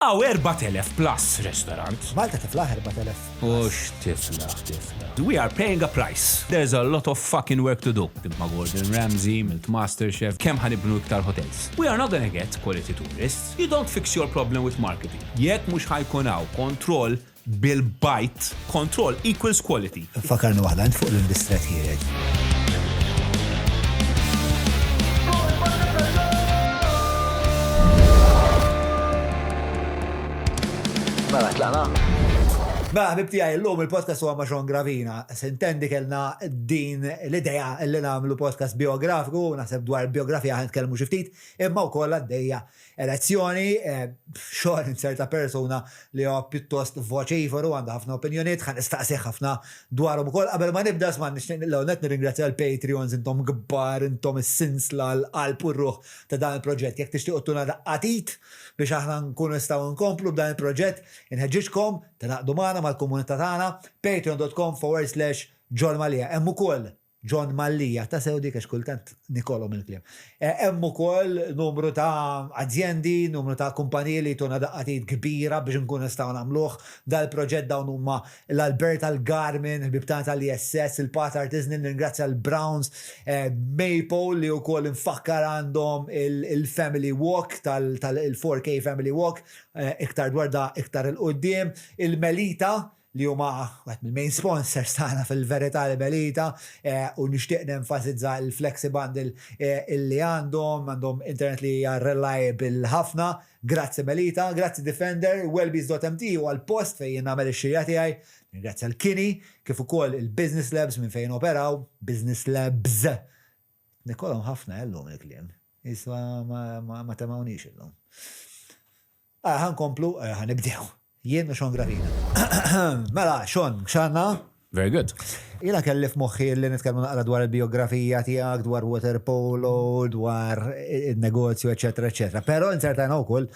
Hawn 4,000 plus restaurant. Malta tiflaħ 4,000. Mhux tiflaħ, tiflaħ. We are paying a price. There's a lot of fucking work to do. Ħdimt ma' Gordon Ramsay, għamilt MasterChef, kemm ħa nibnu iktar hotels? We are not gonna get quality tourists. You don't fix your problem with marketing. Jekk mhux ħa jkun hawn control bil-bite, control equals quality. Fakarni waħda, int fuq l-indistret ħiereġ. Mela, tlaqna? Mela, ħbib tiegħi llum il-podcast huwa ma' Sean Gravina. Sintendi kellna din l-idea li nagħmlu podcast biografiku, naħseb dwar biografija ħa nitkellmu xi ftit, imma wkoll għaddejja Elezzjoni, Sean inzerta persuna li huwa pjuttost voċiferu, għandu ħafna opinjonijiet, ħa nistaqsih ħafna dwarhom ukoll. Qabel ma nibda, isma' nixtieq l-ewwel nett nirringrazzja l-Patreons, intom kbar, intom is-sinsla, l-qalb u r-ruħ ta' dan il-proġett. Jekk tixtiequ ttuna daqqa t'id biex aħna nkunu nistgħu nkomplu b'dan il-proġett, inħeġġiġkom tingħaqdu magħna mal-komunità tagħna, patreon dot com forward slash John Mallia. Hemm ukoll John Mallia, ta' sew dik għax kultant nikolhom il-kliem. Hemm ukoll numru ta' azjendi, numru ta' kumpaniji li jtuna daqqa t'id kbira biex inkunu nistgħu nagħmluh dal-proġett dawn huma l-Alberta, l-Garmin, il-ħbieb tagħna tal-ISS, il-Path Artisanal, nirringrazzja l-Browns, Maple li wkoll infakkar għandhom il-Family Walk tal-4K Family Walk, iktar dwar da iktar 'il quddiem, il-Melita li huma wieħed mill-main sponsors tagħna fil-verità l-Melita u nixtieq nenfasizza l-Flexi Bundle illi għandhom, għandhom internet li hija reliable ħafna. Grazzi Melita, grazzi Defender, wellbees.mt huwa l-post fejn jien nagħmel ix-xirja tiegħi. Nirringrazzja l-Kini kif ukoll il-Business Labs minn fejn operaw, Business Labs. Nikolhom ħafna illum il-kliem. Isma ma temgħunix illum. Ah, ħa nkomplu, ħa nibdew. Jien u Sean Gravina. Mela, Sean, x'għandna? Very good. Jiena kelli f'moħħi li nitkellmu naqra dwar il-biografija tiegħek, dwar water polo, dwar il-negozju, eċetera, eċetera. Però inzertajna wkoll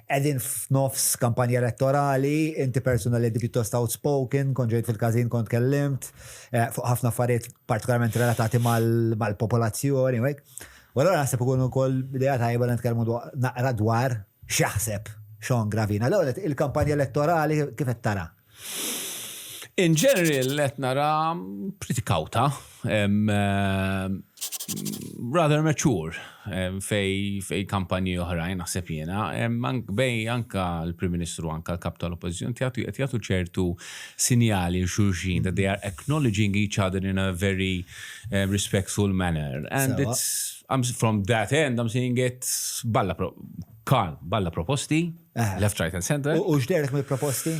qegħdin f'nofs kampanja elettorali, inti persuna li pjuttost outspoken, kont ġejt fil-każin kont kellimt eh, fuq ħafna affarijiet partikolarment relatati mal-popolazzjoni u hekk. U allura naħseb ikun ukoll idea tajba li nitkellmu naqra dwar x'jaħseb Sean Gravina. L-ewwel il-kampanja elettorali kif qed tara? In general qed nara pretty kawta, rather mature fej fej kampanji oħrajn naħseb jiena, bej anka l-Prim Ministru anka l-Kap tal-Oppożizzjoni qed jagħtu ċertu sinjali 'l xulxin that they are acknowledging each other in a very respectful manner. And it's, I'm, from that end, I'm seeing it balla, pro, calm, balla proposti, left, right and center. U x'derek mill-proposti?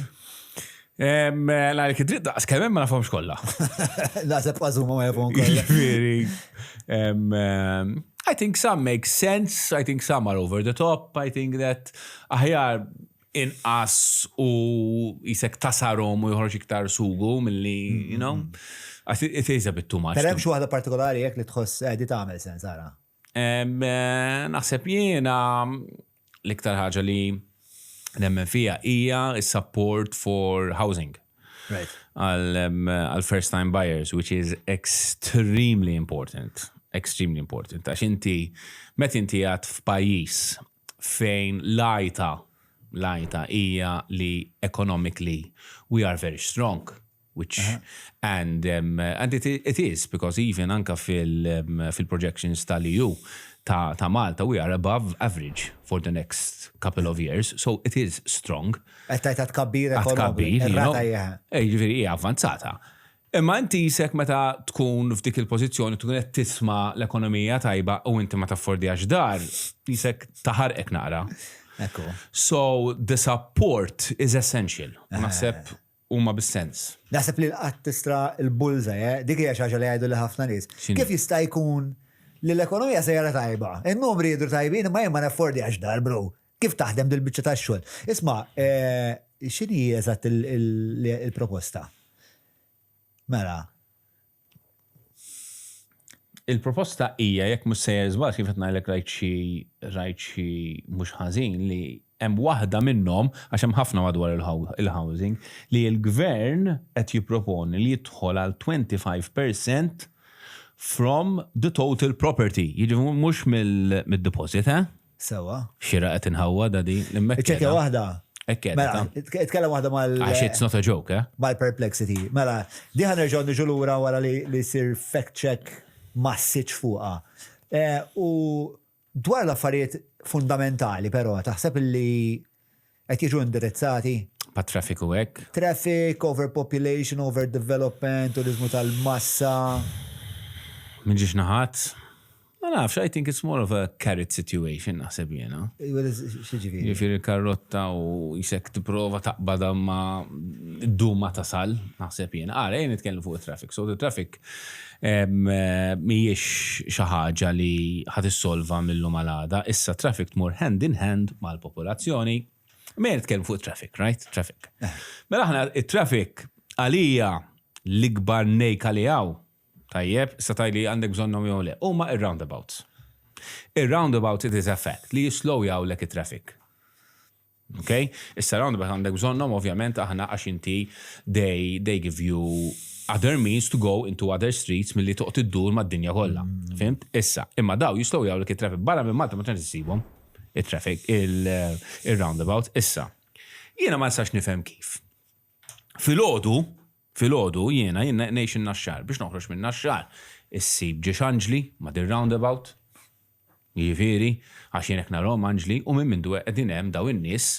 Għalik id-dritt daqs kemm ma nafhomx kollha. Naħseb kważi ma jafhom kollha. Ġifieri, I think some make sense, I think some are over the top, I think that aħjar inqas u jisek tasarhom u joħroġ iktar sugu milli, you know, I think it is a bit too much. Però hemm xi waħda partikolari jekk li tħoss eh, di tagħmel sens ara. Eh, naħseb jiena l-iktar ħaġa li nemmen fija hija s-support for housing. Right. Għal first time buyers, which is extremely important. Extremely important. Għax inti, met inti għad f'pajjiż fejn l-għajta, l-għajta hija li economically we are very strong. Which, uh -huh. and, um, and it, it is, because even anka fil-projections um, tal-EU ta', ta Malta, we are above average for the next couple of years, so it is strong. Qed tgħid tkabbir ekonomiku. Eh, jiġifieri hija avvanzata. Imma inti jisek meta tkun f'dik il-pożizzjoni tkun qed tisma' l-ekonomija tajba u inti ma taffordjax dar, jisek taħarqek naqra. Ekku. So the support is essential. U naħseb huma bis-sens. Naħseb li l-qatt tistra l-bullseye, eh? Dik hija xi ħaġa li jgħidu li ħafna nies. Kif jista' jkun li l-ekonomija sejra tajba? In-numri jidhru tajbin imma jien ma naffordjax dar, bro. Kif taħdem dil-biċċa tax-xogħol? Isma', x'inhi eżatt il-proposta? Mela. Il-proposta hija jekk mhux sejjer żball kif qed ngħidlek rajt xi rajt xi mhux ħażin li hemm waħda minnhom għax hemm ħafna madwar il-housing li l-gvern qed jipproponi li jidħol għal 25% from the total property. Jiġifieri mhux mid-deposit, eh? Sewwa. Xira qed inħawwad għadi. Iċċekkja waħda. Hekk Mela, tkellem waħda mal. Għax it's not a joke, eh? Mal-perplexity. Mela, di ħa nerġgħu niġu lura wara li sir fact check massiċ fuqha. Eh, u dwar l-affarijiet fundamentali però taħseb li qed jiġu indirizzati? Pa traffic u hekk? Traffic, overpopulation, overdevelopment, turizmu tal-massa. Minn ġiex naħat? Ma nafx, I think it's more of a carrot situation, naħseb jiena. X'jiġifieri? Jiġifieri karrotta u jisek tipprova taqbadha ma ddum ma tasal, naħseb jiena. Ara, jien nitkellem fuq it-traffic. So the traffic mhijiex xi ħaġa li ħa tissolva mil-lum għal għada. Issa traffic tmur hand in hand mal-popolazzjoni. Mela nitkellem fuq it-traffic, right? Traffic. Mela aħna it-traffic għalija l-ikbar nejka li hawn Tajjeb, issa tgħidli għandek bżonnhom jew le. Huma ir-roundabouts. Ir-roundabouts it is a fact li jislowjawlek it-traffic. Ok? Issa roundabout għandek bżonnhom ovvjament aħna għax inti they, they give you other means to go into other streets milli toqgħod iddur mad-dinja kollha. Fhimt? Issa, imma daw jislowjawlek it-traffic. Barra minn Malta ma tantx issibhom it-traffic, il-roundabout. Issa, jiena ma nistax nifhem kif. Filgħodu, filgħodu jiena jien ngħix in-Naxxar, biex noħroġ min-Naxxar issib ġiex anġli ma' dir-roundabout, jiġifieri, għax jien hekk narahom anġli u minn mindu qegħdin hemm dawn in-nies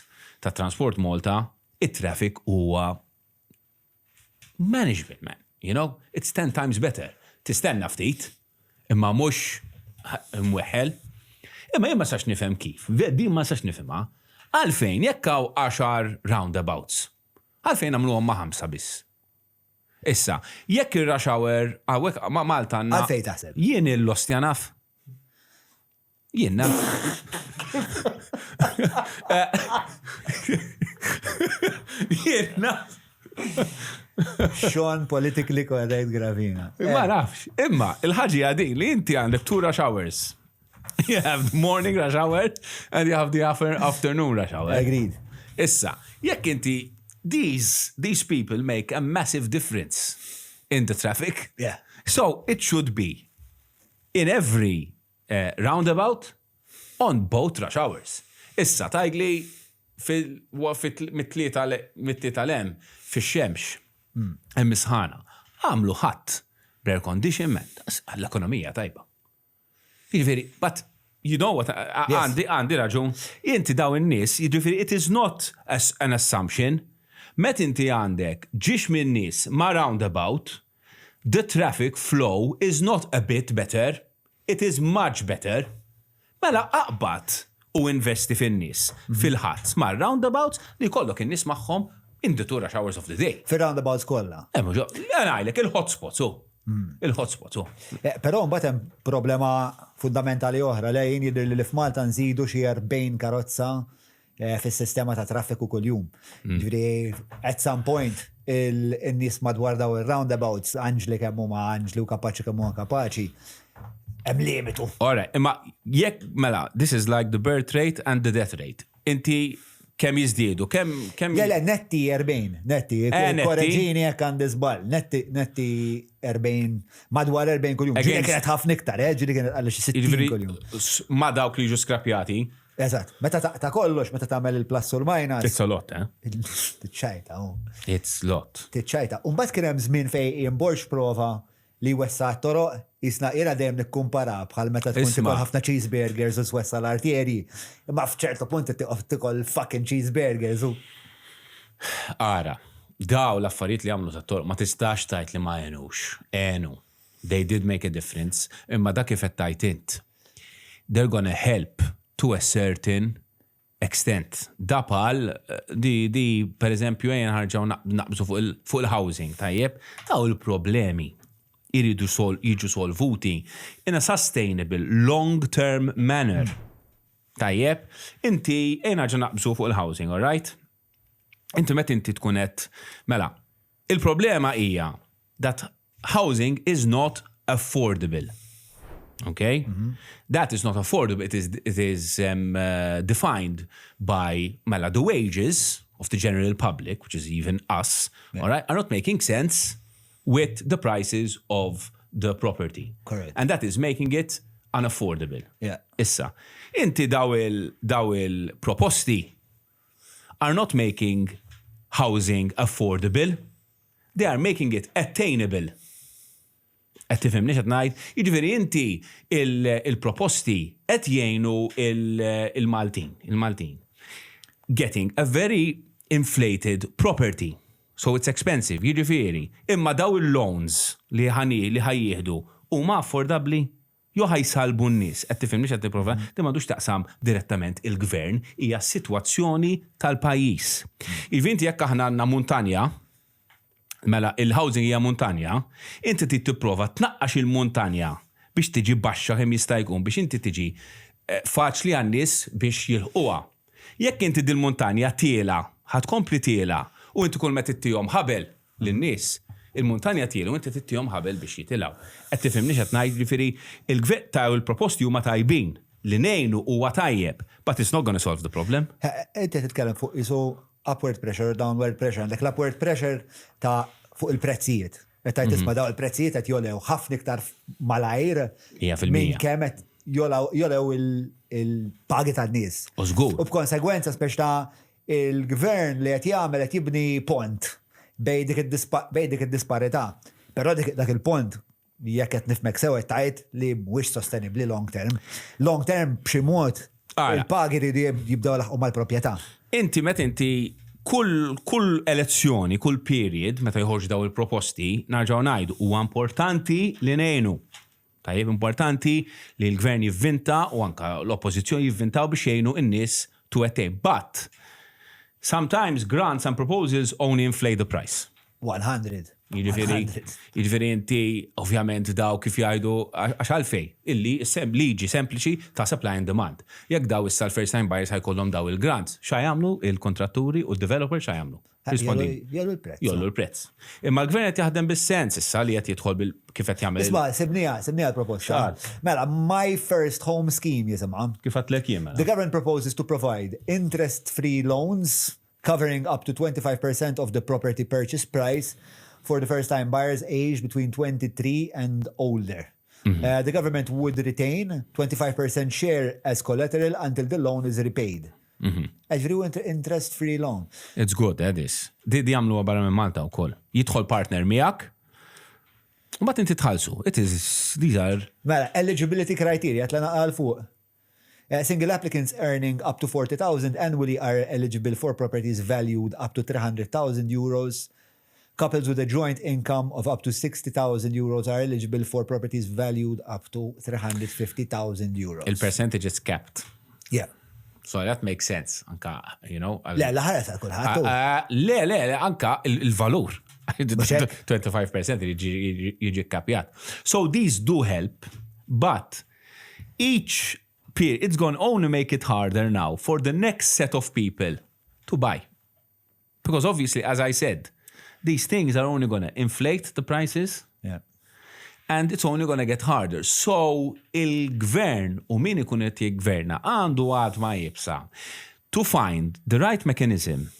ta' Transport Malta it-traffic huwa manageable man, you know, it's ten times better. Tistenna ftit, imma mhux imweħħel. Imma jien ma nistax nifhem kif, din ma nistax nifhimha, għalfejn jekk hawn għaxar roundabouts, għalfejn għamluhom ma' ħamsa biss? Issa, jekk ir-rush hour hawnhekk ma' Malta għandna. Għalfejn taħseb? Jien il-lostja naf. Jien naf. Jien naf. Sean politically correct Gravina. Ma nafx. Imma, il-ħaġa din li inti għandek two rush hours. You have the morning rush hour and you have the afternoon rush hour. Agreed. Issa, jekk inti these, these people make a massive difference in the traffic. Yeah. So it should be in every uh, roundabout on both rush hours. Issa, tgħidli mit-tlieta l-hemm fix-xemx hmm. hemm isħana. Għamlu ħadd b'air condition man, l-ekonomija tajba. Jiġifieri, but you know what, għandi għandi raġun. Inti daw in-nies, jiġifieri it is not an assumption. Met inti għandek ġiex minn nies ma' roundabout, the traffic flow is not a bit better, it is much better. Mela aqbad u investi fin-nies, fil-ħadd, mar-roundabouts li jkollok in-nies magħhom in the two rush hours of the day. Fir-roundabouts kollha. Eh, mhux, ngħidlek il-hotspots hu. Il-hotspots hu. Eh, però mbagħad hemm problema fundamentali oħra li jien jidhirli li f'Malta nżidu xi 40 karozza Eh, fis-sistema ta' traffiku kuljum. Mm. Ġifieri, at some point, il-nies madwar daw il-roundabouts, anġli kemm huma anġli u kapaċi kemm huma kapaċi, hemm limitu. Ora, imma jekk mela, this is like the birth rate and the death rate. Inti kemm jiżdiedu, kemm kemm. Le, le, netti 40, netti, eh, korreġini jekk għandi żball, netti netti 40, madwar 40 kuljum. Ġieli kienet ħafna iktar, eh, ġieli kienet għal xi 60 kuljum. Ma dawk li jiġu skrapjati. Eżatt, meta taqta' kollox, meta tagħmel il-plus u l-minus. It's a lot, eh? Tiċċajta, oh. It's lot. Tiċċajta. Umbagħad kien hemm żmien fejn Ian Borg prova li jwessa' t-toroq, jisna jiena dejjem nikkumpara bħal meta tkun tikol ħafna cheeseburgers u twessa' l-artjerji. Imma f'ċertu punt tiqgħod tikol fucking cheeseburgers u. Ara, daw l-affarijiet li għamlu tat-toroq ma tistax tgħid li ma għenux. Għenu. They did make a difference, imma dak kif qed tgħid int. They're gonna help to a certain extent. Da pal, di, di per eżempju, ejja nħarġaw naqbżu fuq il-housing, tajjeb, daw il-problemi iridu sol, jiġu solvuti in a sustainable long-term manner. Tajjeb, inti ejja nerġa' naqbżu fuq il-housing, all right? Inti meta inti tkun qed mela, il-problema hija that housing is not affordable. Okay? Mm -hmm. That is not affordable. It is, it is um, uh, defined by mela, the wages of the general public, which is even us, yeah. all right, are not making sense with the prices of the property. Correct. And that is making it unaffordable. Yeah. Issa, inti daw il, daw il proposti. are not making housing affordable, they are making it attainable. Qed tifhimni x'qed ngħid? Jiġifieri inti il-proposti qed jgħinu il-Maltin, il-Maltin. Getting a very inflated property. So it's expensive, jiġifieri, imma daw il-loans li ħani li ħa jieħdu huma affordabbli? Jew ħa jsallbu n-nies? Qed tifhimni x'qed nipprova? Din m'għandux taqsam direttament il-gvern, hija s-sitwazzjoni tal-pajjiż. Jiġifieri inti jekk aħna għandna muntanja, mela il-housing hija muntanja, inti trid tipprova tnaqqax il-muntanja biex tiġi baxxa kemm jista' jkun biex inti tiġi faċli għan-nies biex jilħquha. Jekk inti dil-muntanja tiela', ħa tkompli tiela' u inti kull ma tittihom ħabel lin-nies, il-muntanja tiela' u inti tittihom ħabel biex jitilgħu. Qed tifhimni x'qed ngħid? Jiġifieri il-gvern ta' il-proposti huma tajbin, li ngħinu huwa tajjeb, but it's not gonna solve the problem. Inti qed titkellem fuq qisu upward pressure, downward pressure. Għandek l-upward pressure ta' fuq il-prezzijiet. Qed tgħid isma' dawn il-prezzijiet qed jogħlew ħafna iktar malajr minn kemm qed jogħlew il-pagi tan-nies. U żgur. U b'konsegwenza spex ta' il-gvern li qed jagħmel qed jibni pont bejn dik id-disparità. Però dak il-pont jekk qed nifhmek sew qed tgħid li mhuwiex sostenibbli long term. Long term b'xi mod il-pagi jridu jibdew laħqu mal-proprjetà. Inti meta inti kull kull elezzjoni, kull period meta joħorġu daw il-proposti, narġgħu ngħidu huwa importanti li ngħinu. Tajjeb importanti li l-gvern jivvinta u anka l-oppożizzjoni jivvintaw biex jgħinu n-nies to attain. But sometimes grants and proposals only inflate the price. 100. Jiġifieri, jiġifieri inti ovvjament daw kif jgħidu għax għalfej illi sem liġi sempliċi ta' supply and demand. Jekk daw issa l-first time buyers ħa jkollhom daw il-grants, x'ħa jagħmlu il-kontratturi u d-developer x'ħa jagħmlu? Rispondi. Jogħllu l-prezz. Jogħllu l-prezz. Imma l-gvern qed jaħdem bis-sens issa li qed jidħol bil kif qed jagħmel. Isma' sibniha, sibniha l-proposta. Mela, My First Home Scheme jisimha. Kif għedtlek jien mela. The government proposes to provide interest-free loans covering up to 25% of the property purchase price for the first-time buyers aged between 23 and older. The government would retain 25% share as collateral until the loan is repaid. Ġifieri hu interest-free loan. It's good, eh, this. Di di jagħmluha barra minn Malta wkoll. Jidħol partner miegħek, u mbagħad inti tħallsu. It is, these are. Mela, eligibility criteria, tlaqna għal fuq. Single applicants earning up to 40,000 annually are eligible for properties valued up to 300,000 euros. Couples with a joint income of up to 60,000 euros are eligible for properties valued up to 350,000 euros. Il-percentage is capped. Yeah. So that makes sense, anka, you know. Le, l-ħares għal kulħadd. Le, le, le, anka il-valur. 25% jiġi kapjat. So these do help, but each period, it's going to only make it harder now for the next set of people to buy. Because obviously, as I said, these things are only going to inflate the prices. And it's only going to get harder. So, il-gvern u min ikun qed jiggverna għandu għadma iebsa to find the right mechanism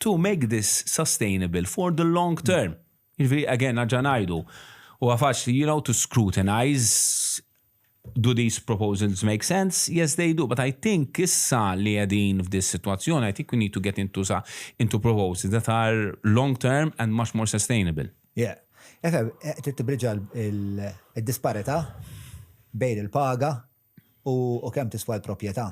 to make this sustainable for the long term. Jiġifieri, again, nerġa' ngħidu, huwa faċli, to scrutinize do these proposals make sense? Yes, they do. But I think issa li qegħdin f'dis situazzjoni, I think we need to get into proposals that are long term and much more sustainable. Yeah. Efem, trid tibriġa il-disparità bejn il-paga u kemm tiswa l-proprjetà.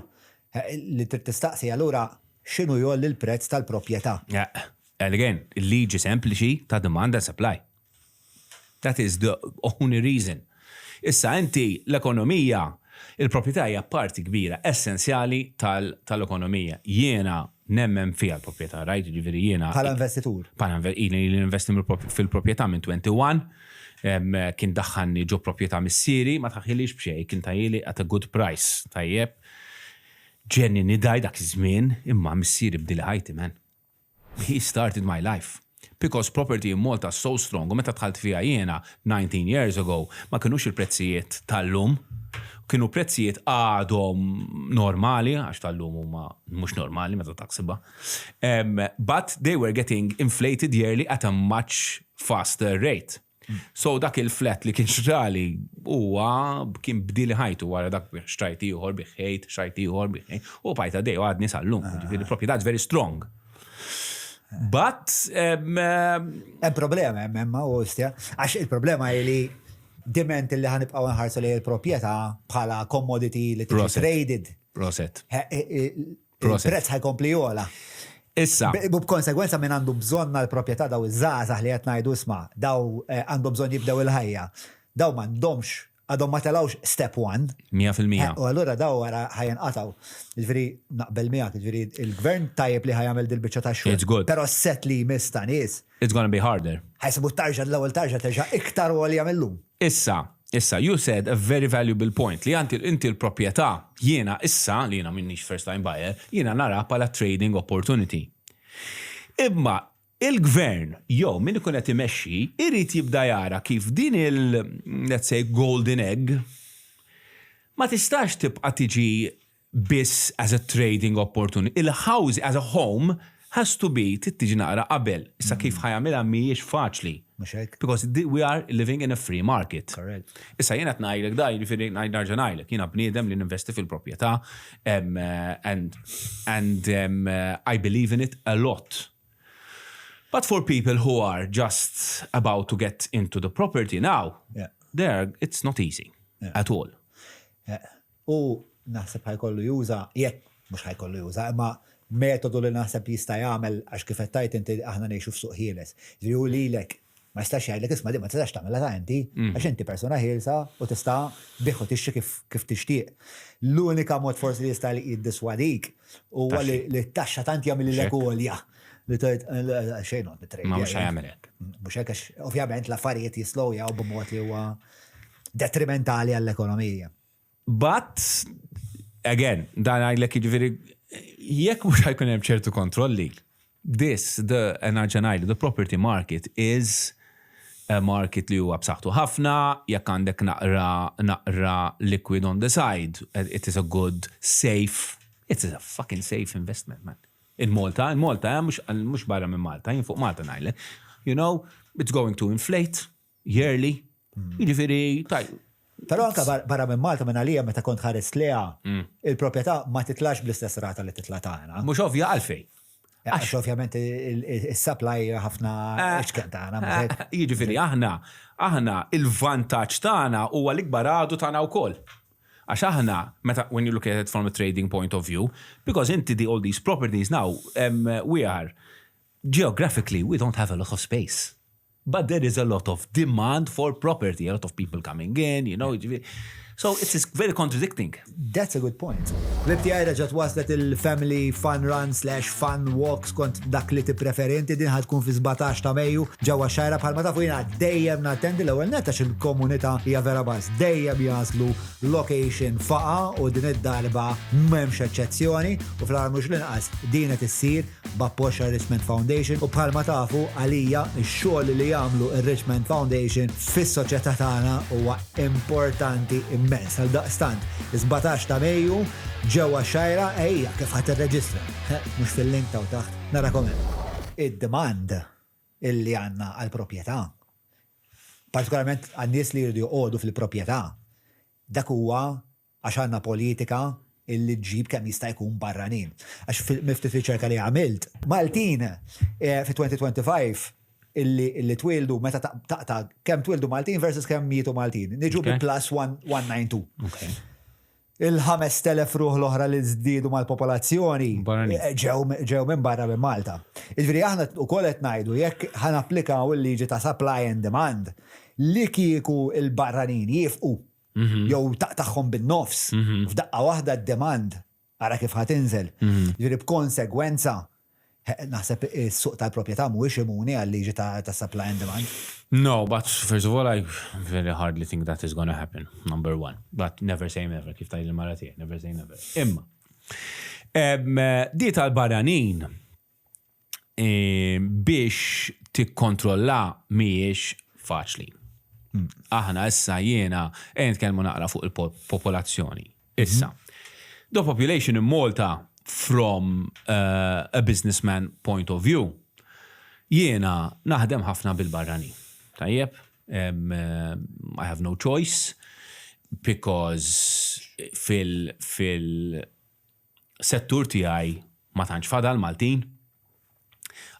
Li trid tistaqsi allura x'inhu jgħolli l-prezz tal-proprjetà. Yeah. And again, il-liġi sempliċi ta' demand and supply. That is the only reason. Issa inti l-ekonomija, il-proprjetà hija parti kbira essenzjali tal-ekonomija. Jiena nemmen fiha l-proprjetà, right? Ġifieri jiena. Bħala investitur. Bħala ili li investi fil-proprjetà minn 21, kien daħħalni ġo proprjetà missieri, ma tahielix b'xejn, kien tahieli at a good price, tajjeb. Ġenni nidaj dak iż-żmien, imma missieri bdili ħajti, man. He started my life. Because property in Malta is so strong, u meta dħalt fiha jiena 19 years ago, ma kinux il-prezzijiet tal-lum, kienu prezzijiet għadhom normali, għax tal-lum huma mhux normali meta taħsibha. But they were getting inflated yearly at a much faster rate. So dak il-flat li kien xtrali huwa kien bdili ħajtu wara dak xtrajt ieħor biħejt, xtrajt ieħor biħejt, u bqajt għaddej u għadni sal-lum. Ġifieri proprjetà is very strong. But Hemm problema hemm hemm u ostja. Għax il-problema hi li diment li ħa nibqgħu nħarsu lejn il-proprjetà bħala commodity li tiġi traded. Proset. Il-prezz ħa jkompli jogħla. Issa. U b'konsegwenza min għandu bżonn għall-proprjetà daw iż-żgħażagħ li qed ngħidu isma' daw għandhom bżonn jibdew il-ħajja. Daw m'għandhomx għadhom ma telgħux step one. 100%. U allura daw wara ħa jinqatgħu. Jiġifieri naqbel miegħek, jiġifieri il-gvern tajjeb li ħa jagħmel dil-biċċa ta' xogħol. It's good. Però s-set li jmiss ta' nies. It's gonna be harder. Ħa jsibu t-tarġa l-ewwel tarġa terġa' iktar għolja mil-lum. Issa, issa, you said a very valuable point li anti inti l-proprjetà jiena issa li jiena m'iniex first time buyer, jiena naraha bħala trading opportunity. Imma Il-gvern jew min ikun qed imexxi jrid jibda jara kif din il, let's say, golden egg ma tistax tibqa' tiġi biss as a trading opportunity. Il-housing as a home has to be trid tiġi naqra qabel. Issa kif ħa jagħmilha mhijiex faċli. Mhux hekk? Because we are living in a free market. Correct. Issa jiena qed ngħidlek da, jiġifieri nerġa' ngħidlek, jiena bniedem li ninvesti fil-proprjetà and and I believe in it a lot. But for people who are just about to get into the property now, yeah. there it's not easy yeah. at all. Yeah. U naħseb ħa jkollu juża, jekk mhux ħa jkollu juża, imma metodu li naħseb jista' jagħmel għax kif qed tgħid inti aħna ngħixu f'suq ħieles. Ġifieri hu lilek Ma jistax jgħidlek isma' din ma tistax tagħmilha ta' inti, għax inti persuna ħielsa u tista' tbigħ u tixtri kif kif tixtieq. L-unika mod forsi li jista' jiddiswadik huwa li t-taxxa tant jagħmililek għolja li tgħid xejn noqgħod nittrejdi. Ma mhux ħa jagħmel hekk. Mhux hekk għax ovvjament l-affarijiet jislowjaw b'mod li huwa detrimentali għall-ekonomija. But, again, dan ngħidlek jiġifieri, jekk mhux ħa jkun hemm ċertu kontrolli, this, the, nerġa' ngħidlu, the property market is a market li huwa b'saħħtu ħafna, jekk għandek naqra naqra liquid on the side, it is a good, safe, it is a fucking safe investment, man. In Malta, in Malta, eh, mhux barra minn Malta, jien fuq Malta ngħidlek. You know, it's going to inflate, yearly, jiġifieri taj. Però anka barra minn Malta minn għalija meta kont ħarist leha, mm. il-proprjetà ma titlax bl-istess rata li titla tagħna. Mhux ovvja għalfejn. Għax ovvjament il-supply ħafna eh, iċken tagħna. Eh, jiġifieri aħna aħna il-vantaġġ tagħna huwa l-ikbar għadu tagħna wkoll. Għax aħna, meta when you look at it from a trading point of view, because inti the all these properties now, um, we are geographically we don't have a lot of space. But there is a lot of demand for property, a lot of people coming in, you know. So it is very contradicting. That's a good point. L-IPTI reġgħet waslet il-Family Fun Run slash Fun Walk skont dak li tippreferi inti din ħad tkun fi 17 ta' Mejju ġewwa xajra bħalma tafu jiena dejjem nattendi l-ewwel nett għax il-komunità hija vera baż dejjem jagħżlu location faqa u din id-darba m'hemmx eċċezzjoni u fl-aħħar mhux l-inqas din qed issir b'appoġġ għar-Richmond Foundation u bħalma tafu għalija x-xogħol li jagħmlu r-Richmond Foundation fis-soċjetà tagħna huwa importanti immens. Għaldaqstant, is-17 ta' Mejju ġewwa x-Xgħajra ejja kif ħa tirreġistra. Mhux fil-link t'hawn taħt. Narakom hemm. Id-demand illi għandna għall-proprjetà, partikolarment għan-nies li jridu joqogħdu fil-proprjetà, dak huwa Għax għandna politika illi ġġib kemm jista' jkun barranin. Għax mill-ftit riċerka li għamilt, Maltin fi 2025 illi twieldu meta taqta' kemm twieldu Maltin versus kemm mietu Maltin. Niġu bi plus 192. Il-5,000 ruħ l-oħra li żdiedu mal-popolazzjoni ġew minn barra minn Malta. Jiġifieri aħna wkoll qed ngħidu jekk ħa napplikaw il-liġi ta' supply and demand, li kieku l-barranin jiefqu mhm. jew taqtagħhom bin-nofs, mhm. f'daqqa waħda d-demand ara kif ħa tinżel. Mhm. Ġifieri b'konsegwenza naħseb is-suq tal-proprjetà mhuwiex imuni għal-liġi ta' supply and demand. No, but first of all, I very hardly think that is gonna happen, number one. But never say never, kif tgħid il-mara tiegħek, never say never. Imma, di tal-barranin, biex tikkontrolla mhijiex faċli. Aħna issa jiena ejja nitkellmu naqra fuq il-popolazzjoni. Issa, the population in Malta from uh, a businessman point of view, jiena naħdem ħafna bil-barranin. Tajjeb, um, I have no choice because fil, fil settur tiegħi ma tantx fadal Maltin.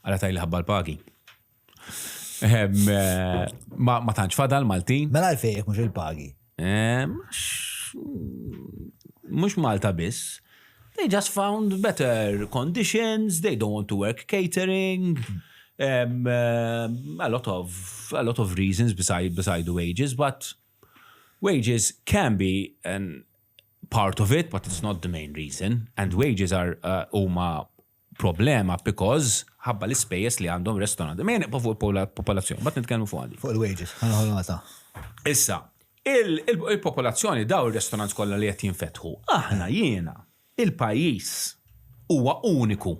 Għala tajli ħabba l-pagi. Ehm, eh, ma ma tantx fadal Maltin. Mela għalfejn jekk mhux il-pagi. Ehm, Mhux Malta biss. They just found better conditions, they don't want to work catering. Um, a lot of a lot of reasons beside beside the wages, but wages can be an part of it, but it's not the main reason. And wages are uh, huma problema because ħabba l-ispejjeż li għandhom ristoranti. Ma nibqa' fuq il-popolazzjoni, bat nitkellmu fuq għadi. Fuq il-wages, ħanħol nota. Issa, il-popolazzjoni daw il-restaurants kollha li qed jinfetħu, aħna jiena, il-pajjiż huwa uniku.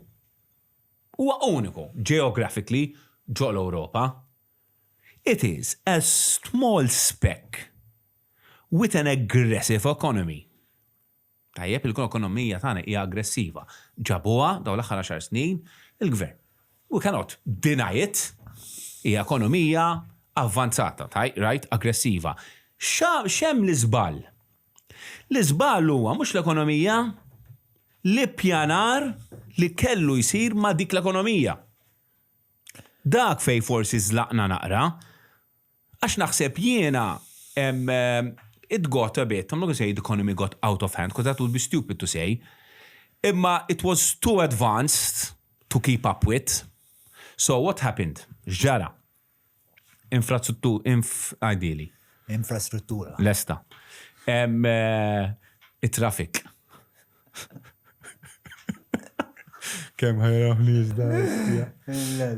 Huwa uniku geographically ġo l-Ewropa. It is a small speck with an aggressive economy. Tajjeb, il-ekonomija tagħna hija aggressiva. Ġabuha dawn l-aħħar għaxar snin il-gvern. We cannot deny it. Hija ekonomija avvanzata, right, aggressiva. X'hemm l-iżball? L-iżball huwa mhux l-ekonomija, l-ippjanar li kellu jsir ma' dik l-ekonomija. Dak fejn forsi żlaqna naqra, Għax naħseb jiena it got a bit, I'm not gonna say the economy got out of hand, because that would be stupid to say, imma it was too advanced to keep up with. So what happened? X'ġara? Infrastruttur, inf, għidili. Infrastruttura. Lesta. It-traffic. Kemm ħajraw nies da.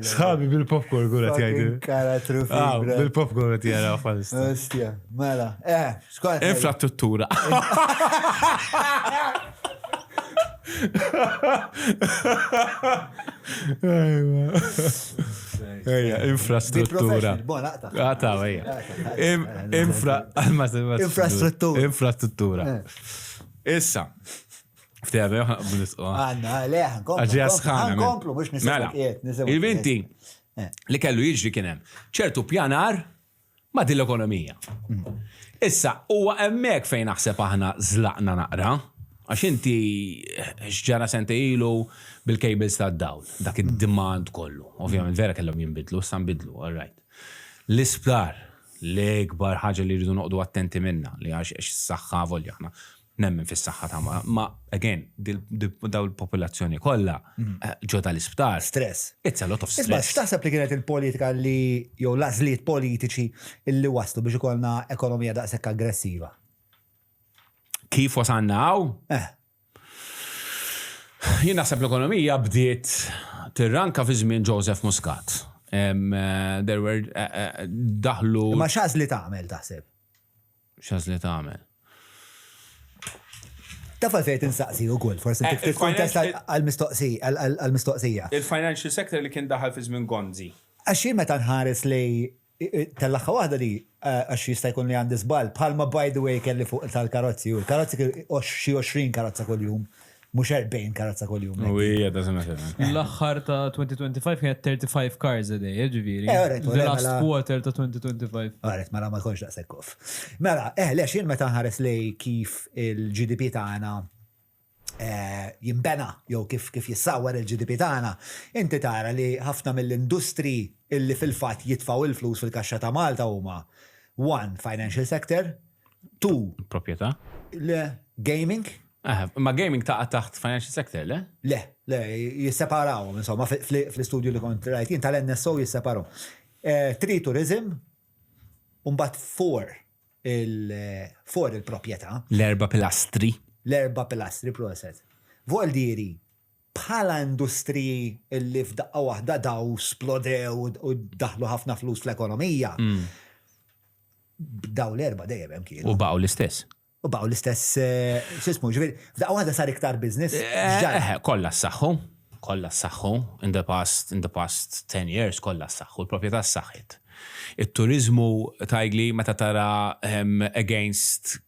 Sħabi bil-popcorn kull qed jgħidu. Karattru ah, Bil-popcorn qed jaraw falista. Ostja, mela. Eh, skont. Infrastruttura. Ejja, infrastruttura. Għata, ejja. Infra. Infrastruttura. Infrastruttura. Eh. Issa, ftehme, ħanqblu nisqu. Għanna, le, ħankomplu. Għaġija sħana. Ħankomplu, mux nisimgħu. Mela, il-vinti eh. li kellu jiġri kien hemm ċertu pjanar ma' din l-ekonomija. Mm. Issa, huwa hemmhekk fejn naħseb aħna żlaqna naqra, għax inti x'ġara sente ilu bil-cables tad-dawl, dak mm. id-demand kollu. Ovvjament vera kellhom jinbidlu, issa nbidlu, all right. L-isptar, L-ikbar ħaġa li rridu noqogħdu attenti minnha, li għax is-saħħa avolja aħna nemmen fis-saħħa ta' ma again, daw il-popolazzjoni kollha mm. eh, ġo tal-isptar. Stress. It's a lot of stress. Isma' x'taħseb li kienet il-politika li jew l-għażliet politiċi li waslu biex ikollna ekonomija daqshekk aggressiva? Kif wasalna hawn? Eh. Jien naħseb l-ekonomija bdiet tirranka fi żmien Joseph Muscat. Eh, there were eh, eh, daħlu. Ma x'għażli tagħmel taħseb? X'għażli tagħmel? Taf għalfejn tinsaqsi ukoll, forsi tikkontesta għall-mistoqsija. Il-financial sector li kien daħal fi żmien Gonzi. Għax jien meta nħares lej Tellagħha waħda li, għax jista' jkun li għandi żball, bħalma by the way kelli fuq tal-karozzi, u l-karozzi kienu xi 20 karozza kuljum, mhux 40 karozza kuljum. U hija doesn't matter. L-aħħar ta' 2025 kienet 35 cars a day, ġifieri. Eh, alright, The last quarter ta' 2025. Alright, mela ma jkunx daqshekk off. Mela, eh, lex jien meta nħares lej kif il-GDP tagħna Eh, jinbena jew kif kif jissawwar il-GDP tagħna, inti tara li ħafna mill-industri illi fil-fatt jitfgħu il-flus fil-kaxxa ta' Malta huma one, financial sector, two, Proprjetà? Le, gaming. Eh, ma gaming taqa' taħt financial sector, le? Le, le, jisseparawhom, insomma, fl-istudju li kont rajt jien tal-NSO jisseparaw. Eh, three, tourism, u mbagħad four, il-for il-proprjetà. L-erba' pilastri. L-erba' pilastri, proset. Voldieri, bħala industriji li f'daqqa waħda daw splodew u daħlu ħafna flus fl-ekonomija, daw l-erba' dejjem hemm kienu. U baqgħu l-istess. U baqgħu l-istess, x'ismu, ġifieri, f'daqqa waħda sar iktar business. Eh, kollha ssaħħu, kollha ssaħħu, in the past, in the past 10 years kollha ssaħħu, l-proprjetà ssaħħet. It-turiżmu tgħidli meta tara against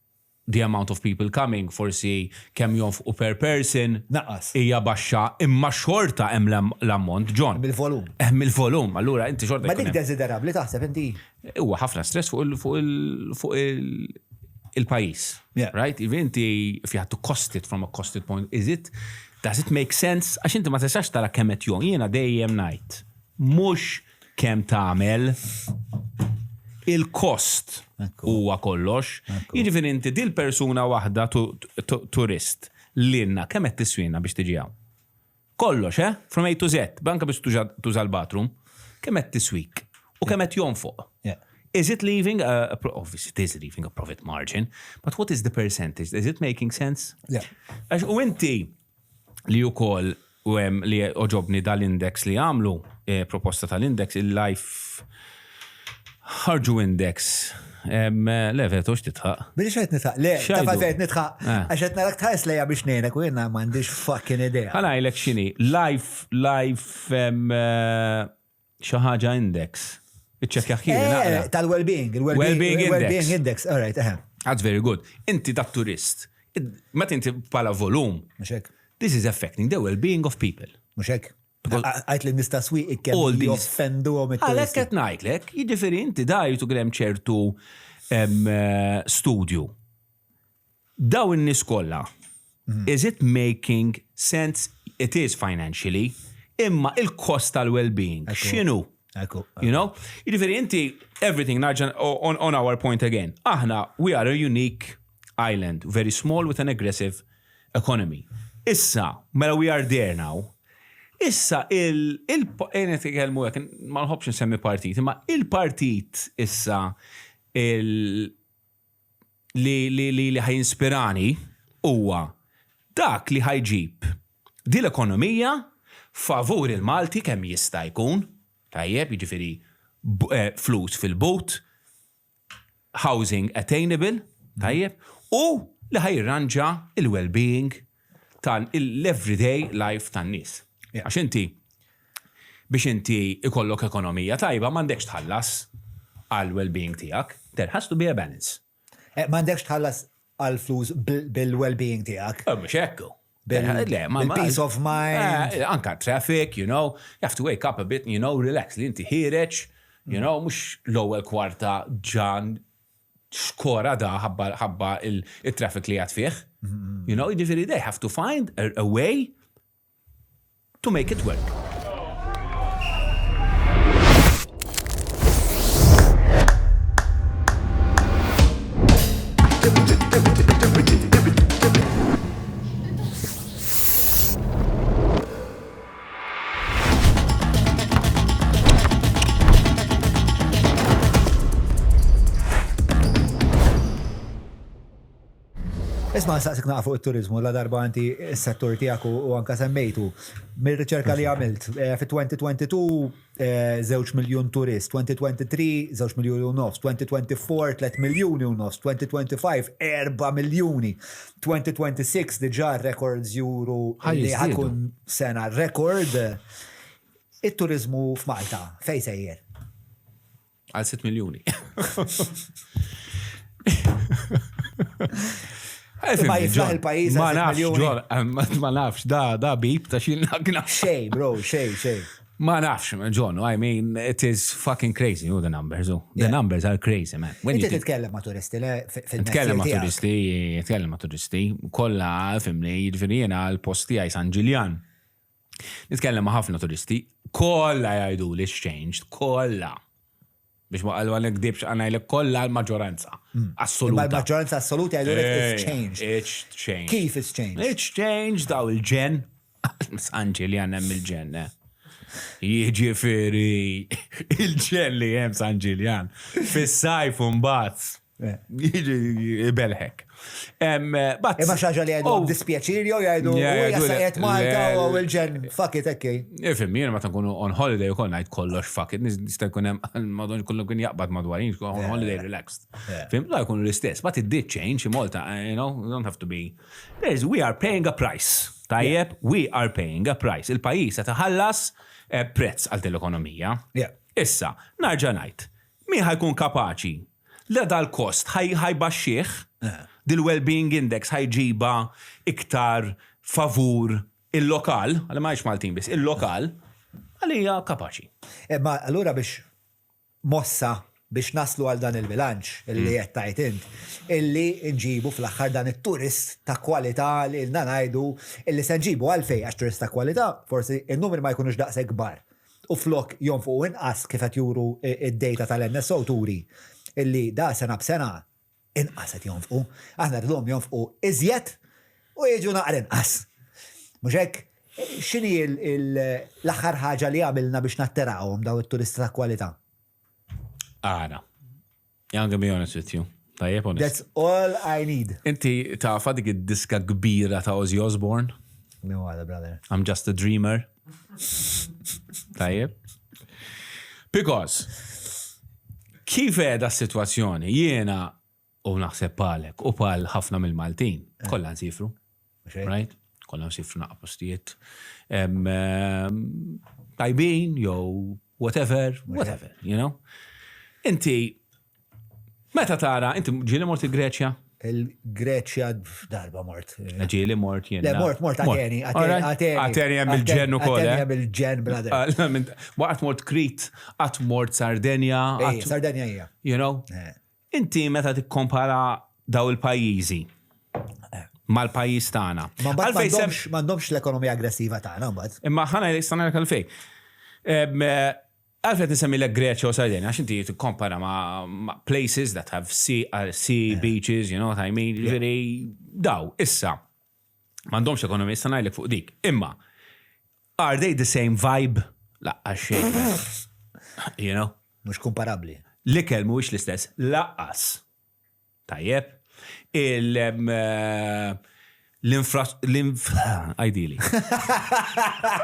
the amount of people coming, forsi kemm jonfqu per person. Naqas. Hija baxxa, imma xorta hemm l-ammont, John. Hemm il-volum. Hemm il-volum, allura inti xorta. Ma dik desiderabbli taħseb inti? Huwa ħafna stress fuq il fuq il fuq il-pajjiż. Right? Even inti if you had to cost it from a costed point, is it? Does it make sense? Għax inti ma tistax tara kemm qed jon. Jiena dejjem ngħid mhux kemm tagħmel il-kost huwa kollox. Jiġifieri inti dil-persuna waħda turist lilna kemm qed tiswina biex tiġi hawn? Kollox, eh? From A to Z, anke biex tuża l-bathroom. Kemm qed tiswik u kemm qed jonfoq. Is it leaving a, obviously it is leaving a profit margin, but what is the percentage? Is it making sense? Yeah. Għax u inti li ukoll u hemm li oġobni dal-index li għamlu, eh, proposta tal-index, il-life ħarġu index. Le, vetu, x'titħaq? Biex qed nitħaq, le, ta' qed nitħaq, eh. għax qed narak tħares lejja biex ngħinek u jiena m'għandix fucking idea. Ħa ngħidlek x'inhi, life, life eh, xi ħaġa index. Iċċekkja ħin. Eh, tal-well-being, il-well-being index. index, all right, eħe. That's very good. Inti dat turist, meta inti bħala volum, this is affecting the well-being of people. Mhux hekk. Għajt li nista swieq kemm joffendu għom Għalhekk qed ngħidlek, jiġifieri inti da jrid hemm ċertu eh, studju. Daw in-nies kollha, mhm. is it making sense? It is financially, imma il-kost tal-well-being, x'inhu? You know? Jiġifieri inti everything narġa' on, on our point again. Aħna we are a unique island, very small with an aggressive economy. Issa, mela we are there now. Issa il, il, nitkellmu hekk, ma nħobbx nsemmi partit, imma il-partit issa il, li li li li ħajinspirani huwa dak li ħajġib din l-ekonomija favur il-Malti kemm jista' jkun, tajjeb, jiġifieri eh, flus fil-but, housing attainable, tajjeb, u li ħa jirranġa il-well-being tal-everyday life tan-nies. Għax inti biex inti ikollok ekonomija tajba m'għandekx tħallas għal well-being tiegħek. There has to be a balance. Eh, m'għandekx tħallas għal flus bil-well-being tiegħek. Eh, mhux hekk. Bil-peace of mind. Eh, anka traffic, you know, you have to wake up a bit, you know, relax li inti ħireġ, you know, mhux l-ewwel kwarta ġan xkora da ħabba il-traffic li għad fih. You know, jiġifieri they have to find a, a way to make it work. Isma' nsaqsik naqa' fuq it-turiżmu la darba inti s-settur tiegħek u anka semmejtu. Mir-riċerka li għamilt, eh, fi 2022 eh, żewġ miljun turist, 2023 żewġ miljun u nofs, 2024 3 miljuni u nofs, 2025 4 miljuni, 2026 diġà records juru li ħakun sena rekord. It-turiżmu f'Malta fejn sejjer? Għal 6 miljuni. Ma jiflaħ il-pajjiż Ma nafx, Ġon, ma nafx, da, da bib ta' xi Xej, bro, xej, xej. Ma nafx, John, I mean, it is fucking crazy, you the numbers, oh. The numbers are crazy, man. Inti titkellem ma' turisti, le? Titkellem ma' turisti, titkellem ma' turisti, kolla, fimni, jiġifieri jiena l-posti għaj San Ġiljan. Nitkellem ma' ħafna turisti, kollha jgħidu li changed, kollha. Biex ma qalwa nikdibx għanajlek kollha l-maġġoranza. Hmm. Assoluta. Il-maġġoranza assoluta jgħidu li it's changed. It's changed. Kif it's changed? It's changed daw il-ġen. Sanġi li għannem il-ġen, eh. Jiġifieri il-ġen li hemm San Ġiljan. Fis-sajf mbagħad Jiġi ibelħek. Imma xaġa li jgħidu oh. dispjaċir jew jgħidu jgħidu Malta u il-ġen fuck it ekki. Ifhem, jiena meta nkunu on holiday ukoll ngħid kollox fuck it, nista' jkun hemm madon kollu kien jaqbad madwar jien on holiday relaxed. Fim, la jkunu l-istess, but it did change in Malta, eh, you know, you don't have to be. There's, we are paying a price. Tajjeb, we are paying a price. Il-pajjiż qed iħallas eh, prezz għal l-ekonomija. Issa, narġa' ngħid, min ħajkun kapaċi Le dal-kost ħa jbaxxih, dil-well-being index ħa jġibha iktar favur il-lokal, għalli ma ngħidx Maltin biss, il-lokal, għalija kapaċi. Imma allura biex mossa biex naslu għal dan il-bilanċ illi qed tgħid int, illi nġibu fl-aħħar dan it-turist ta' kwalità li ilna ngħidu illi se nġibu għalfejn għax turist ta' kwalità forsi n-numri ma jkunux daqshekk kbar u flok jonfqu inqas kif qed juru d-data tal-NSO turi illi da sena b'sena inqas qed jonfqu. Aħna rridhom jonfqu iżjed u jiġu naqra inqas. Mhux hekk? X'inhi l-aħħar ħaġa li għamilna biex nattirawhom dawn it-turisti ta' kwalità? Ara. I'm gonna be honest with you. Tajjeb honest. That's all I need. Inti tafa dik id-diska kbira ta' Ozzy Osbourne? No other brother. I'm just a dreamer. Tajjeb. Because kif qiegħda s-sitwazzjoni jiena u naħseb palek u pal ħafna mill-Maltin, eh. kollha nsifru. Right? Kollha nsifru naqqa postijiet. Tajbin, jew whatever, whatever, you know? Inti, meta tara, inti ġieli mort il-Greċja? Il-Greċja darba mort. Ġieli mort jien. Le, mort, mort Ateni, Ateni. Ateni hemm il-ġen ukoll. Ateni eh? hemm il-ġen, brother. Ah, waqt mort Krit, qatt mort Sardenja. Sardenja hija. You know? Eh. Inti meta tikkompara daw il-pajjiżi mal-pajjiż tagħna. Ma mbagħad m'għandhomx l-ekonomija aggressiva tagħna mbagħad. Imma ħana jistana għalfej. Eh, għalfej tisemmilek Greċja u Sardenja, għax inti tikkompara ma' places that have sea, uh, sea beaches, you know what I mean, ġifieri daw, issa. M'għandhomx ekonomija, issa ngħidlek fuq dik. Imma, are they the same vibe? Laqqa xejn. You know? Mhux kumparabbli. L-ikel mhuwiex l-istess, laqqas. Tajjeb. Il l-infra l-inf għidili.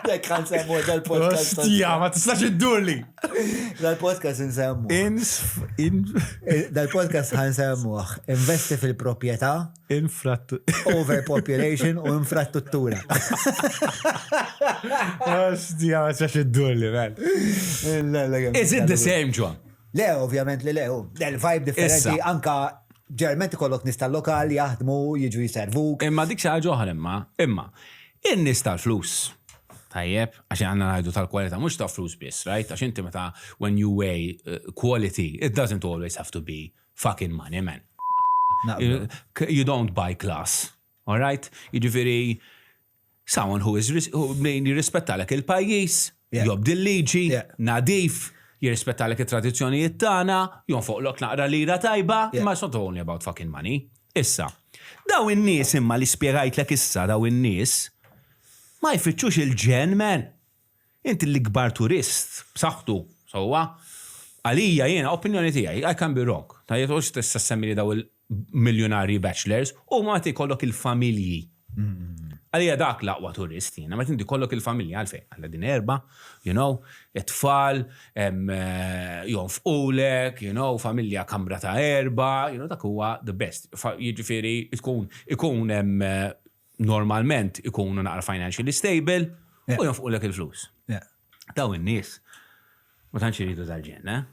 Dek ħa nsemmu dal-podcast. Ostja, ma tistax iddurli. Dal-podcast nsemmu. Insf in Dal-podcast ħa nsemmuh. Investi fil-proprjetà. Infrattu. Overpopulation u infrastruttura. Ostja, ma tistax iddurli, man. Is it the same, John? Le, ovvjament li le, il-vibe differenti, anka ġerment ikollok nies tal-lokal jaħdmu, jiġu jiservuk. Imma dik xi ħaġa oħra imma, imma, in-nies tal-flus, tajjeb, għax għandna ngħidu tal-kwalità, mhux ta' flus biss, right? Għax inti meta when you weigh eh, quality, it doesn't always have to be fucking money, man. You don't buy class, all right? Jiġifieri, someone who is min jirrispettalek il-pajjiż, jobdi l-liġi, nadif, jirrispettalek it-tradizzjonijiet tagħna, jonfoqlok naqra lira tajba, imma it's not only about fucking money. Issa, daw in-nies imma li spjegajtlek issa daw in-nies ma jfittxux il-ġenn man. Inti l-ikbar turist b'saħħtu, sewwa? Għalija jiena, opinjoni tiegħi, I can be wrong. Tajjeb toqgħodx tista' ssemmili daw il-miljunarji bachelors, huma meta jkollok il-familji. Għalija dak l-aqwa turist jiena, meta inti jkollok il-familja għalfejn, għandha din erba, you know, it-tfal, jonfqulek, you know, familja kamra ta' erba, you know, dak huwa the best. Jiġifieri tkun ikun normalment ikunu naqra financially stable u jonfqulek il-flus. Daw in-nies ma tantx iridu dal-ġenn, eh?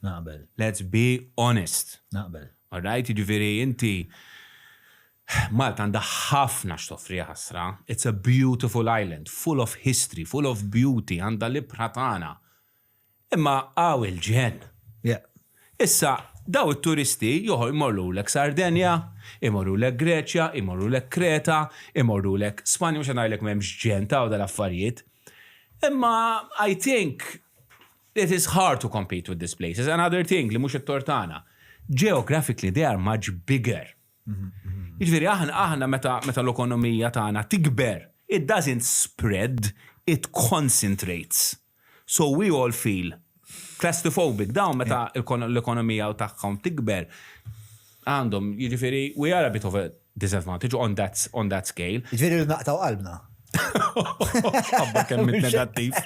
Naqbel. Let's be honest. Naqbel. All right, jiġifieri inti Malta għandha ħafna x'toffri ħasra. It's a beautiful island, full of history, full of beauty, għandha l-ibħra tagħna. Imma hawn il-ġenn. Yeah. Issa, daw it-turisti joħo jmorrulek Sardenja, imorrulek Greċja, imorrulek Kreta, imorrulek Spanja, mhux qed ngħidlek m'hemmx ġenn ta' dal-affarijiet. Imma I think it is hard to compete with these places. Another thing li mhux it-tort tagħna. Geographically they are much bigger. Jiġifieri aħna aħna meta meta l-ekonomija tagħna tikber, it doesn't spread, it concentrates. So we all feel claustrophobic. Dawn meta l-ekonomija tagħhom tikber għandhom, jiġifieri we are a bit of a disadvantage on that, on that scale. Jiġifieri naqtaw qalbna. Ħabba kemm negattiv.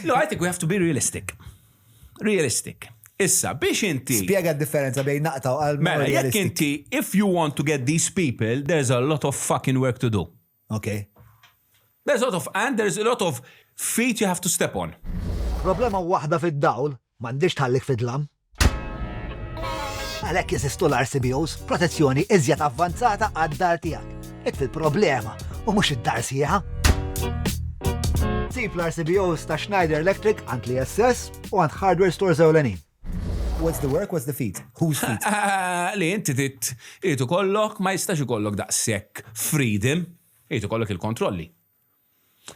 No, I think we have to be realistic. Realistic. Issa, biex inti. Spjega d-differenza bejn naqtaw qalbna. Mela, jekk inti, if you want to get these people, there's a lot of fucking work to do. Ok. There's a lot of, and there's a lot of feet you have to step on. Problema waħda fid-dawl m'għandhiex tħallik fid-dlam. Għalhekk jeżistu l-RCBOs, protezzjoni iżjed avvanzata għad-dar tiegħek. Itfi l-problema u mhux id-dar sħiħa. Sib l-RCBOs ta' Schneider Electric għand l-ISS u għand hardware stores ewlenin. What's the work, what's the feet? Whose feet? Li inti trid irid ikollok ma jistax ikollok daqshekk freedom, irid ikollok il-kontrolli.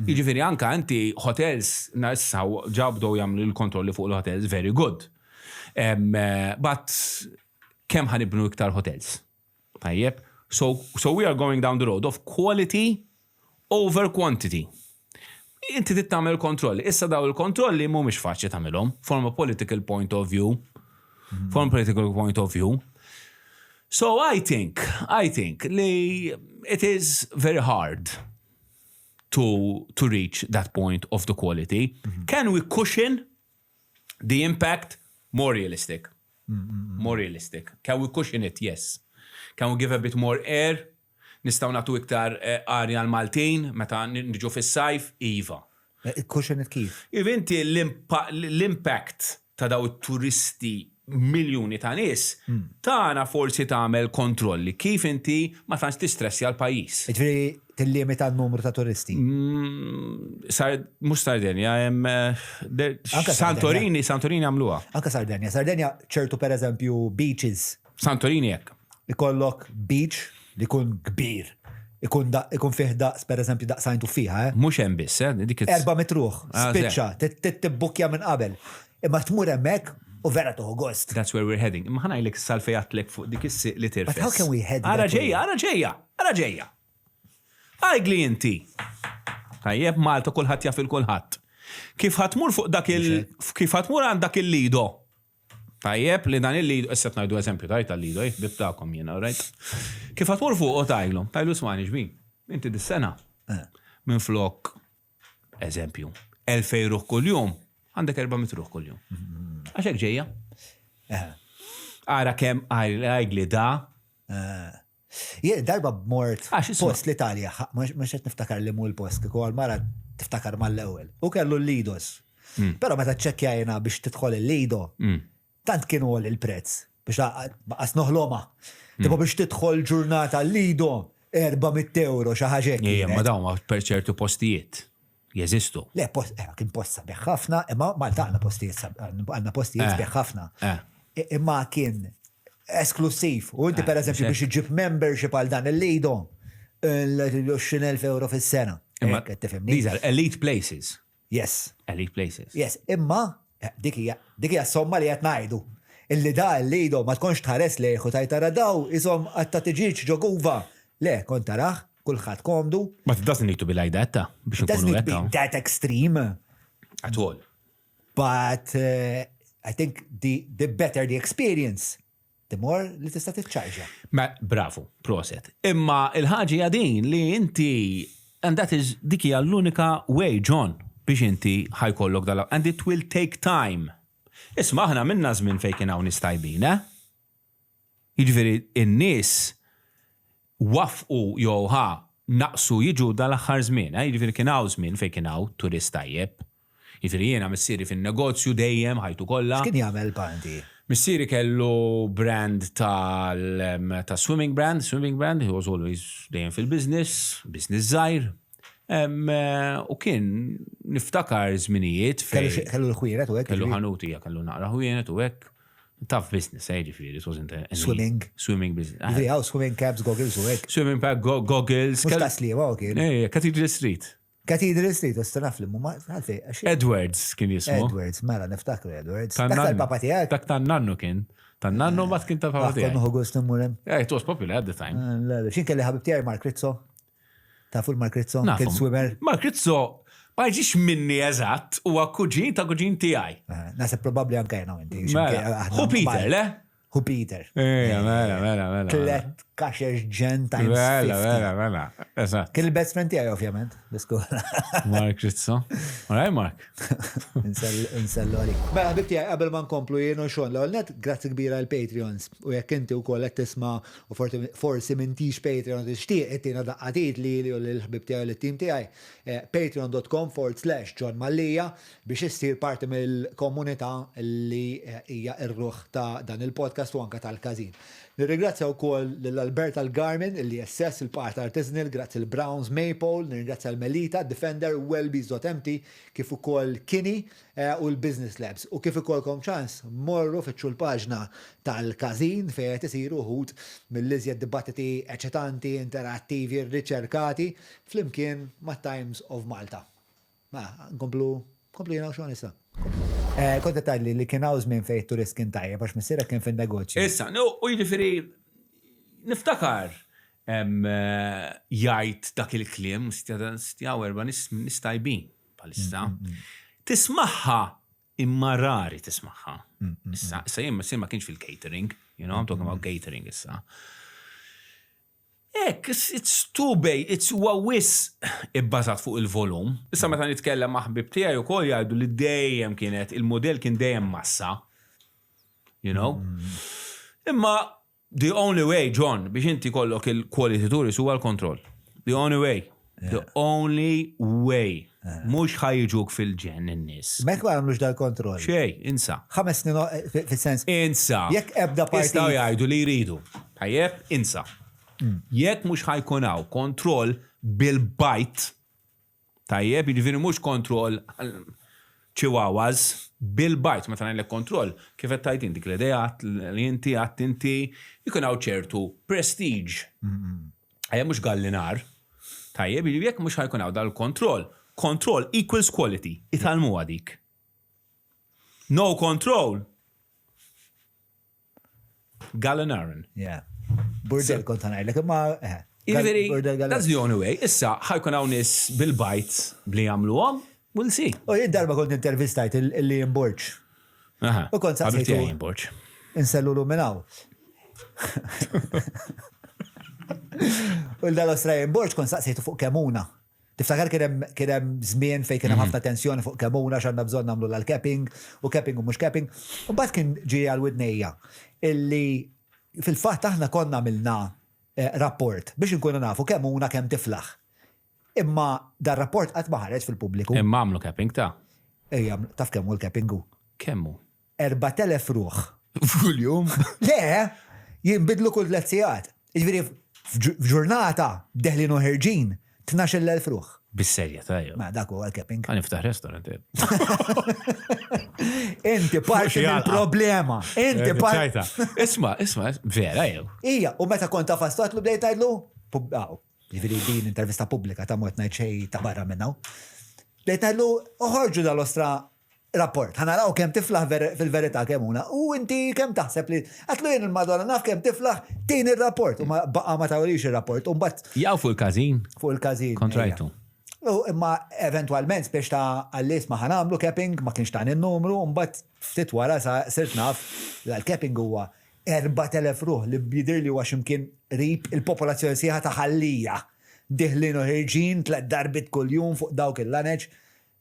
Jiġifieri anka inti hotels issa ġa bdew jagħmlu l-kontrolli fuq il-hotels very good. But kemm ħa nibnu iktar hotels? Tajjeb? So, so we are going down the road of quality over quantity. Inti trid tagħmel kontrolli. Issa daw il-kontrolli mhumiex faċli tagħmilhom from a political point of view. From a political point of view. So I think, I think li it is very hard to reach that point of the quality. Can we cushion the impact? More realistic. More realistic. Can we cushion it? Yes. Can we give a bit more air? Nistgħu nagħtu iktar arja l-Maltin meta niġu fis-sajf? Iva. Cushion it kif? Iva inti l-impact ta' daw it-turisti miljuni ta' nies, tagħna forsi tagħmel kontrolli kif inti ma tantx tistressja l-pajjiż. Ġifieri tillimita n-numru ta' turisti. Mhux Sardenja, hemm Anka Santorini, Santorini għamluha. Anka Sardenja. Sardenja ċertu per eżempju beaches. Santorini hekk. Ikollok beach li jkun kbir. Ikun da, ikun fih daqs per eżempju daqsajn tuffiħa, eh? Mhux hemm biss, eh? Dik 400 ruħ, Ah, spiċċa, tibbukja minn qabel. Imma tmur hemmhekk u vera tuħu gost. That's where we're heading. Imma ħa ngħidlek salfejat fuq dik is-siq li tirfes. But how can we head Ara that way? ġejja, ara ġejja, ara ġejja. Għajgli inti. Tajjeb, Malta kulħadd jaf il-kulħadd. Kif ħa tmur fuq dak il kif ħa tmur għand dak il-lido. Tajjeb, li dan il-lido, issa ngħidu eżempju tajt tal-lido, eh, bibtakom jiena, right? Kif ħa tmur fuq u tajlu, tajlu smani ġbin. Inti dis-sena. Minn flok, eżempju, 2000 ruħ kull-jum, għandek 400 ruħ kull-jum. Għax hekk ġejja. Ara kemm għajgli da. Jien darba mort Għax isma' post l-Italja, ma qed niftakar li mu l-post, kieku għal-mara tiftakar mal-ewwel. U kellu l-Lidos. Però meta ċċekkjajna biex tidħol il-Lido, tant kienu għol il-prezz biex baqas noħloma. Tipo biex tidħol ġurnata l-Lido, 400 euro xi ħaġa hekk Ejja, ma kienet. dawn ma per ċertu postijiet jeżistu. Le, post, kien post sabiħ ħafna, imma Malta għandna postijiet għandna postijiet sbieħ ħafna. Imma kien esklusiv. U inti per eżempju biex iġib membership għal dan il-Lido, l-20,000 euro fis-sena. Imma Hekk qed tifhimni? These are elite places. Yes. Elite places. Yes, imma dik hija somma li qed ngħidu. Illi da il-Lido ma tkunx tħares lejh u tajt tara daw isom għatta tiġiġ ġoguva. Le, kont taraħ, kulħadd komdu. But it doesn't need to be like that, ta' biex It doesn't nkunu need to be hekk. that extreme. At all. But I think the better the experience, the more li tista' tiċċarġa. Ma, bravo, proset. Imma il-ħaġa hija din li inti, and that is dik hija l-unika way, John, biex inti ħa jkollok dal and it will take time. Isma' aħna minna żmien fejn kien hawn nies tajbin, eh? Jiġifieri in-nies wafqu jew ħa naqsu jiġu dal-aħħar żmien, eh? Jiġifieri kien hawn żmien fejn kien hawn turist tajjeb. Jiġifieri jiena missieri fin-negozju dejjem ħajtu kollha. X'kien jagħmel Panti? Missieri kellu brand tal ta' swimming brand, swimming brand, he was always dejjem fil-business, business żgħir. U kien niftakar żminijiet Kellu fejn kellu l-ħwienet u hekk? Kellu ġifieri? ħanut, hija, kellu naqra ħwienet u hekk. Tough business, ġifieri, it wasn't any Swimming. Swimming business. Ġifieri hawn swimming caps, goggles u hekk. Swimming pack, goggles. Mhux ta' Sliema u kien. Eh, Cathedral Street. Cathedral Street, u stanaf li mumma, għalfej, għax Edwards kien jismu. Edwards, mela, niftakru Edwards. Tan Dak nannu. tal-papa tiegħek. Dak tan-nannu kien. Tan-nannu ma kien tal-papa Kont tiegħek. nieħu gost immur hemm. Yeah, it was popular at the time. Le, le, X'in kelli ħabib tiegħi Mark Rizzo. Tafu l-Mark Rizzo? Nafu. Kien swimmer. Mark Rizzo ma jiġix minni eżatt, huwa kuġin ta' kuġin tiegħi. Naħseb probabbli anke jiena u inti. Mela. X'imkien, aħna Hu Peter, le? Hu Peter. Ejja, mela, mela, mela. Tlet kaxex ġen times Mela, 50. mela, mela. Eżatt. Kien il-best friend tiegħi ovvjament, l-iskola. Mark Rizzo. All right, Mark. Insellu għalik. Mela, ħabib tiegħi, qabel ma nkomplu jien u Sean, l-ewwel net, grazzi kbira għal Patreons. U jekk inti wkoll qed tisma' u forsi m'intix Patreon tixtieq ittina daqqatit li li u lill-ħbib tiegħi u lit-tim tiegħi, patreon dot com forward slash Jon Mallia biex issir parti mill-komunità li hija r-ruħ ta' dan il-podcast u anka tal-każin. Nirringrazzja wkoll lil Alberta l-Garmin, il-ISS, il-Part Artisanal, grazzi l-Browns, Maypole, nirringrazzja l-Melita, Defender, Wellbees.mt, kif ukoll Kini u l-Business Labs. U kif ikollkom ċans, morru fittxu l-paġna tal-każin fejn qed isiru wħud mill-iżjed dibattiti eċitanti, interattivi, riċerkati flimkien mat-Times of Malta. Mela, nkomplu, nkomplu jiena u Sean issa. Kont qed tgħidli li kien hawn żmien fejn it-turist kien tajjeb għax missierek kien fin-negozju. Issa, u jiġifieri niftakar jgħid dak il-kliem, stja erba' nies tajbin bħalissa. Tismagħha imma rari tismagħha. Issa, issa jien ma kienx fil-catering, you know, I'm talking about catering issa. Hekk, it's too bay, it's huwa wisq ibbażat fuq il-volum. Issa meta nitkellem ma' ħbieb tiegħi wkoll jgħidu li dejjem kienet, il-mudell kien dejjem massa. You know? Imma the only way, John, biex inti jkollok il-quality tourist huwa l-kontroll. The only way. The only way. Mhux ħa jiġuk fil-ġenn in-nies. Ma jekk ma jagħmlux dal-kontroll? Xejn, insa. Ħames snin fis-sens. Insa. Jekk ebda partit. Jistgħu jgħidu li jridu. Tajjeb, insa. Jekk mhux ħa jkun hawn kontroll bil-bajt, tajjeb, jiġifieri mhux kontroll chihuahuas, bil-bajt, meta ngħidlek kontroll, kif qed tgħid inti, dik l-idea li inti għedt inti, jkun hawn ċertu prestige. Ejja mhux gallinar. Tajjeb, jiġifieri jekk mhux ħajkun hawn dal-kontroll, control equals quality, itgħallmuha dik. No control. Gallinaran. Yeah. Burdel kont ngħidlek imma eh. Jiġifieri, that's the only way. Issa ħajkun hawn nies bil-bajt bli jagħmluhom, we'll see. U jien darba kont intervistajt il-Liam Borg. U kont saqsejtu. Borg. Insellulu minn hawn. U l-dal-Australian Borg kont saqsejtu fuq Kemuna. Tiftakar kien hemm żmien fejn kien hemm ħafna tensjoni fuq Kemuna x'għandna bżonn nagħmlu l-capping u capping u mhux capping. U mbagħad kien ġie għal widnejja illi fil-fatt aħna konna għamilna rapport biex inkunu nafu Kemuna kemm tiflaħ. Imma dar-rapport qatt ma ħareġ fil-pubbliku. Imma għamlu capping ta'. Ejja, taf kemm hu l-capping hu? Kemm hu? 4,000 ruħ. Kuljum? Le, jinbidlu kull tliet sigħat. Jiġifieri f'ġurnata deħlin u ħerġin 12,000 ruħ. Bis-serjetà jew? Ma dak huwa l-capping. Ħa niftaħ restaurant. Eh. Inti parti mill-problema. Inti eh, parti. Isma', isma', vera jew. Ija, u meta kont taf għastatlu bdejt tgħidlu, Jiġifieri din intervista pubblika ta' mod ngħid xejn ta' barra minn hawn. Bdejt ngħidlu oħorġu dal-ostra rapport. Ħa naraw kemm tiflaħ fil-verità kemm huna. U inti kemm taħseb li għatlu jien il-Madonna naf kemm tiflaħ tin ir-rapport. U baqa' ma tawlix ir-rapport. U mbagħad Jaw fuq il-każin. Fuq il-każin. Kontrajtu. U imma eventwalment biex ta' għallis ma ħanamlu capping ma kienx ta' n-numru, u mbagħad ftit wara sa sirt naf li l-capping huwa 4,000 ruħ li jidhirli huwa xi mkien qrib il-popolazzjoni sħiħa ta' Ħal Lija. Diħlin u ħirġin tlett darbiet kuljum fuq dawk il-laneġ.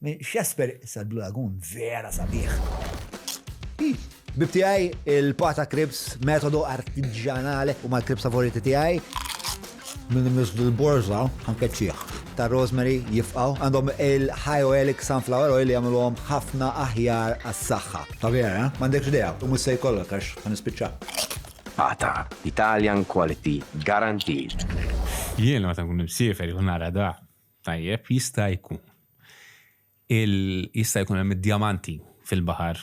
X'esper issa l-Blue Lagoon vera sabiħ. Ħbieb tiegħi, il-pata cribs, metodu artiġjanali huma l-cribs favoriti tiegħi. Min imiss bil-borża ħankeċċih. Ta' rosemary jifqgħu. Għandhom il-high oleic sunflower oil li jagħmluhom ħafna aħjar għas-saħħa. Ta' vera, eh? M'għandekx idea u mhux se jkollok għax ħa nispiċċa. Pata, Italian quality guaranteed. Jiena meta nkun imsiefer u nara da, tajjeb, jista' jkun. Jista' jkun hemm id-djamanti fil-baħar.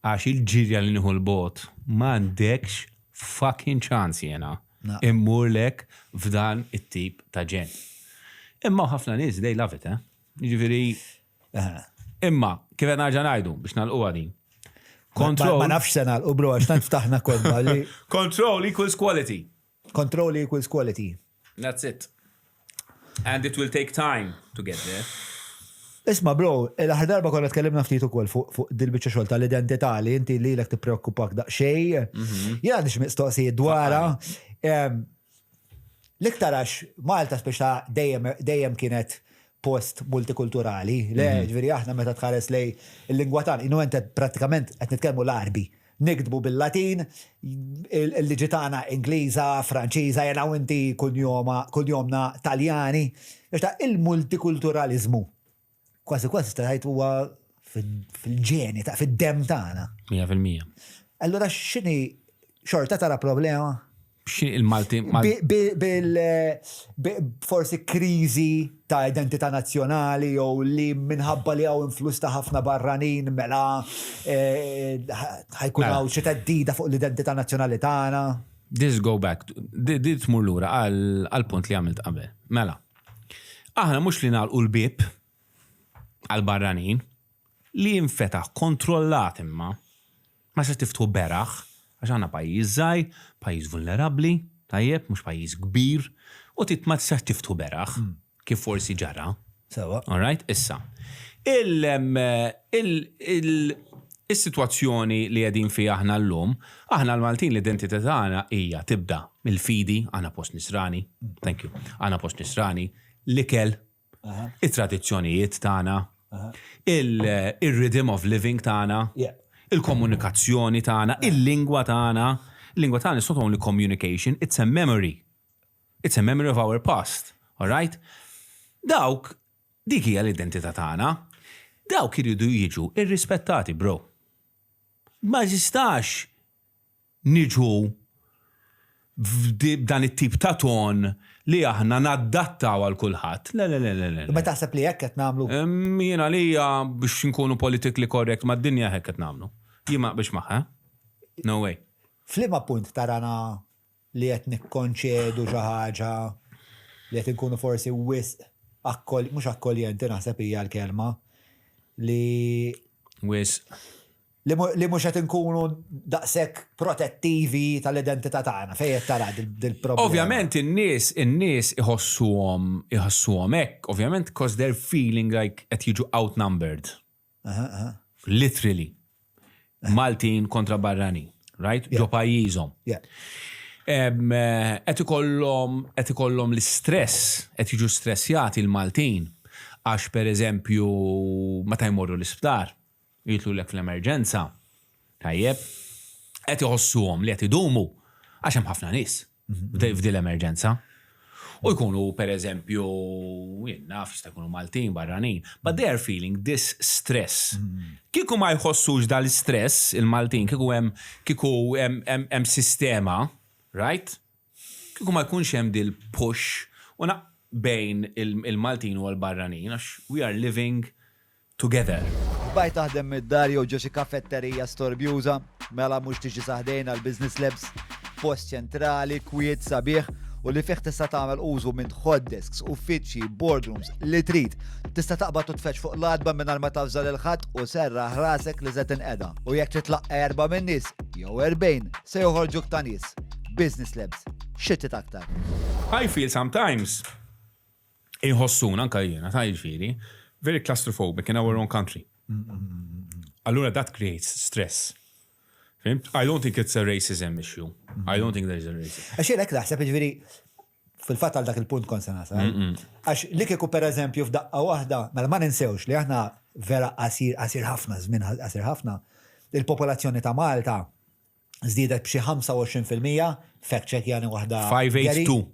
Għax il-ġirja li nieħu l-bogħod m'għandekx fucking ċans jiena immurlek f'dan it-tip ta' ġenn. Imma ħafna nies they love it, eh? Jiġifieri Imma, kif qed nerġa' ngħidu biex nagħlquha din. Control. Ma nafx se nagħlqu bro għax tant ftaħna kotba li. Control equals quality. Control equals quality. That's it. And it will take time to get there. Isma bro, l-aħħar darba konna tkellimna ftit ukoll fuq fu dil-biċċa xogħol tal-identità li inti lilek tippreokkupak daqsxejn. Mhm. Jien għandi xi mistoqsijiet dwarha. L-iktar għax Malta speċa dejjem dejjem kienet post multikulturali, le mhm. ġifieri aħna meta tħares lej il-lingwa tagħna, innu prattikament qed nitkellmu l-Arbi. Niktbu bil-Latin, il-liġi tagħna Ingliża, Franċiża, jena u inti kunjomna Taljani. Biex ta' il-multikulturaliżmu. Kważi kważi tgħid huwa fil-ġeni, ta' fid-demm tagħna. 100%. Allura x'inhi Xorta tara problema? Xi il-Malti Bil forsi kriżi ta' identità nazzjonali jew li minħabba li hawn influss ta' ħafna barranin mela eh, ħajkun mela. hawn xi theddida fuq l-identità nazzjonali tagħna. This go back, di tmur lura għal punt li għamilt qabel. Mela, aħna mhux li nagħlqu l-bieb għal barranin li jinfetaħ kontrollat imma Ma se tiftħu beraħ, għax aħna pajjiż żgħir, pajjiż vulnerabbli, tajjeb, mhux pajjiż kbir, u tit ma tistax tiftħu beraħ, kif forsi ġara. Sewa. All right, issa. Il, il, il, is-sitwazzjoni li qegħdin fiha aħna llum, aħna l-Maltin l-identità tagħna hija tibda mill-fidi, aħna post nisrani, thank you, aħna post nisrani, l-ikel, it-tradizzjonijiet tagħna, il-rhythm of living tagħna, il-komunikazzjoni tagħna, il-lingwa tagħna. Il-lingwa tagħna is not only communication, it's a memory. It's a memory of our past. All right? Dawk, dik hija l-identità tagħna. Dawk iridu jiġu irrispettati, bro. Ma jistax niġu b'dan it-tip ta' ton li aħna naddattaw għal kulħadd. Le, le, le, le, le. Ma taħseb li hekk qed nagħmlu? Jien għalija biex inkunu politically correct mad-dinja hekk qed nagħmlu. Jien ma naqbilx magħha. No way. F'liema punt tarana li qed nikkonċedu xi ħaġa li qed inkunu forsi wisq mhux akkoljenti naħseb hija l-kelma li Wisq. Li mhux qed inkunu daqshekk protettivi tal-identità tagħna, fejn qed tara dil-problema? Ovvjament in-nies in-nies iħossuhom iħossuhom hekk, ovvjament cause they're feeling like qed jiġu outnumbered. Literally. Maltin kontra barranin, right? Ġo pajjiżhom. Qed ikollhom qed ikollhom l-istress, qed jiġu stressjati l-Maltin għax pereżempju meta jmorru l-isptar, Jitlulek fl-emerġenza, tajjeb, qed iħossuhom li qed idumu għax hemm ħafna nies f'din l-emerġenza. U jkunu per eżempju, jien naf, jista' jkunu Maltin, barranin, but they are feeling this stress. Kieku ma jħossux dal-istress il-Maltin, kieku hemm kieku hemm sistema, right? Kieku ma jkunx hemm dil-push u bejn il-Maltin u l-barranin, għax we are living together. Bqajt taħdem mid-dar jew ġo xi kafetterija storbjuża? Mela mhux tiġi sa ħdejna l-Business Labs? Post ċentrali, kwiet, sabiħ u li fih tista' tagħmel użu minn hot desks, uffiċċji, boardrooms, li trid. Tista' taqbad u tfeġġ fuq l-għatba mingħajr ma tavża lil ħadd u serraħ rasek li se tinqeda. U jekk titlaqqa' erba' min-nies, jew 40, se joħorġuk ta' nies. Business Labs. Xi trid aktar? I feel sometimes inħossuna anka jiena ta' jiġifieri very claustrophobic in our own country. Allura that creates stress. Fhimt? I don't think it's a racism issue. I don't think there is a racism. Għax jien hekk naħseb jiġifieri fil-fatt għal dak il-punt kont se nasal. Għax li kieku pereżempju f'daqqa waħda, mela ma ninsewx li aħna vera qasir qasir ħafna żmien qasir ħafna, il-popolazzjoni ta' Malta żdiedet b'xi 25%, fact check jani waħda. 582.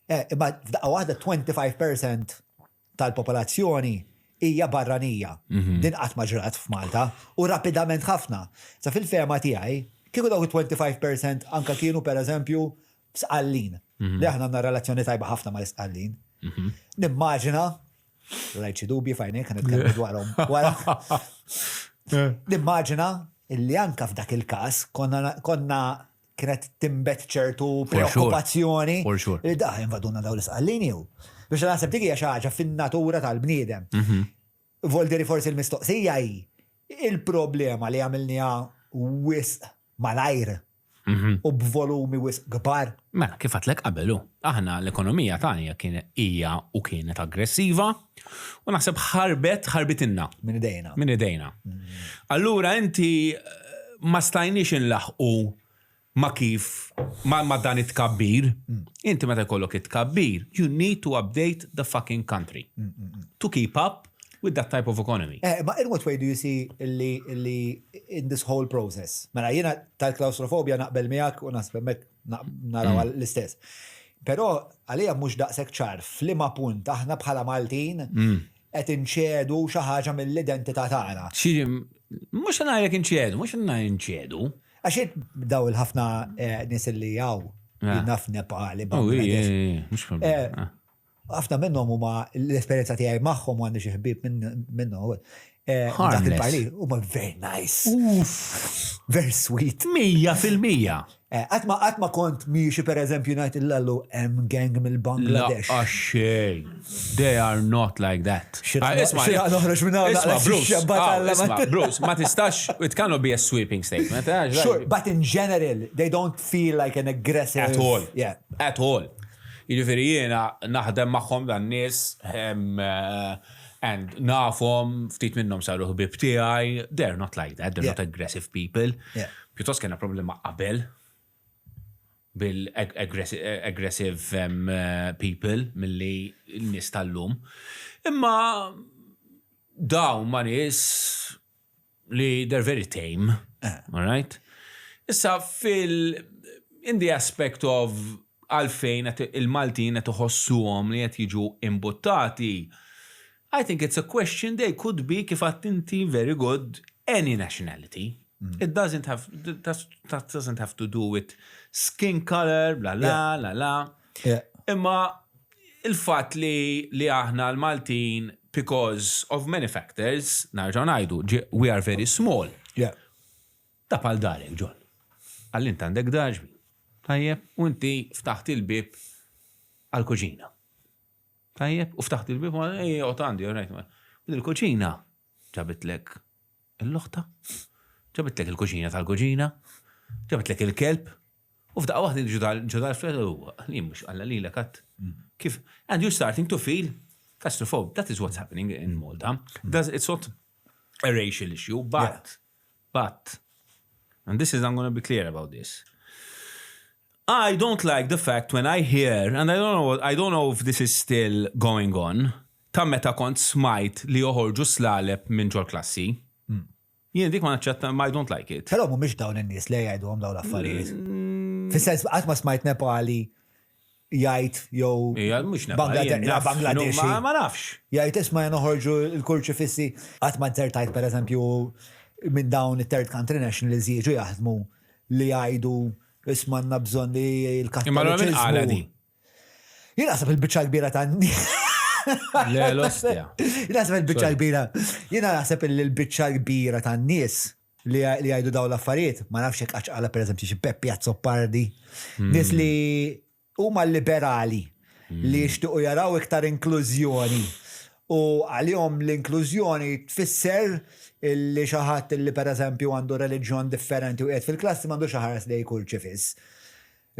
Eh, imma f'daqqa waħda 25% tal-popolazzjoni hija barranija. Mhm. Din qatt ma ġrat f'Malta u rapidament ħafna. Sa fil-fema tiegħi, kieku dawk 25% anka kienu pereżempju sqallin. Mhm. Li aħna għandna relazzjoni tajba ħafna mal-isqallin. Mhm. Nimmaġina, rajt xi dubji fajnek, għan nitkellmu dwarhom wara. Nimmaġina illi anka f'dak il-każ konna kienet timbet ċertu preokkupazzjoni. Li da invaduna daw l-isqallin jew. Biex naħseb dik hija xi ħaġa fin-natura tal-bniedem. Mhm. Volderi forsi l-mistoqsija hi il-problema li għamilniha wisq malajr mhm. u b'volumi wisq kbar. Mela, kif għatlek qabelu, aħna l-ekonomija tagħna kien hija u kienet aggressiva u naħseb ħarbet ħarbitinna. Minn idejna. Minn idejna. Mm. Allura inti ma stajniex inlaħħqu ma' kif ma' ma' dan it-tkabbir. Inti meta jkollok it-tkabbir, you need to update the fucking country to keep up with that type of economy. Eh, ma in what way do you see li, li in this whole process? Mela jiena tal-klaustrofobja naqbel miegħek u naħseb hemmhekk naraw mm. l-istess. Però għalija mhux daqshekk ċar f'liema punt aħna bħala Maltin mm. qed inċedu xi ħaġa mill-identità tagħna. Xi mhux ngħidlek inċedu, mhux ngħid inċedu. Għax daw il-ħafna eh, nies li jaw, naf Nepali, Oh, Bangladesh. Mhux problema. Eh, ħafna minnhom huma l-esperjenza tiegħi magħhom u għandi xi ħbieb minnhom. Eh, dak il-pajjiż huma very nice. Uff. Very sweet. 100%. Eh, qatt ma qatt ma kont miexi pereżempju ngħid illallu hemm gang mill-Bangladesh. Laqqa xejn. They are not like that. Ah, isma, noħroġ minn hawn. Isma, Bruce. Ah, isma, Bruce, ma tistax, it cannot be a sweeping statement. Eh, sure, but in general, they don't feel like an aggressive. At all. Yeah. At all. Jiġifieri jiena naħdem magħhom dan nies eh, and nafhom ftit minnhom saru ħbieb tiegħi. They're not like that, they're not aggressive people. Pjuttost kellna problema qabel bil-aggressive eh, people milli n-nies tal-lum. Imma dawn ma nies li they're very tame, eh. all right? Issa fil in the aspect of għalfejn il-Maltin qed iħossuhom li qed jiġu imbuttati, I think it's a question they could be kif għadt inti very good any nationality. Mm. It doesn't have that doesn't have to do with skin color, bla la la la. Imma il-fatt li li aħna l-Maltin because of many factors, narġgħu ngħidu, we are very small. Yeah. Ta' pal darek, John. Għall int għandek dar ġbi. Tajjeb, u inti ftaħt il-bib għal-kuġina. Tajjeb, u ftaħt il-bib, u ej, għandi, all right. U il-kuġina ġabitlek l-loħta, ġabitlek il-kuġina tal-kuġina, ġabitlek il-kelb, U f'daqqa waħda ġo dal-flet u li mhux alla lilek għad. Kif? And you're starting to feel claustrophobic. That is what's happening in Malta. Does, it's not a racial issue, but, but, and this is, I'm going to be clear about this. I don't like the fact when I hear, and I don't know, I don't know if this is still going on, ta' meta kont smajt li joħorġu slaleb minn ġol klassi. Jien dik ma naċċetta, ma I don't like it. Però mhumiex dawn in-nies li jgħiduhom dawn l-affarijiet. Mm. Fis-sens qatt ma smajt Nepali jgħid jew Ija, mhux Nepali. Bangladeshi. Ma nafx. Jgħid isma' noħorġu l-kurċifissi. Qatt ma nzertajt pereżempju minn dawn it-third country nationals jiġu jaħdmu li jgħidu isma' għandna bżonn li l-kattoliċiżmu. Jien naħseb il-biċċa kbira ta' Le, l-ostja. Jien naħseb il-biċċa kbira. Jien naħseb il-biċċa kbira ta' nies li jgħidu daw l-affarijiet, ma nafx jekk għax pereżempju xi Peppi Azzopardi, hmm. nies li huma liberali hmm. li jixtiequ jaraw iktar inklużjoni. U għalihom l-inklużjoni tfisser li xi ħadd li pereżempju għandu reliġjon differenti u qiegħed fil-klassi m'għandux ħares li jkun ċifis.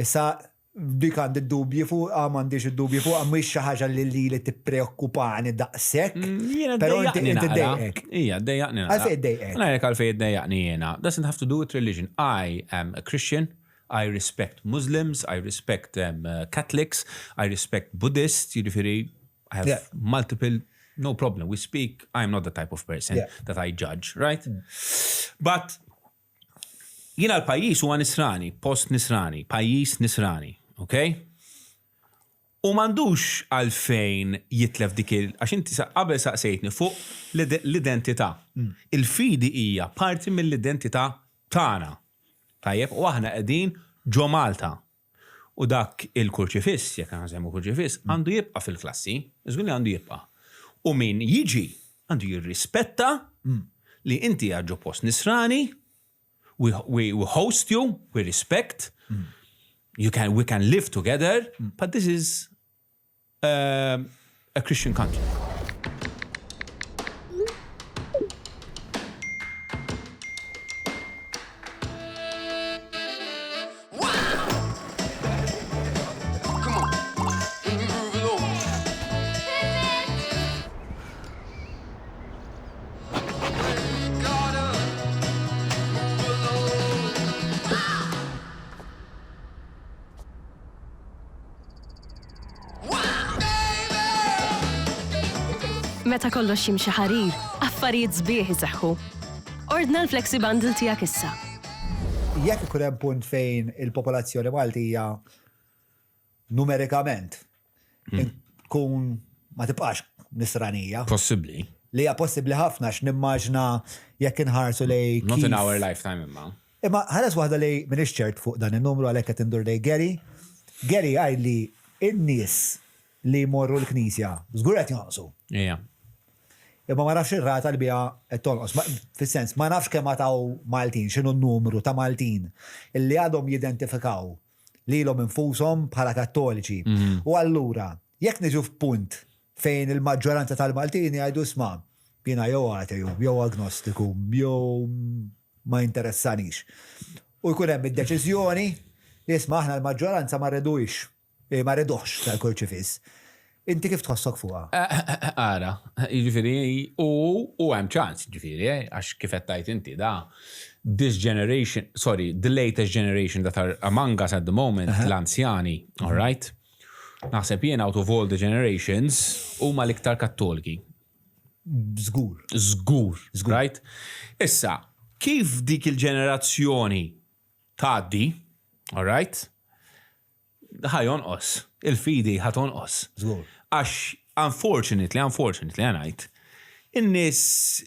Issa Dik għandi d-dubji fuqha, m'għandix id-dubji fuqha, mhix xi ħaġa li lili tippreokkupani daqshekk. Mm, jiena Però inti ddejjaqni inti naqra. ddejqek. Ija, ddejjaqni naqra. Għalfejn ddejqek? Ngħidlek għalfejn iddejjaqni jiena. Doesn't have to do with religion. I am a Christian, I respect Muslims, I respect um, Catholics, I respect Buddhists, jiġifieri I have Yeah. multiple, no problem. We speak, I am not the type of person Yeah. that I judge, right? But Jiena l-pajjiż huwa nisrani, post nisrani, pajjiż nisrani, ok? U m'għandux għalfejn jitlef dik il għax inti qabel saqsejtni fuq l-identità. Mm. Il-fidi hija parti mill-identità tagħna. Tajjeb, u aħna qegħdin ġo Malta. U dak il-kurċifiss, jekk aħna nsemmu kurċifiss, mm. għandu jibqa' fil-klassi, żgur li għandu jibqa'. U min jiġi għandu jirrispetta mm. li inti għadġu post nisrani, we, we, we host you, we respect, mm. you can, we can live together, but this is um, a Christian country. Meta kollox jimxi ħarir, affarijiet sbieħ iseħħu. Ordna l-Flexi Bundle tiegħek issa. Jekk ikun hemm punt fejn il-popolazzjoni Maltija numerikament hmm. tkun ma tibqax nisranija. Possibbli. Li hija possibbli ħafna x'nimmaġna jekk inħarsu lej. Not in our lifetime imma. Imma ħares waħda li m'iniex ċert fuq dan in-numru għalhekk qed indur lejn Gary. Gary għidli in-nies li jmorru l-knisja żgur qed jonqsu. Ija. Imma ma nafx ir-rata li biha qed tonqos. Fis-sens, ma nafx kemm għad hawn Maltin, x'inhu n-numru ta' Maltin illi għadhom jidentifikaw lilhom infushom bħala Kattoliċi. U allura, jekk niġu f'punt fejn il-maġġoranza tal-Maltin jgħidu isma' jiena jew ateju, jew agnostiku, jew ma jinteressanix. U jkun hemm id-deċiżjoni li isma' aħna l-maġġoranza ma rridux, eh, ma rriduhx tal-kurċifiss. Inti kif tħossok fuqha? Ara, jiġifieri, u u hemm ċans, jiġifieri, eh, għax kif qed tgħid inti da, this generation, sorry, the latest generation that are among us at the moment, l-anzjani, all right? Naħseb jien out of all the generations huma l-iktar kattoliki. Żgur. Żgur, right? Issa, kif dik il-ġenerazzjoni tgħaddi, all right? Ħa jonqos, il-fidi ħa tonqos. Żgur. Għax unfortunately, unfortunately ħa ngħid, in-nies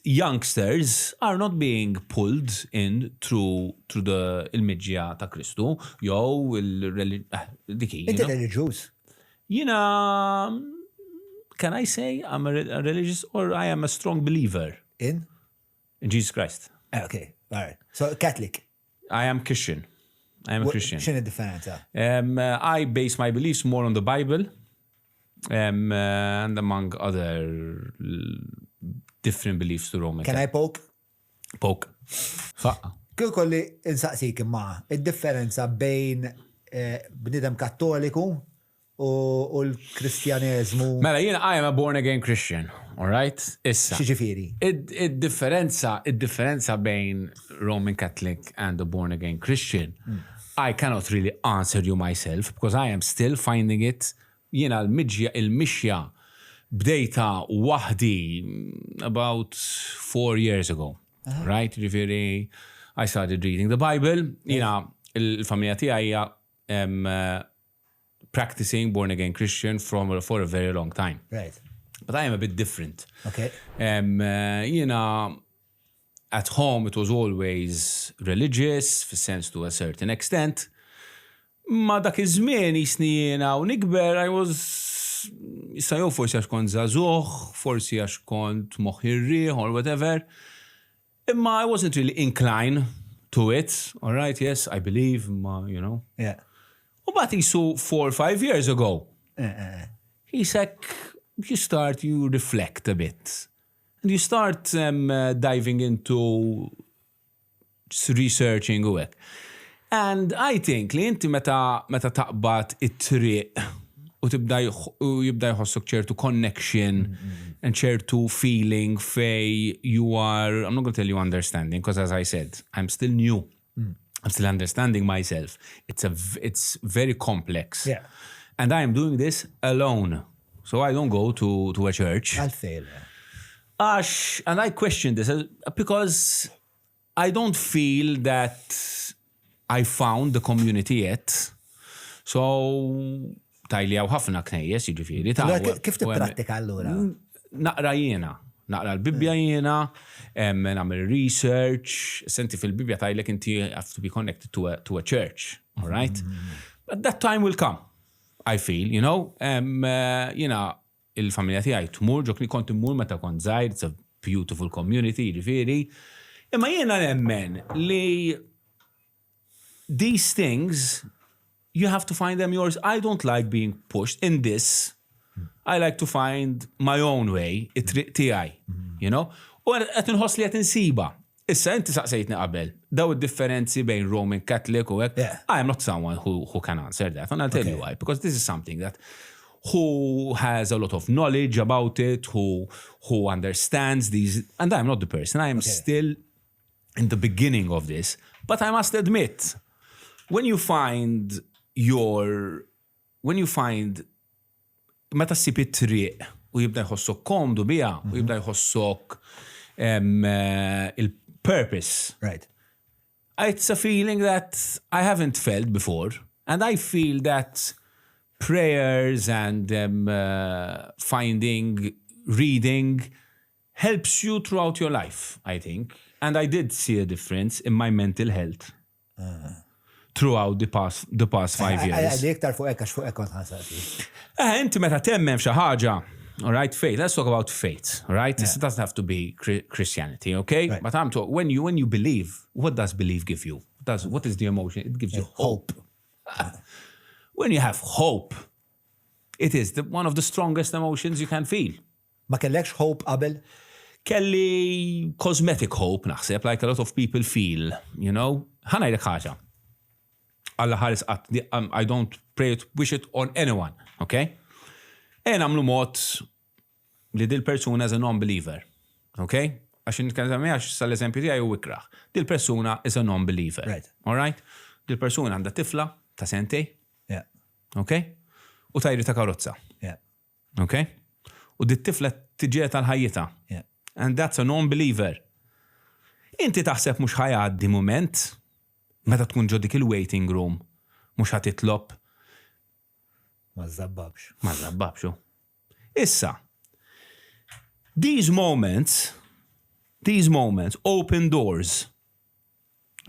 youngsters are not being pulled in through, through the il-miġja ta' Kristu jew il dik hi. Inti reliġjuż? Jiena, can I say I'm a religious or I am a strong believer? In? In Jesus Christ. Eh, okay, all right. So Catholic? I am Christian. I am a Christian. X'inhi differenza? I base my beliefs more on the Bible and among other different beliefs to Roman. Can I poke? Poke. Faqqa. Kieku kolli insaqsik imma id-differenza bejn eh, bniedem kattoliku u l-Kristjaneżmu. Mela jiena I am a born again Christian, all right? Issa. X'jiġifieri? Id-differenza, id-differenza bejn Roman Catholic and a born again Christian, I cannot really answer you myself because I am still finding it jiena l-miġja il-mixja bdejta waħdi about 4 years ago. Right? Ġifieri, I started reading the Bible. Jiena il-familja tiegħi hija practicing born again Christian for a very long time. But I am a bit different. Jiena, at home it was always religious, fis-sens to a certain extent. Ma dak iż-żmien jisni jiena u nikber, I was, issa jew forsi għax kont żagħżugħ, forsi għax kont moħħi r-riħ or whatever. Imma I wasn't really inclined to it. All right, yes, I believe, ma. U mbagħad jisu 4 or 5 years ago, Jisek, you start, you reflect a bit. And you start diving into just researching u hekk. And I think li inti meta taqbad it-triq u tibda u jibda jħossok ċertu connection and ċertu feeling fej you are, I'm not going to tell you understanding, because as I said, I'm still new. I'm still understanding myself. It's very complex. And I am doing this alone. So I don't go to a church. Għalfejn. Għax, and I question this because I don't feel that I found the community yet. So, tajli hawn ħafna knejjes, jiġifieri. Ta' Allura, kif tipprattika allura? Naqra jiena. Naqra l-Bibja jiena, nagħmel research, senti fil-Bibja tajlek inti have to be connected to a church, all right? But that time will come, I feel. Jiena, il-familja tiegħi tmur, ġokni kont immur meta kont żgħir, it's a beautiful community, jiġifieri. Imma jiena nemmen li these things, you have to find them yours. I don't like being pushed in this. I like to find my own way, it-triq tiegħi, you know? U qed inħoss li qed insiba. Issa inti saqsejtni qabel, daw id-differenzi bejn Roman Catholic u hekk. I am not someone who can answer that, and I'll tell you why. Because this is something that who has a lot of knowledge about it, who understands these, and I'm not the person. I am still in the beginning of this. But I must admit, when you find, meta ssib it-triq u jibda jħossok komdu biha, u jibda jħossok il-purpose. It's a feeling that I haven't felt before. And I feel that prayers and finding, reading helps you throughout your life, I think. And I did see a difference in my mental health. Throughout the past, the past five years. Għalli iktar fuq hekk għax fuq hekk kont ħansaqsi. Eh, inti meta temmen f'xi ħaġa, all right, faith, let's talk about faith, all right? It doesn't have to be Christianity, okay? Right. But I'm talking, when you, when you believe, what does belief give you? Does, what is the emotion? It gives you hope. When you have hope, it is the, one of the strongest emotions you can feel. Ma kellekx hope qabel? Kelli cosmetic hope naħseb, like a lot of people feel, you know? Ħa ngħidlek ħaġa. Alla ħares qatt, I don't pray it, wish it on anyone, okay? E nagħmlu mod li dil persuna is a non-believer, okay? Għax nitkellem għax sal-eżempju tiegħi u ikrah. Dil persuna is a non-believer. Right. All right? Dil persuna għandha tifla ta' sentej, Yeah. okay? U tajri ta' karozza. Yeah. Ok? U dit tifla tiġġieled għal ħajjitha. Yeah. And that's a non-believer. Inti taħseb mhux ħa jgħaddi mument meta tkun ġo dik il-waiting room mhux ħa titlob. Ma żabbabx. Ma żabbabx hu. Issa, these moments, these moments open doors.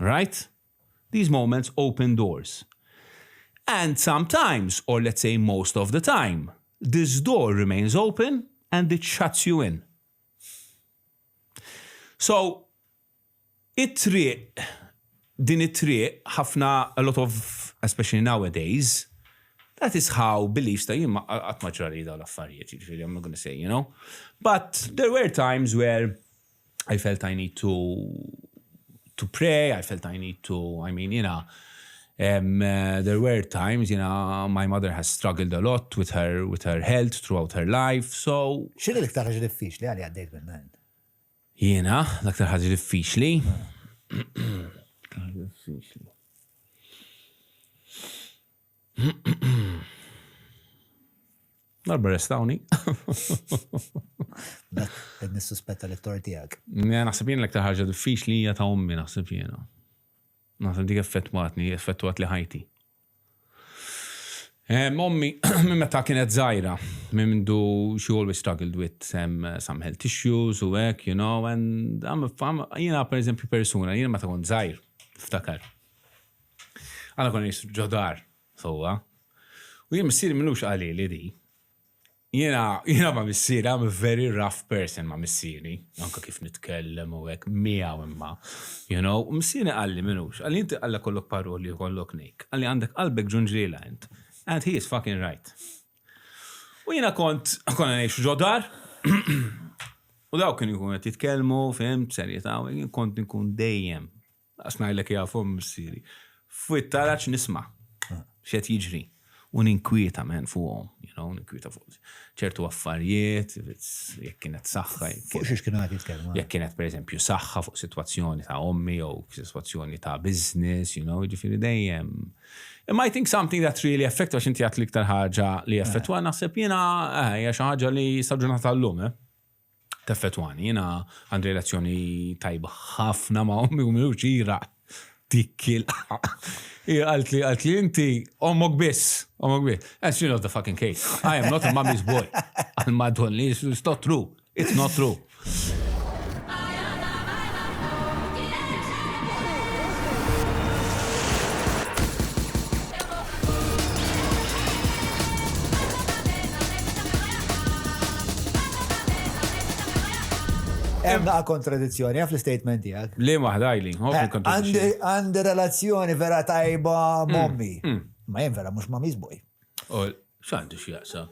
Right? These moments open doors. And sometimes, or let's say most of the time, this door remains open and it shuts you in. So, it-triq, din it-triq, ħafna, a lot of, especially nowadays, that is how beliefs ta' jien qatt ma ġrali dawn l-affarijiet, jiġifieri I'm not gonna say, you know. But there were times where I felt I need to to pray, I felt I need to, I mean, you know, um, uh, there were times, you know, my mother has struggled a lot with her with her health throughout her life, so. X'inhi l-iktar ħaġa diffiċli għali għaddejt minnha int? Jiena, l-aktar ħaġa diffiċli. Diffiċli. Darba restawni. Dak qed nissuspetta li t-tort tiegħek. Naħseb jien l-aktar ħaġa diffiċli hija ta' ommi naħseb jiena. Naħseb dik effettwatni, effettwat li ħajti. Ommi, minn meta kienet żgħira, minn mindu she always struggled with um, some health issues u hekk, you know, and I'm, I'm, jiena per eżempju persuna, jiena meta kont żgħir, ftakar. Għana konna jisru ġodar, sowa. U jien missieri minux għali li di. Jiena, jiena ma missieri, I'm a very rough person ma missieri, anka kif nitkellem u hekk miegħu imma, you know, u missieri qalli minux, qalli inti qalla kollok paroli u kollok nejk, qalli għandek qalbek ġunġliela int. And he is fucking right. U jiena kont, konna ngħixu ġodar, u daw kienu jkunu qed jitkellmu, fhimt, serjetà, u jien kont nkun dejjem Għax ngħidlek jafhom missieri. Fuq it-taraġ nisma' x'qed jiġri. U ninkwieta men fuqhom, you know, ninkwieta fuq ċertu affarijiet, jekk kienet saħħa. Fuq xiex kienu qed jitkellmu. Jekk kienet pereżempju saħħa fuq sitwazzjoni ta' ommi jew sitwazzjoni ta' business, you know, jiġifieri dejjem. Imma I think something that really affect għax inti għat l-iktar ħaġa li effettwa naħseb jiena eh, hija xi ħaġa li sa ġurnata tal-lum, eh. Teffettwani. Jiena għandi relazzjoni tajba ħafna ma' ommi u minux ira tikkil. Għalt li għalt li inti ommok biss, ommok biss. And she not the fucking case. I am not a mommy's boy. Għal madonni, it's not true. It's not true. Hemm naqa' kontradizzjoni għaf l-statement tiegħek. Li waħda jli, eh, Għandi relazzjoni vera tajba mm, mommi. Mm. Ma jien vera mhux mommy's boy. X'għandu x'jaqsa?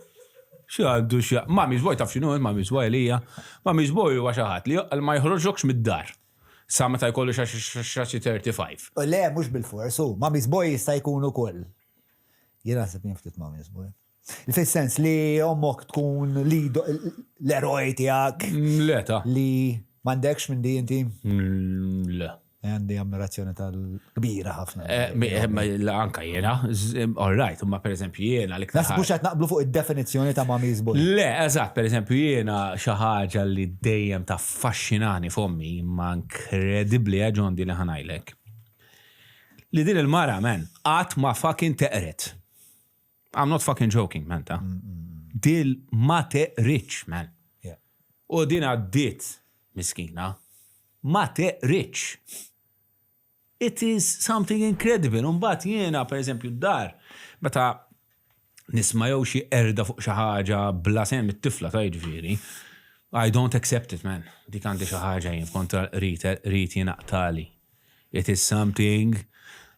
X'għandu x'jaqsa? Mommy's boy taf x'inhu mommy's boy li hija. Mommy's boy huwa xi ħadd li ma joħroġokx mid-dar. Sa meta jkollu xi 35. Le, mhux bil-fors, hu, mommy's boy jista' jkun ukoll. Jien naħseb jien ftit mommy's boy. Fis-sens li ommok tkun li l-eroj tiegħek. Mm, le ta. Li m'għandekx minn di inti? Mm, le. Eh, għandi ammirazzjoni tal-kbira ħafna. Eh, eh, anka jena, all right, ma per eżempju jena li Nas mhux qed naqblu fuq id-definizzjoni ta' mommy's boy. Le, eżatt, per eżempju jiena xi ħaġa li dejjem ta' affaxxinani f'ommi, ma inkredibbli John di li ħanajlek. Li din il-mara, man, qatt ma fucking teqret. I'm not fucking joking, man, ta. Dil ma teqritx, man. U din għaddiet, miskina, ma teqritx. It is something incredible. Umbagħad jiena, per eżempju, d-dar, meta nisma' jew xi qerda fuq xi ħaġa bla sem it-tifla ta' jiġifieri, I don't accept it, man. Dik għandi xi ħaġa jien kontra l-qrid, qrid jien aqtali. It is something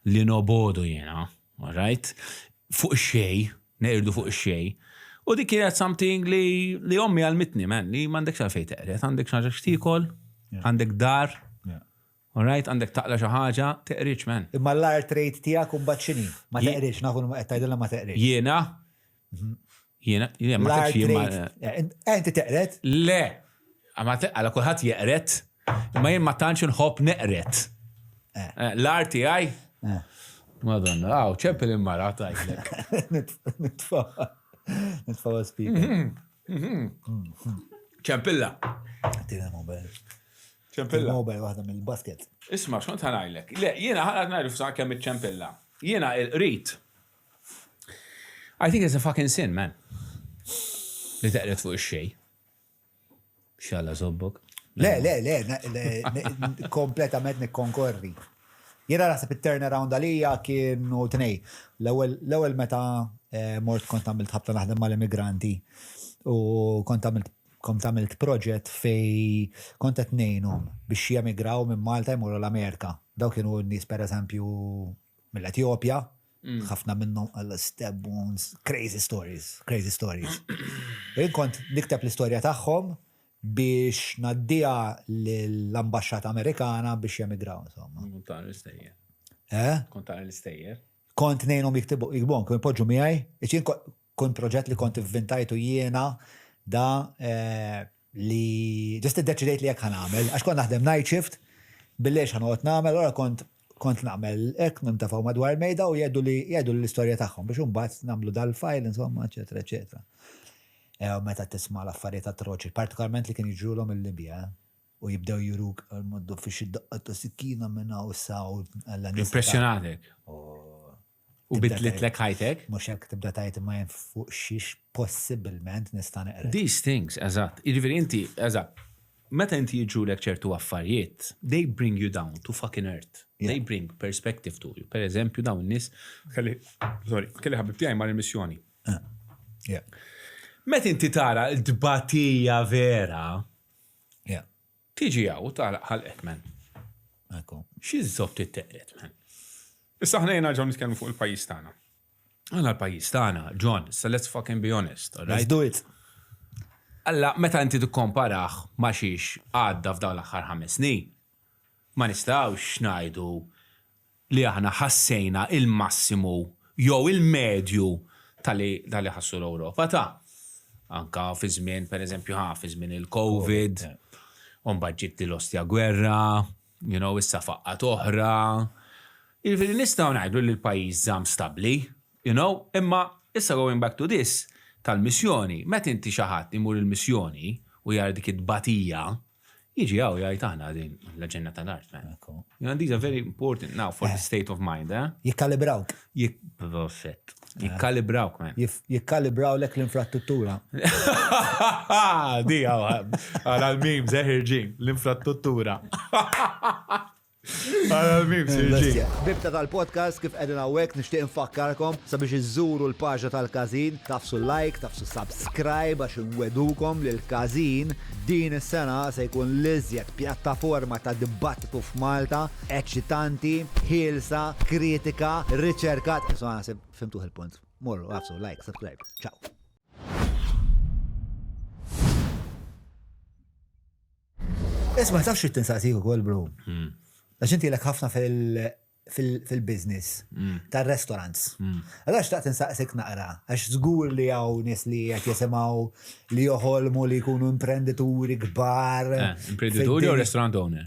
li nobodu jiena, all right? Fuq xej, neqirdu fuq ix-xejn. U dik kienet something li, li ommi għalmitni, man, li m'għandekx għalfejn teqred, għandek xi ħaġa x'tiekol, għandek dar, all right, għandek taqla xi ħaġa, teqridx, man. Imma l-art rate tiegħek u mbagħad x'inhi? Ma teqridx, nafu li qed tgħidilna ma teqridx. Jiena? Jiena, jiena ma L-art teqridx jien ma. rate. Eh, Inti teqred? Le! Ma te- Għala kulħadd jeqred, imma jien ma tantx inħobb neqred. Eh, L-art tiegħi? Madonna, għaw, ċempel il-mara tajlek. Nitfa' nitfa' speaker. Ċempilla. Tina mobile. Ċempilla. Mobile waħda mill-basket. Isma, xkont ħanajlek. Le, jiena ħanajlek ngħidu f'sa kemm iċ-ċempilla. Jiena il-qrit. I think it's a fucking sin, man. Li teqret fuq ix-xej. Xalla zobbok. Le, le, le, le, ne- kompletament nikkonkorri. Jiena naħseb it-turnaround għalija kienu tnej. L-ewwel l-ewwel meta eh, mort kont għamilt ħabta naħdem mal-immigranti u kont għamilt kont għamilt proġett fej kont qed ngħinhom biex jemigraw minn Malta jmorru l-Amerika. Daw kienu n-nies pereżempju mill-Etjopja, ħafna minnhom għal stab wounds, crazy stories, crazy stories. Jien kont nikteb l-istorja tagħhom biex ngħaddiha lill-ambaxxata Amerikana biex jemigraw, insomma. Kont tara l-istejjer. Eh? Kont tara l-istejjer. Kont ngħinhom jiktibu, jiktbuhom, kien poġġu miegħi, jien kont proġett li kont ivvintajtu jiena da eh, li just iddeċidejt li jekk ħa nagħmel, għax kont naħdem night shift, bil-lejl ħa noqgħod nagħmel, ora kont kont nagħmel hekk nintefgħu madwar mejda u jgħidu li jgħidu l-istorja tagħhom biex imbagħad nagħmlu dal-file insomma, eċetera, eċetera. Eh, u meta tisma' l-affarijiet atroċi, partikolarment li kien jiġrulhom il-Libja, eh, u jibdew juruk għal-moddu fi xi daqqa ta' sikkina minn hawn sa u għalla nista' Impressjonatek. U bidlitlek ħajtek. Mhux hekk tibda tgħid imma jien fuq xiex possibilment nista' neqred. These things, eżatt. Jiġifieri inti, eżatt. Meta inti jiġrulek ċertu affarijiet, they bring you down to fucking earth. They bring perspective to you. Per eżempju, dawn nies, kelli, sorry, kelli ħabib tiegħi mar il-missjoni. Yeah. Meta inti tara l-tbatija vera, Yeah. tiġi hawn u tara ħalqek, man. Ekku. Xi żobb titteqret, man. Issa ħna jena ġew nitkellmu fuq il-pajjiż tagħna. Għana l-pajjiż tagħna, John, so let's fucking be honest, all Let's right? do it. Alla, meta inti tikkomparah ma' xiex għadda f'dawn l-aħħar 5 snin, ma nistgħux ngħidu li aħna ħassejna il-massimu jew il-medju tal-li tal-li ħassu l-Ewropa ta' anka fi żmien, per eżempju, ħa fi żmien il-Covid, u mbagħad ġiet l-ostja gwerra, you know, issa faqqat oħra. Jiġifieri nistgħu ngħidu li l-pajjiż żamm stabbli, you know, imma issa going back to this tal-missjoni, meta inti xi ħadd imur il-missjoni u jara dik it-tbatija, jiġi hawn jgħid aħna din l-ġenna tal-art, man. You know, these are very important now for the state of mind, eh? Jikkalibrawk. Jik, proset. Jikkalibrawk, man. Jikkalibrawlek l-infrastruttura. Di għal memes, eh, ħirġin, l-infrastruttura. Għal memes, ħirġin. Bibta tal-podcast kif qegħdin hawnhekk nixtieq infakkarkom sabiex iżżuru l-paġna tal-każin, tafsu like, tafsu subscribe għax inwedukom li l-każin din is-sena se jkun l-iżjed pjattaforma ta' dibattitu f'Malta, eċitanti, ħielsa, kritika, riċerkat. Insomma, naħseb fimtuh il-punt. Morru, għafsu like, subscribe. Ciao. Isma' taf xi tinsaqsik ukoll, bro. Għax inti lek ħafna fil-business tar-restaurants. Allora xtaqt insaqsik naqra, għax żgur li hawn nies li qed jisimgħu li joħolmu li jkunu imprendituri kbar. Imprenditori u restaurant owner?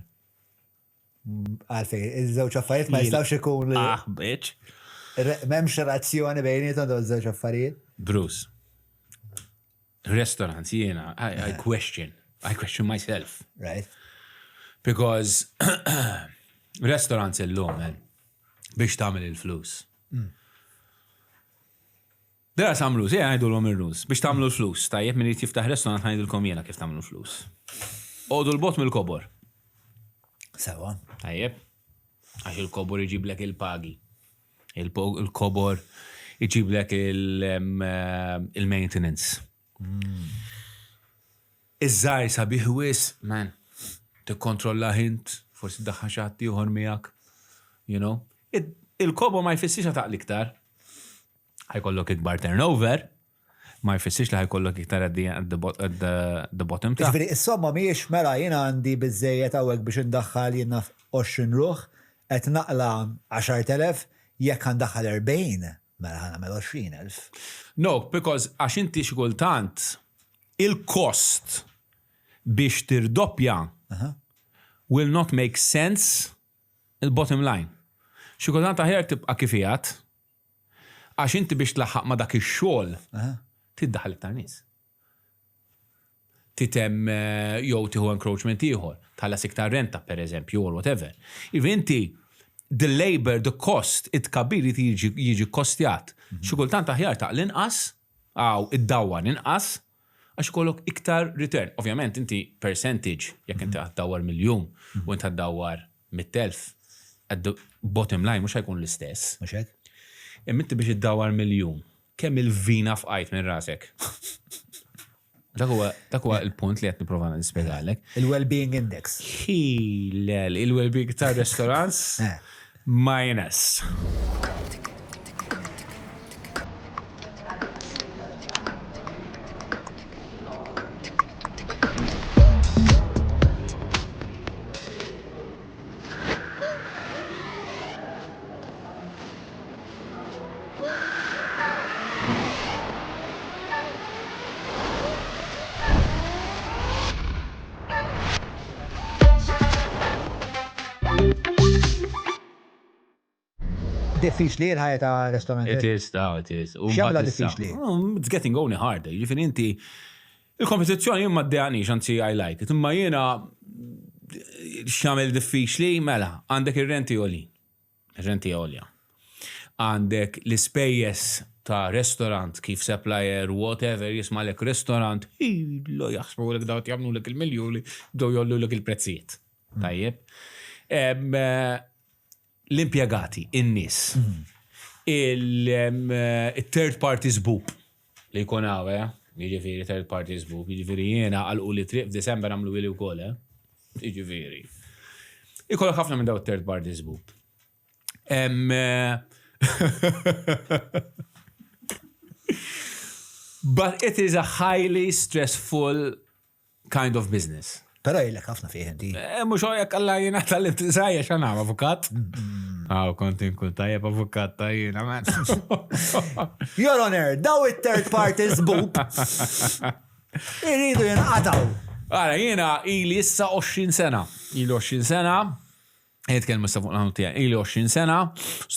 Għalfejn, iż-żewġ affarijiet ma jistgħux ikun li Ah, bitch. m'hemmx relazzjoni bejniethom dawn iż-żewġ affarijiet. Bruce. Restaurants, jiena, I question. I question myself. Right? Because restaurants illum, man, biex tagħmel il-flus. There are some rules, jena ngħidulhom ir-rules. Biex tagħmlu l-flus, tajjeb min irid jiftaħ restaurant ngħidilkom jiena kif tagħmlu l-flus. Oqogħdu 'l bogħod mill-kobor. Sewa. Tajjeb. Għax il-kobor iġiblek il-pagi. Il-kobor iġiblek il-maintenance. Iż-żgħir sabiħ wisq, man. Tikkontrollah int, forsi ddaħħal xi ħadd ieħor miegħek, you know. Il-kobor ma jfissirx ħa taqli iktar. Ħa jkollok ikbar turnover, ma jfissirx li ħa jkollok iktar at the, at the, at the, the bottom ta'. Ġifieri, is-somma mhijiex mela jiena għandi biżżejjed hawnhekk biex indaħħal jien naf 20 ruħ, qed naqla' 10,000, jekk ħa ndaħħal 40, mela ħa nagħmel 20,000. No, because għax inti xi kultant il-kost biex tirdoppja will not make sense il-bottom line. Xi kultant aħjar tibqa' kif qiegħed għax inti biex tlaħħaq ma' dak ix-xogħol trid iddaħħal iktar nies. Titem jew tieħu encroachment ieħor, tħallas iktar renta pereżempju or whatever. Jiġifieri inti the labour, the cost, it-tkabbir irid jiġi kkostjat. Xi kultant aħjar taqli inqas, aw iddawwar inqas, għax ikollok iktar return. Ovvjament inti percentage, jekk inti qed ddawwar miljun u inti qed ddawwar 100,000, at the bottom line mhux ħa jkun l-istess. Mhux hekk? Imma inti biex iddawwar miljun, kemm il-vina fqajt minn rasek? Dak huwa dak huwa l-punt li qed nipprova nispjegalek. Il-well-being index. Ħilel, il-well-being tar-restaurants minus. Diffiċli l-ħajja ta' restaurant. It is, ta' it is. X'jagħmilha diffiċli? It's getting only harder. Jiġifieri inti il-kompetizzjoni jien ma ddejaqnix, anzi I like it. Imma jiena x'jagħmel diffiċli mela għandek ir-renti għolin. Ir-renti għolja. Għandek l-ispejjeż ta' restaurant kif supplier whatever jismalek restaurant, illu jaħsbu lek dawk jagħmlulek il-miljuni bdew jgħollulek il-prezzijiet. Tajjeb. L-impjegati, in-nies. Il-third party żbub li jkun hawn, eh? Jiġifieri third party żbub, jiġifieri jiena għalqu li triq f'Disember għamlu ili wkoll, eh? Jiġifieri. Ikollok ħafna minn daw third party żbub. But it is a highly stressful kind of business. Però ilek ħafna fih inti. Mhux jekk Alla jiena tal-li tisajja x'għan avukat. Aw, kont inkun tajjeb avukat ta' jiena, man. Your Honor, daw it-third party żbub. Iridu jinqataw. Ara, jiena ili issa 20 sena. Ili 20 sena. Nitkellmu issa fuq l-ħanut tiegħi. Ili 20 sena.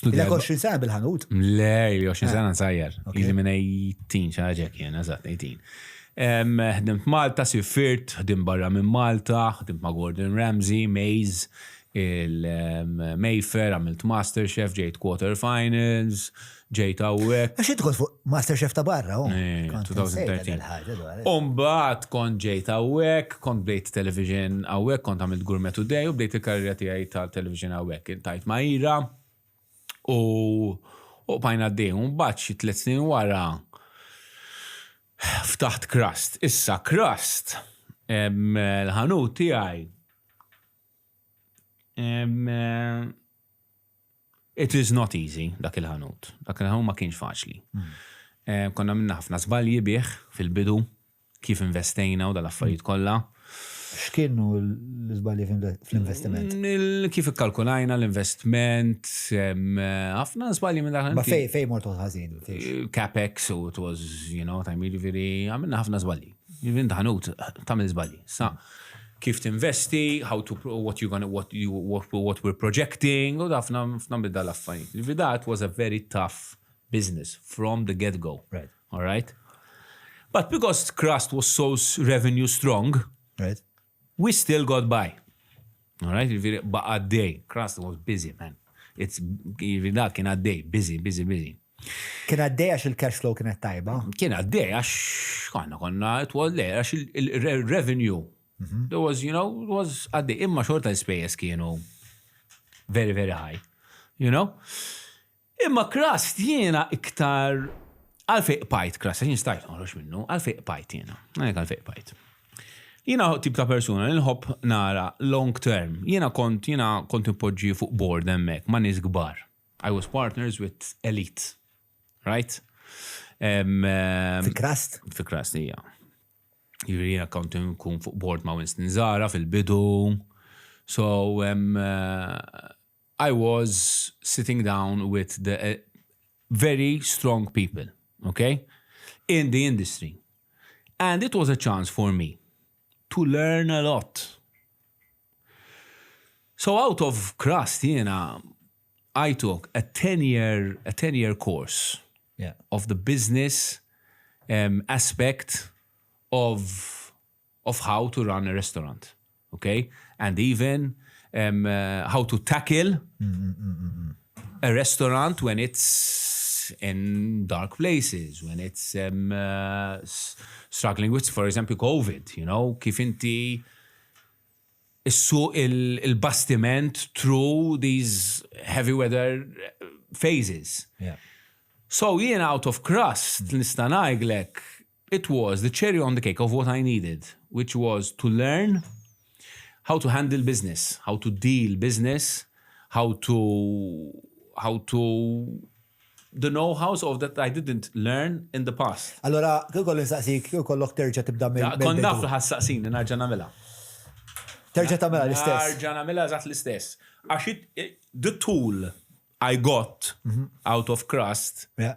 Ilek 20 sena bil-ħanut? Le, ili 20 sena nsajjar. Ili minn 18, xi ħaġa hekk jien, eżatt, 18. Ħdimt Malta, sifirt, ħdimt barra minn Malta, ħdimt ma' Gordon Ramsay, Maze, il-Mayfair, għamilt MasterChef, ġejt quarter finals, ġejt hawnhekk. Għax inti kont fuq MasterChef ta' barra, oh. Eh, 2013. Umbagħad kont ġejt hawnhekk, kont bdejt television hawnhekk, kont għamilt Gourmet Today u bdejt il-karriera tiegħi tal-television hawnhekk. Tajt ma' Ira u u bqajna għaddejjin. Umbagħad xi tliet snin wara ftaħt Crust. Issa Crust, l-ħanut tiegħi It is not easy, dak il-ħanut. Dak il-ħanut ma kienx faċli. Konna minna ħafna żbalji bih fil-bidu, kif investejna u dal-affarijiet kollha. X'kienu l-iżbalji fl-investiment? Kif ikkalkulajna l-investiment, ħafna żbalji minn dak. Ma fej fej mortu ħażin? Capex u it was, you know, ta' jiġifieri għamilna ħafna żbalji. Jiġifieri ħanut tagħmel żbalji. Sa kif tinvesti, how to, what you gonna, what you, what, what we're projecting, u ħafna ħafna minn dal-affarijiet. Jiġifieri that was a very tough business from the get-go. Right. All right? But because Crust was so revenue strong, Right. we still got by. All right? Jiġifieri baqa' għaddej. Crust was busy, man. It's, jiġifieri dak kien għaddej, busy, busy, busy. Kien għaddej għax il-cash flow kienet tajba. Kien għaddej għax konna konna, it was there, għax il-revenue. There was, you know, it was għaddej. Imma xorta l-ispejjeż kienu. Very, very high. You know? Imma Crust jiena iktar għalfejn qbajt Crust, għax jien stajt noħroġ minnu, għalfejn qbajt jiena. Għalhekk għalfejn qbajt. Jiena tip ta' persuna li nħobb nara long term. Jiena kont jiena kont impoġġi fuq board hemmhekk ma' nies kbar. I was partners with elite. Right? Fi Crust? Fi Crust, hija. Jiġifieri jiena kont nkun fuq board ma' Winston Zara fil-bidu. So um, I was sitting down with the uh, very strong people, okay, in the industry. And it was a chance for me to learn a lot. So out of crust, jiena, I took a 10 year, a 10 year course yeah. of the business um, aspect of of how to run a restaurant, okay? And even um, uh, how to tackle mm, a restaurant when it's in dark places, when it's um, uh, struggling with, for example, COVID, you know, kif inti issuq il-bastiment through these heavy weather phases. Yeah. So jien out of crust nista' ngħidlek it was the cherry on the cake of what I needed, which was to learn how to handle business, how to deal business, how to how to the know-hows of that I didn't learn in the past. Allora, kieku kollu nsaqsik, kieku kollok terġa' tibda mill. Kont naf li ħassaqsini narġa' nagħmilha. Terġa' tagħmilha l-istess. Narġa' nagħmilha eżatt l-istess. Għax the tool I got mhm. out of crust, yeah.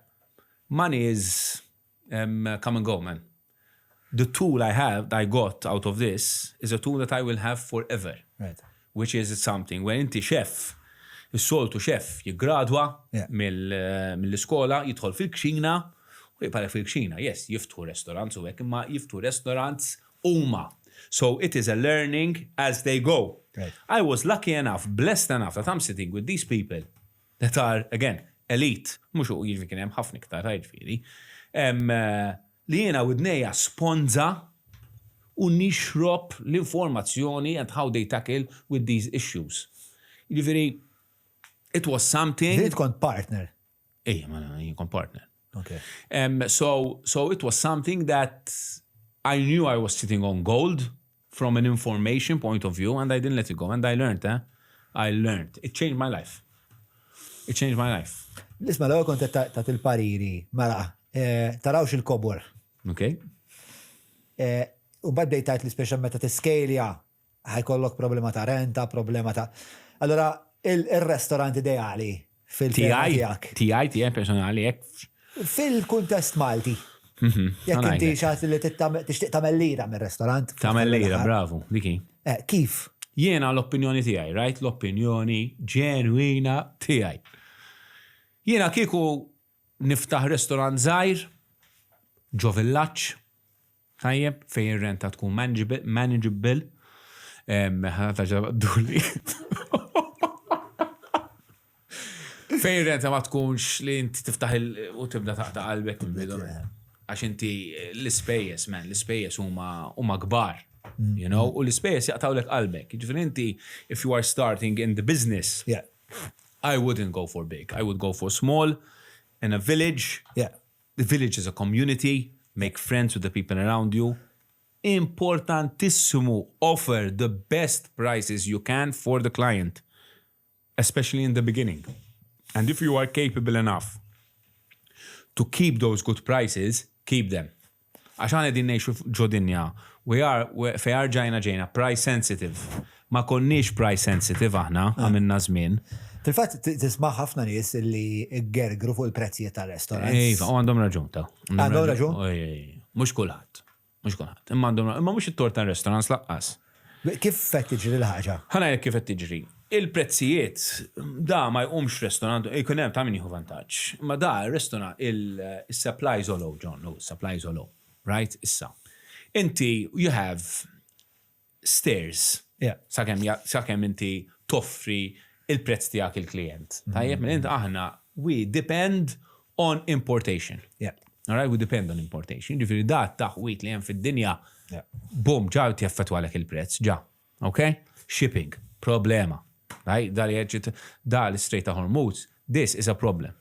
money is um, come and go, man. The tool I have, I got out of this, is a tool that I will have forever. Right. Which is something when inti chef, is-soltu chef jiggradwa Yeah. mill-iskola, jidħol fil-kxina, u jibqa' fil-kxina, yes, jiftħu restaurants u hekk, imma jiftħu restaurants huma. So it is a learning as they go. Right. I was lucky enough, blessed enough that I'm sitting with these people that are, again, elite, mhux u jiġifieri kien hemm ħafna iktar, jiġifieri, li jiena widnejja sponża u nixrob l-informazzjoni and how they tackle with these issues. Jiġifieri, it was something. Int kont partner. Ejja, ma jien kont partner. Okay. Um, so, so it was something that I knew I was sitting on gold from an information point of view and I didn't let it go and I learned, eh? I learned. It changed my life. It changed my life. Nisma l-ewwel kont qed il-pariri, mela, eh, tarawx il-kobor. Okay. Eh, u mbagħad bdejt tgħid li speċa meta tiskelja ħajkollok problema ta' renta, problema ta' Allora, il-restorant ideali fil-tiegħek. Tiegħi, tiegħi personali hekk. Fil-kuntest Malti. Mhm. Jekk inti xaħat li tixtieq tagħmel lira mir-restorant. Tagħmel lira, bravo, diki. Eh, kif? Jiena l-opinjoni tiegħi, right? L-opinjoni ġenwina tiegħi. Jiena kieku niftaħ restorant żgħir ġo villaġġ, tajjeb, fejn ir-renta tkun manageable, Fejn renta ma tkunx li inti tiftaħ u tibda taqta' qalbek minn bidu. Għax inti l-ispejjeż, man, l-ispejjeż huma kbar. Mm. You know, u l-ispejjeż jaqtawlek qalbek. Jiġifieri inti if you are starting in the business, yeah. I wouldn't go for big. I would go for small in a village. Yeah. The village is a community. Make friends with the people around you. Importantissimu offer the best prices you can for the client. Especially in the beginning. And if you are capable enough to keep those good prices, keep them. Għax aħna qegħdin ngħixu ġo dinja, we are, fejn arġajna ġejna price sensitive. Ma konniex price sensitive aħna, għamilna żmien. Fil-fatt tisma' ħafna nies li gergru fuq il-prezzijiet tar-restaurants. Iva, u għandhom raġun ta. Għandhom raġun? Mhux kulħadd. Mhux kulħadd. Imma għandhom imma mhux it-tort tar-restaurants laqqas. Kif qed tiġri l-ħaġa? Ħa ngħidlek kif qed tiġri. Il-prezzijiet, da ma jqumx restaurant, jkun hemm ta' min jieħu vantaġġ. Imma da r-restaurant il-supply is low, John, no, supply is low. Right? Issa. Inti you have stairs. Sakemm sakemm inti toffri il-prezz tiegħek il-klijent. Tajjeb, minn int aħna we depend on importation. Yeah. All right, we depend on importation. Ġifieri da taħwit li hemm fid-dinja, bum, ġa jaffettwalek il-prezz, ġa. Ok? Shipping, problema. Right? Da li qed da l-Strait ta' Hormuz, this is a problem.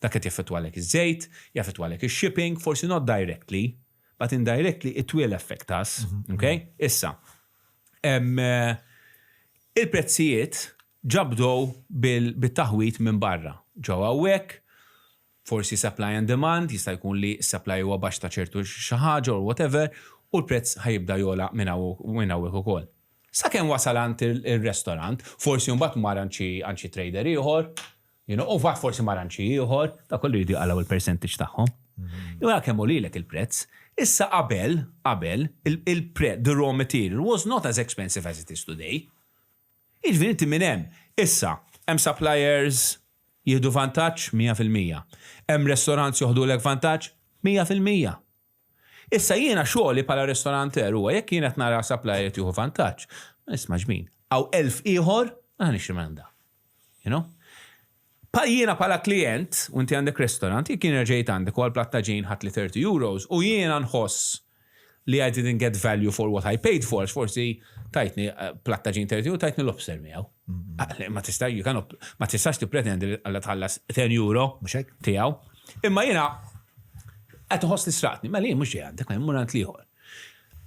Dak qed jaffettwalek iż-żejt, jaffettwalek ix-shipping, forsi not directly, but indirectly it will affect us. Okay? Issa, il-prezzijiet ġabdow bil-taħwit minn barra. Ġew hawnhekk, forsi supply and demand, jista' jkun li s-supply huwa baxx ta' ċertu xi ħaġa or whatever, u l-prezz ħa jibda jogħla minn hawnhekk ukoll. Sakemm wasal għand ir-restaurant, forsi mbagħad mar għand xi għand xi trader ieħor, you know, u mbagħad forsi mar għand xi ieħor, dak kollu jridu jqalgħu il-percentage tagħhom. Jew ara kemm għolilek il-prezz. Issa qabel, qabel, il-pre, the raw material was not as expensive as it is today. Jiġifieri inti minn hemm. Issa, hemm suppliers jieħdu vantaġġ 100%. Hemm restaurants joħdulek vantaġġ 100%. Issa jiena xogħli bħala restauranteur huwa jekk jien qed nara supplier qed jieħu vantaġġ, ma nismax min. Hawn 1000 ieħor, mela nixtri minn għand da. You know? Pa jiena bħala klient, u inti għandek restaurant, jekk jien ġejt għandek u għal platt ta' ġin ħadtli 30 euros u jiena nħoss li I didn't get value for what I paid for, forsi tajtni platt ta' ġin 30 euro, tajtni lobster miegħu. Ah, ma tista' you cannot, ma tistax tippretendi li għalla tħallas 10 euro tiegħu. Imma jiena qed nħoss li sraqtni, mela jien mhux ġej għandek, ma jmur għand l-ieħor.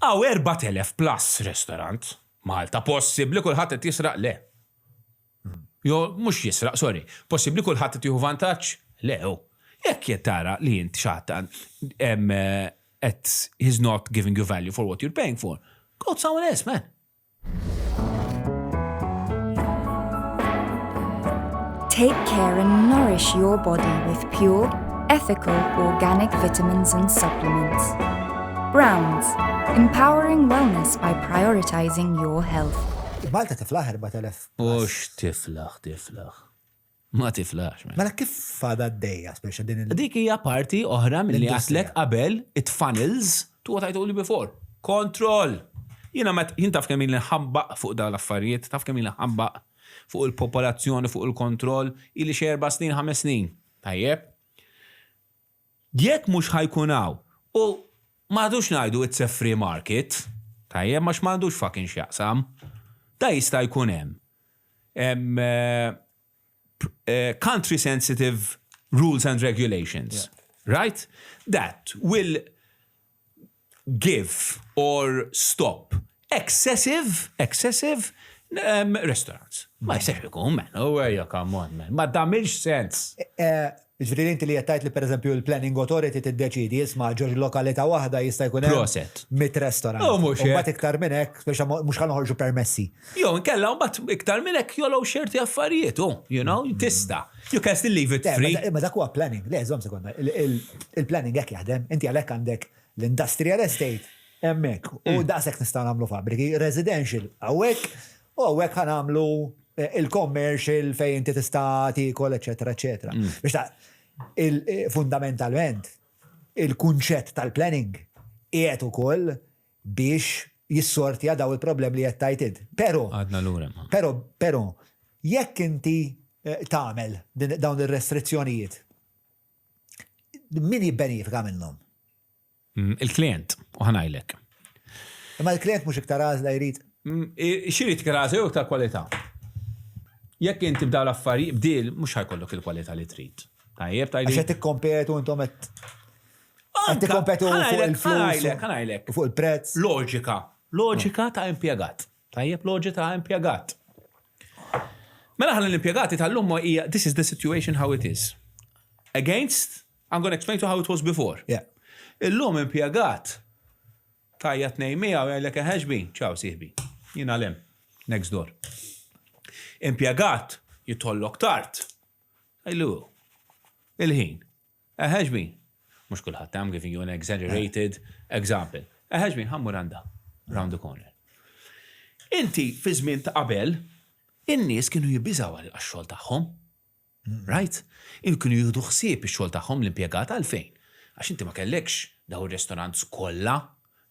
Hawn 4000 plus restaurant Malta, possibbli kulħadd qed jisraq le. Jo, mhux jisraq, sorry. Possibbli kulħadd qed jieħu vantaġġ? Le, hu. Jekk qed tara li int xi ħadd qed he's not giving you value for what you're paying for, go to someone else, man. Take care and nourish your body with pure, ethical, organic vitamins and supplements. Browns, empowering wellness by prioritizing your health. Malta tiflaħ 4000. Mhux tiflaħ, tiflaħ. Ma tiflaħx, man. Mela kif għadha għaddejja, speċa din il- Dik hija parti oħra milli L-industrija. għedtlek qabel, it funnels to what I told you before. Control! Jiena met, jien taf kemm ili nħambaq fuq dawn l-affarijiet, taf kemm ili nħambaq fuq il-popolazzjoni, fuq il-kontroll, ili xi 4 snin, 5 snin. Tajjeb? Jekk mhux ħa jkun hawn, u m'għadux ngħidu it's a free market, tajjeb, għax m'għandux fucking x'jaqsam, da jista' jkun hemm country sensitive rules and regulations, right? That will give or stop excessive, excessive restaurants. Ma jistax ikun, man. Oh, ejja, come on, man. Ma tagħmilx sens. Ġifieri inti li qed tgħid li pereżempju l-Planning Authority tiddeċiedi isma' ġo lokalità waħda jista' jkun hemm Proset. 100 restaurant. Oh, mhux U mbagħad hekk. iktar minn hekk, speċa mhux ħa noħorġu permessi. Jew inkella mbagħad iktar minn hekk jogħlew ċerti affarijiet, oh, you know, tista'. You can still leave it Le, free. Ma dak huwa planning. Le, żomm sekonda. Il-planning hekk jaħdem. Inti għalhekk għandek l-industrial estate hemmhekk u daqshekk nistgħu nagħmlu fabbriki, residential hawnhekk u hawnhekk ħa nagħmlu il-commercial fejn inti tista' tiekol, eċetera, eċetera. Biex ta' fundamentalment il-kunċett tal-planning qiegħed ukoll biex jissortja daw il-problemi li qed tgħid int. Però Għadna lura. ma. Però, jekk inti tagħmel dawn ir-restrizzjonijiet, min jibbenifika minnhom? Il-klient, u ħa ngħidlek. Imma l-klient mhux iktar għażla jrid. X'irid iktar għażla jew iktar kwalità? Jekk inti b'dawn l-affarijiet bdil mhux ħa jkollok il-kwalità li trid. Tajjeb, tajjeb. Għax qed tikkompetu intom qed qed tikkompetu fuq il-flus. Ħa ngħidlek, ħa ngħidlek. U fuq il-prezz. Loġika. Loġika ta' impjegat. Tajjeb, loġika ta' impjegat. Mela ħalli l-impjegati tal-lum hija this is the situation how it is. Against, I'm going to explain to how it was before. Illum impjegat tajja tnej miegħu jgħidlek eħeġbi, ċaw sieħbi. Jiena lem, next door. Impjegat jitollok tard. Għajlu, il-ħin. Eħeġbi. Mhux kulħadd, I'm giving you an exaggerated example. Eħeġbi, ħa mmur għandha, round the corner. Inti fi żmien ta' qabel, in-nies kienu jibbiżaw għax-xogħol tagħhom. Right? In kienu jieħdu ħsieb ix-xogħol tagħhom l-impjegat għalfejn. Għax inti ma kellekx daw ir-restaurants kollha,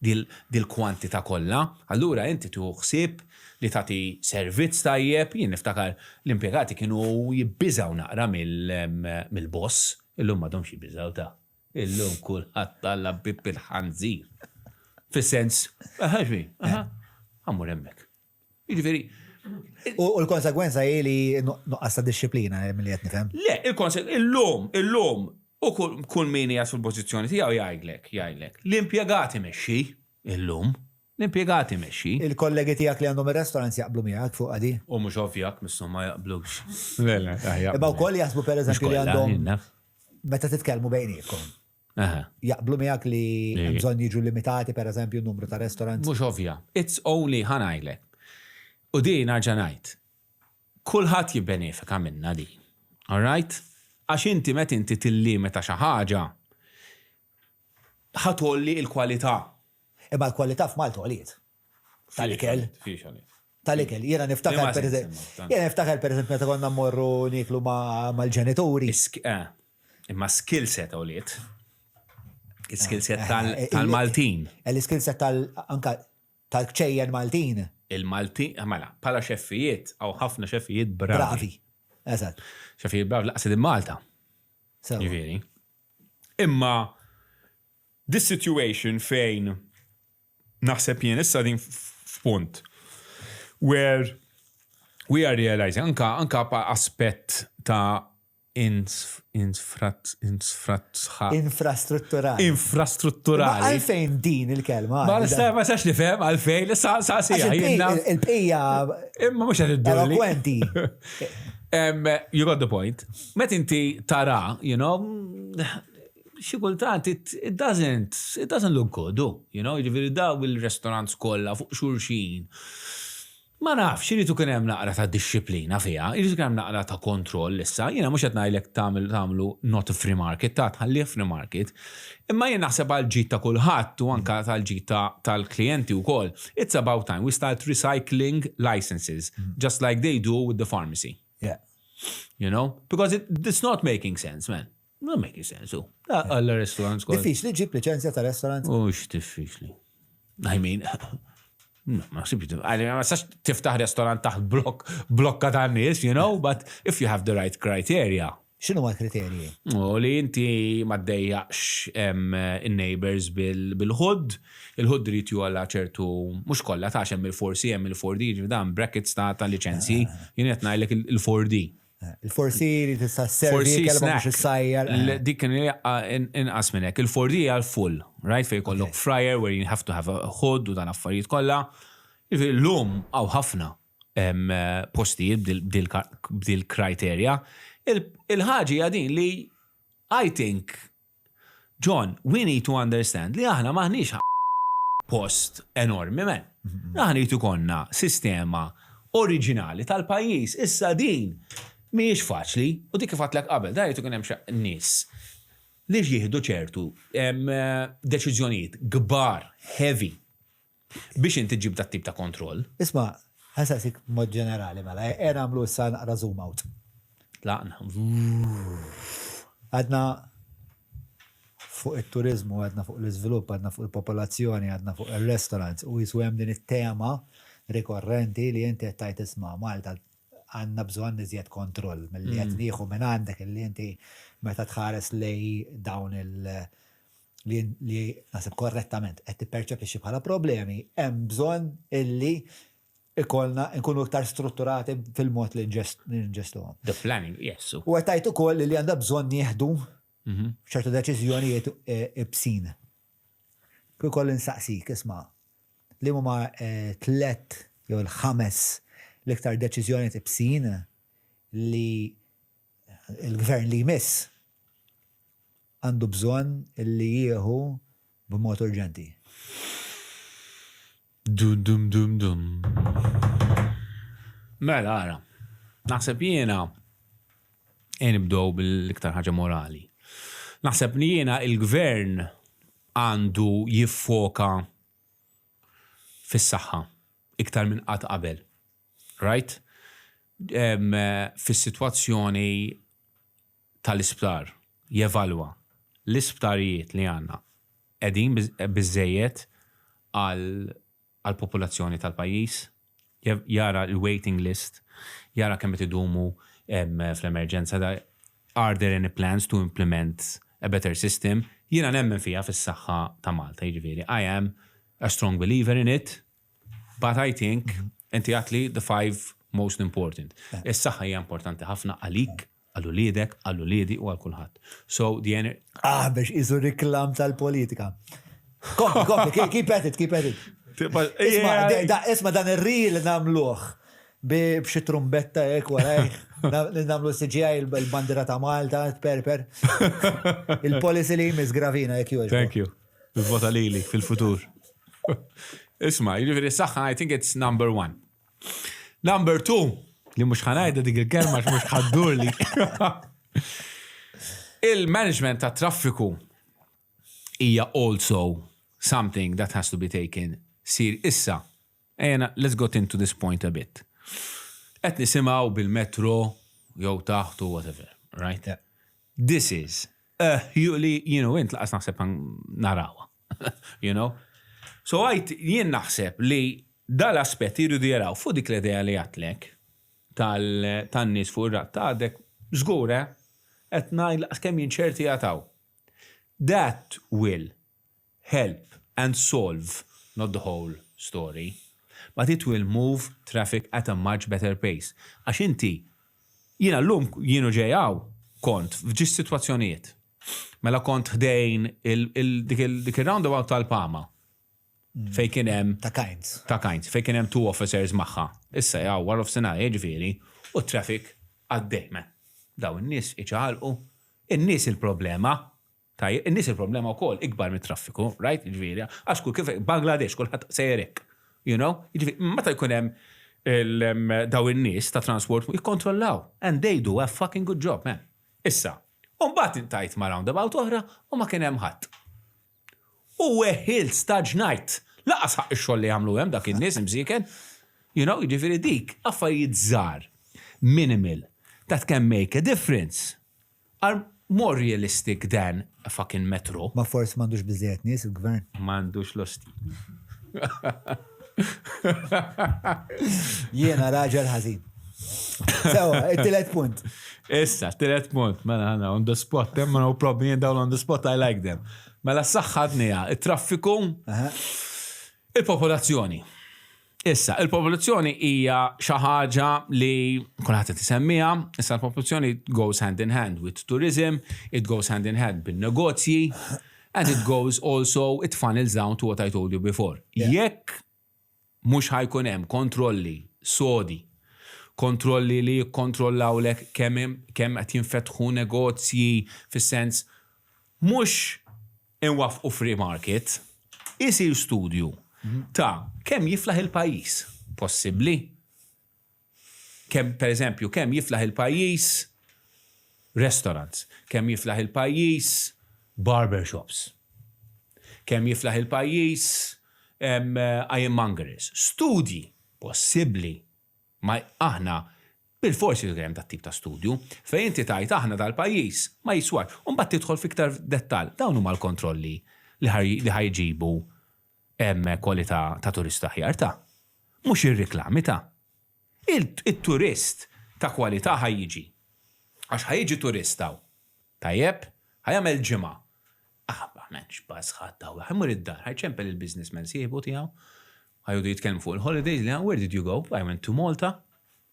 dil-kwantità kollha, allura inti tieħu ħsieb li tagħti servizz tajjeb, jien niftakar l-impjegati kienu jibbiżaw naqra mill-boss, illum m'għadhomx jibbiżaw ta' illum kulħadd talla bib il-ħanżir. Fis-sens, ħaġbi, ħa mmur hemmhekk. Jiġifieri, U l-konsegwenza hi li nuqqas ta' dixxiplina eh, milli qed nifhem. Le, il-konsegwenza, illum, illum, u kull min qiegħed fil-pożizzjoni tiegħu jgħidlek, jgħidlek, l-impjegat imexxi illum, l-impjegat imexxi. Il-kollegi tiegħek li għandhom ir-restaurants jaqblu miegħek fuq għadi? U mhux ovvjak misshom ma jaqblux. Le, le, Imma wkoll jaħsbu pereżempju li għandhom meta titkellmu bejnietkom. Jaqblu miegħek li hemm bżonn jiġu limitati pereżempju n-numru ta' restaurants? Mhux ovvja. It's only ħa ngħidlek. U din nerġa' ngħid. Kulħadd jibbenefika minnha din. All right? Għax inti meta inti tillimita xi ħaġa, ħa tgħolli l-kwalità. Imma l-kwalità f'Malta għoliet. Tal-ikel. Fiex għoliet? Tal-ikel. Jiena niftakar per jiena niftakar pereżempju meta konna mmorru nieklu mal-ġenituri. Eh, imma skill set għoliet. Il-skill set eh, eh, tal-Maltin. Il-skill set tal anka tal-kċejjen Maltin. Il-Maltin, mela, pala xeffijiet, għaw ħafna xeffijiet bravi. Bravi. Eżatt. Xeffijiet bravi laqsid in Malta. Ġifieri. Imma this situation fejn naħseb jien issa din f'punt where we are realizing anka anka pa aspett ta' infrat Infrastrutturali. Infrastrutturali. Għalfejn din il-kelma? Ma nista' ma sax nifhem għalfejn, sa sa Il-bqija. Imma mhux qed iddurli. Eloquenti. You got the point. Met inti tara, you know, xi kultant it, it doesn't, it doesn't look good, you know, jiġifieri daw il-restaurants kollha fuq xulxin. Ma nafx, irid ikun hemm naqra ta' dixxiplina fiha, irid ikun hemm naqra ta' kontroll issa. Jiena mhux qed ngħidlek tagħmel tagħmlu not a free market, ta' tħallih free market. Imma jien naħseb għal ġid ta' kulħadd u anka tal-ġid tal-klijenti wkoll. It's about time we start recycling licenses, just like they do with the pharmacy. Yeah. You know? Because it, it's not making sense, man. Not making sense, u. Għalla restaurants kollha. Diffiċli ġib liċenzja ta' restaurant? Mhux diffiċli. I mean, no, ma naħsibx, ma sax tiftaħ restaurant taħt blok, blokka ta' nies, you know, but if you have the right criteria. X'inhu ma kriterji? U li inti ma ddejjaqx in-neighbors bil-hood, il-hood irid jogħla ċertu, mhux kollha ta' hemm il-4C, hemm il-4D, dan brackets ta' liċenzji, jien qed ngħidlek il-4D. Il-4C li tista' sservi kelma mhux issajjar. Dik kien inqas minn hekk. Il-4D hija l-full, right? Fejn jkollok fryer where you have to have a hood u dan affarijiet kollha. Llum hawn ħafna postijiet b'dil-kriterja. Il-ħaġa hija din li I think John, we need to understand li aħna m'aħniex post enormi, men. Aħna jrid ikollna sistema oriġinali tal-pajjiż. Issa din mhijiex faċli u dik kif għedtlek qabel, da jrid ikun hemm xi nies li jieħdu ċertu deċiżjonijiet kbar, heavy, biex inti ġib dat tip ta' kontroll. Isma', ħa nsaqsik mod ġenerali mela, ejja nagħmlu issa naqra zoom out. Tlaqna. Għadna fuq it-turizmu, għadna fuq l-iżvilupp, għadna fuq il-popolazzjoni, għadna fuq il-restaurants u jisu hemm din it-tema rikorrenti li inti qed tgħid isma' Malta għandna bżonn iżjed kontroll milli qed nieħu minn għandek illi inti meta tħares lej dawn il- li, li naħseb korrettament qed tipperċepixxi bħala problemi, hemm bżonn illi ikollna nkunu iktar strutturati fil-mod li nġestuhom. The planning, yes. U qed tgħid ukoll li għandha bżonn nieħdu ċertu deċiżjonijiet ibsin. Kif ukoll insaqsik, isma' li huma tlet jew il-ħames l-iktar deċiżjonijiet ibsin li l-gvern li jmiss għandu bżonn li jieħu b'mod urġenti. Dum dum dum dum. Mela, ara. Naħseb jiena e nibdew bil-iktar ħaġa morali. Naħseb li jiena il-gvern għandu jiffoka fis-saħħa iktar minn qatt qabel. Right? Fis-sitwazzjoni tal-isptar jevalwa l-isptarijiet li għandna qegħdin biżżejjed għall-popolazzjoni tal-pajjiż, jara l-waiting list, jara kemm qed idumu fl-emerġenza, are there any plans to implement a better system? Jiena nemmen fiha fis-saħħa ta' Malta, jiġifieri I am a strong believer in it, but I think. Inti għedtli the five most important. Is-saħħa hija importanti ħafna għalik, għal uliedek, għal uliedi u għal kulħadd. So the energy. Ah, biex isu riklam tal-politika. Kompli, kompli, keep at it, keep at it. Isma, isma dan ir-reel nagħmluh b'xi trumbetta hekk warajh. Nagħmlu CGI il-bandira ta' Malta, perper. Il-policy li jmiss Gravina jekk jogħġbok. Thank you. Vota lili fil-futur. Isma, jiġifieri s-saħħa I think it's number one. Number two, li mhux ħa ngħidha dik il-kelma għax mhux ħa ddurli. Il-management ta' traffiku hija also something that has to be taken sir issa. Ejja, let's get into this point a bit. Qed nisimgħu bil-metro jew taħt u whatever, right? Yeah. This is li int lanqas naħseb narawha, you know? So għajt jien naħseb li dal-aspett jridu jaraw fuq dik l-idea li għedtlek tan-nies fuq ir-rat ta' għadek żgur, qed ngħid lanqas kemm jien ċerti jataw. That will help and solve not the whole story, but it will move traffic at a much better pace. Għax inti, jiena llum jienu ġejaw kont f'ġis situazzjonijiet. Mela kont ħdejn dik il-roundabout tal-Pama. Fej kien hemm Ta' Kinds. Ta' Kinds, fej kien hemm two officers magħha. Issa jaw wara nofsinhar jiġifieri u traffic għaddej, man. Daw in-nies iċaqalqu, in-nies il-problema, tajjeb, in-nies il-problema wkoll ikbar mit-traffiku, right? Jiġifieri, għax kull kif Bangladesh kulħadd sejrek, you know? Jiġifieri, meta jkun hemm daw in-nies ta' transport jikkontrollaw and they do a fucking good job, man. Issa, u mbagħad intajt ma' roundabout oħra u ma kien hemm ħadd. U weħilt staġnajt. Lanqas ħaqq ix-xogħol li jagħmlu hemm dak in-nies imsieken. Jiġifieri dik affarijiet żgħar, minimal, that can make a difference are more realistic than a fucking metro. Ma forsi m'għandux biżejjed nies il-gvern. M'għandux losti. Jiena raġel ħażin. Sewa, it-tielet punt. Issa, tielet punt, mela ħana, on the spot, hemm no problem, jien dawn on the spot, I like them. Mela s-saħħa għednieha, il-traffiku, il-popolazzjoni. Issa, il-popolazzjoni hija xi ħaġa li kulħadd qed isemmiha, issa l-popolazzjoni goes hand in hand with tourism, it goes hand in hand bin-negozji, and it goes also, it funnels down to what I told you before. Jekk mhux ħa jkun hemm kontrolli sodi, kontrolli li jikkontrollawlek kemm qed jinfetħu negozji fis-sens mhux inwaffqu free market, isir studju ta' kemm jiflaħ il-pajjiż. Possibbli. Kemm, per eżempju, kemm jiflaħ il-pajjiż restaurants, kemm jiflaħ il-pajjiż barbershops, kemm jiflaħ il-pajjiż ironmongerers. Studji possibbli, ma aħna bil-forsi hemm dat tip ta' studju fejn inti tajt aħna dal-pajjiż ma jiswax. U mbagħad tidħol fiktar dettal. Dawn huma l-kontrolli li ħa jġibu hemm kwalità ta' turista aħjar ta'. Mhux ir-riklami ta' il-turist ta' kwalità ħa jiġi. Għax ħa jiġi turist hawn. Tajjeb, ħa jagħmel ġimgħa. Ah, m'hemmx baż ħadd hawn. Ħa jmur id-dar, ħa jċempel il-businessman sieħbu tiegħu. Ħa jgħidu jitkellmu fuq il-holidays li where did you go? I went to Malta.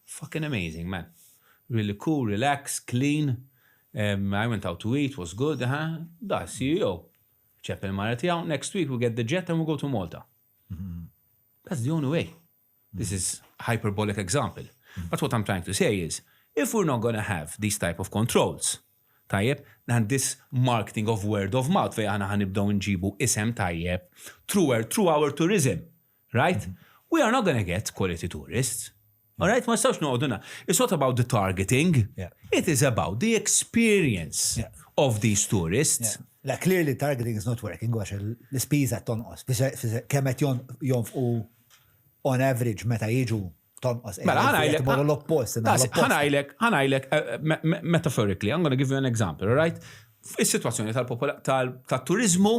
Fucking amazing, man. Really cool, relax, clean. I went out to eat, was good. Huh? Da, CEO. ċempel mara tiegħu, next week we get the jet and we go to Malta. That's the only way. This is hyperbolic example. But what I'm trying to say is, if we're not gonna have these type of controls, tajjeb, and this marketing of word of mouth fej aħna ħa nibdew nġibu isem tajjeb through our tourism, right? We are not gonna get quality tourists. All right, ma nistgħux noqogħdu It's not about the targeting. It is about the experience of these tourists. Yeah. La, clearly targeting is not working, għax l-ispiża tonqos. Kemm qed jonfqu on average meta jiġu tonqos. Mela, ħa ngħidlek. Morru l-oppost. Ħa ngħidlek, ħa ngħidlek, metaphorically, I'm gonna give you an example, all right? Is-situazzjoni tal-turizmu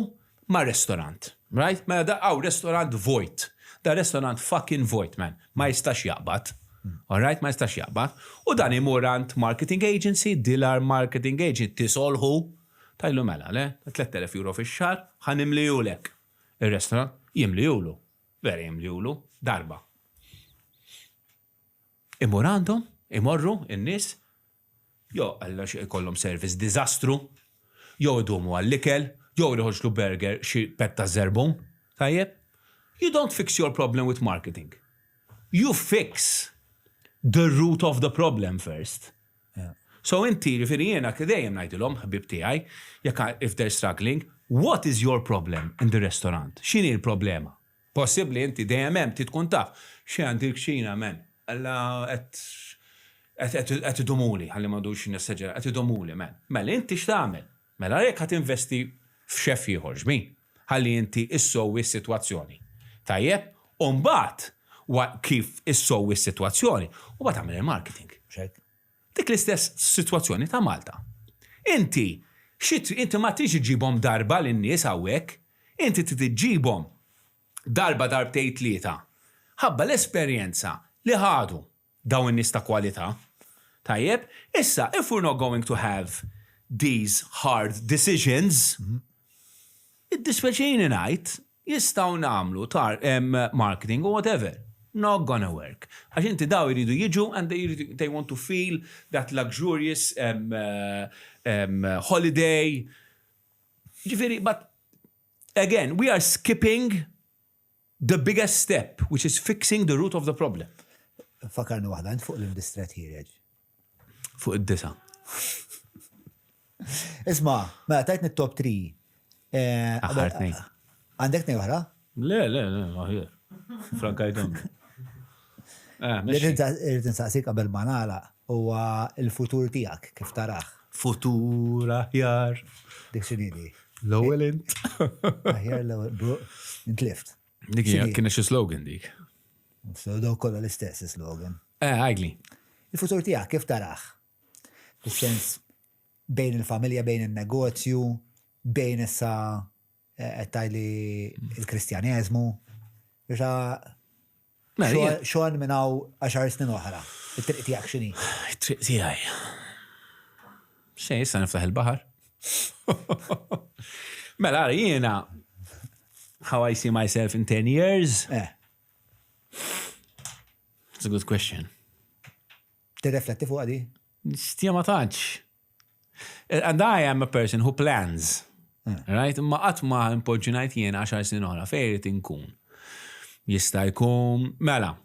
ma' restaurant, right? Mela da għaw restaurant vojt. Da restaurant fucking vojt, man. Ma jistax jaqbad. All right, ma jistax jaqbad. U dan imur għand marketing agency, Dilar Marketing Agency, tisolħu. Tajlu mela, le? 3000 euro fix-xahar, ħa nimlijulek. Il-restaurant jimlijulu. Vera jimlijulu, darba. Imur għandhom, imorru in-nies, jew alla xi jkollhom service diżastru, jew idumu għall-ikel, jew joħorġlu burger xi pett ta' żerbun, tajjeb? You don't fix your problem with marketing. You fix the root of the problem first. So inti, jiġifieri jiena dejjem ngħidilhom ħbieb tiegħi, jekk if they're struggling, what is your problem in the restaurant? X'inhi l-problema? Possibbli inti dejjem hemm trid tkun taf. Xi għandi l-kċina man. Alla qed qed idumuli, ħalli ma ndux nesseġera, qed idumuli man. Mela inti x'tagħmel? Mela jekk ħa tinvesti f'chef ieħor x'min? Ħalli inti issowwi s-sitwazzjoni. Tajjeb? U mbagħad kif issowwi s-sitwazzjoni, u mbagħad tagħmel il-marketing. Dik l-istess sitwazzjoni ta' Malta. Inti xi inti ma tridx iġġibhom darba lin-nies hawnhekk, inti trid iġġibhom darba darbtejn tlieta ħabba l-esperjenza li ħadu dawn in-nies ta' kwalità. Tajjeb? Issa if we're not going to have these hard decisions, Iddispjaċini ngħid, jistgħu nagħmlu tar marketing u whatever. Not gonna work. Għax inti daw jridu jiġu and they, they want to feel that luxurious um, um, holiday. Ġifieri, but again, we are skipping the biggest step, which is fixing the root of the problem. Fakarni waħda, int fuq l-indistret ħireġ. Fuq id-disa. Isma, mela tajtni top 3. Eh, Aħħar tnejn. Għandek tnejn oħra? Le, le, le, aħjar. Frankajtom. Eh, Irrid insaqsik qabel ma nagħlaq huwa l-futur tiegħek kif tarah. Futur aħjar. Dik x'inhi L-ewwel int. Aħjar l-ewwel, bro, intlift. Dik kien xi slogan dik. So dawk kollha l-istess slogan. Eh, għajli. Il-futur tiegħek kif tarah? Fis-sens bejn il-familja, bejn il-negozju, bejn issa eh, qed tgħidli il-Kristjaneżmu. Biex mela, xogħol minn hawn għaxar snin oħra. It-triq tiegħek x'inhi? It-triq tiegħi. Xejn issa niftaħ il-baħar. Mela, jiena how I see myself in 10 years? Eh. It's a good question. Tirrefletti fuq di? Stja ma tantx. And I am a person who plans. Eh. Right? Ma qatt ma npoġġi ngħid jien 10 snin oħra fejn irid inkun. Jista' jkun mela.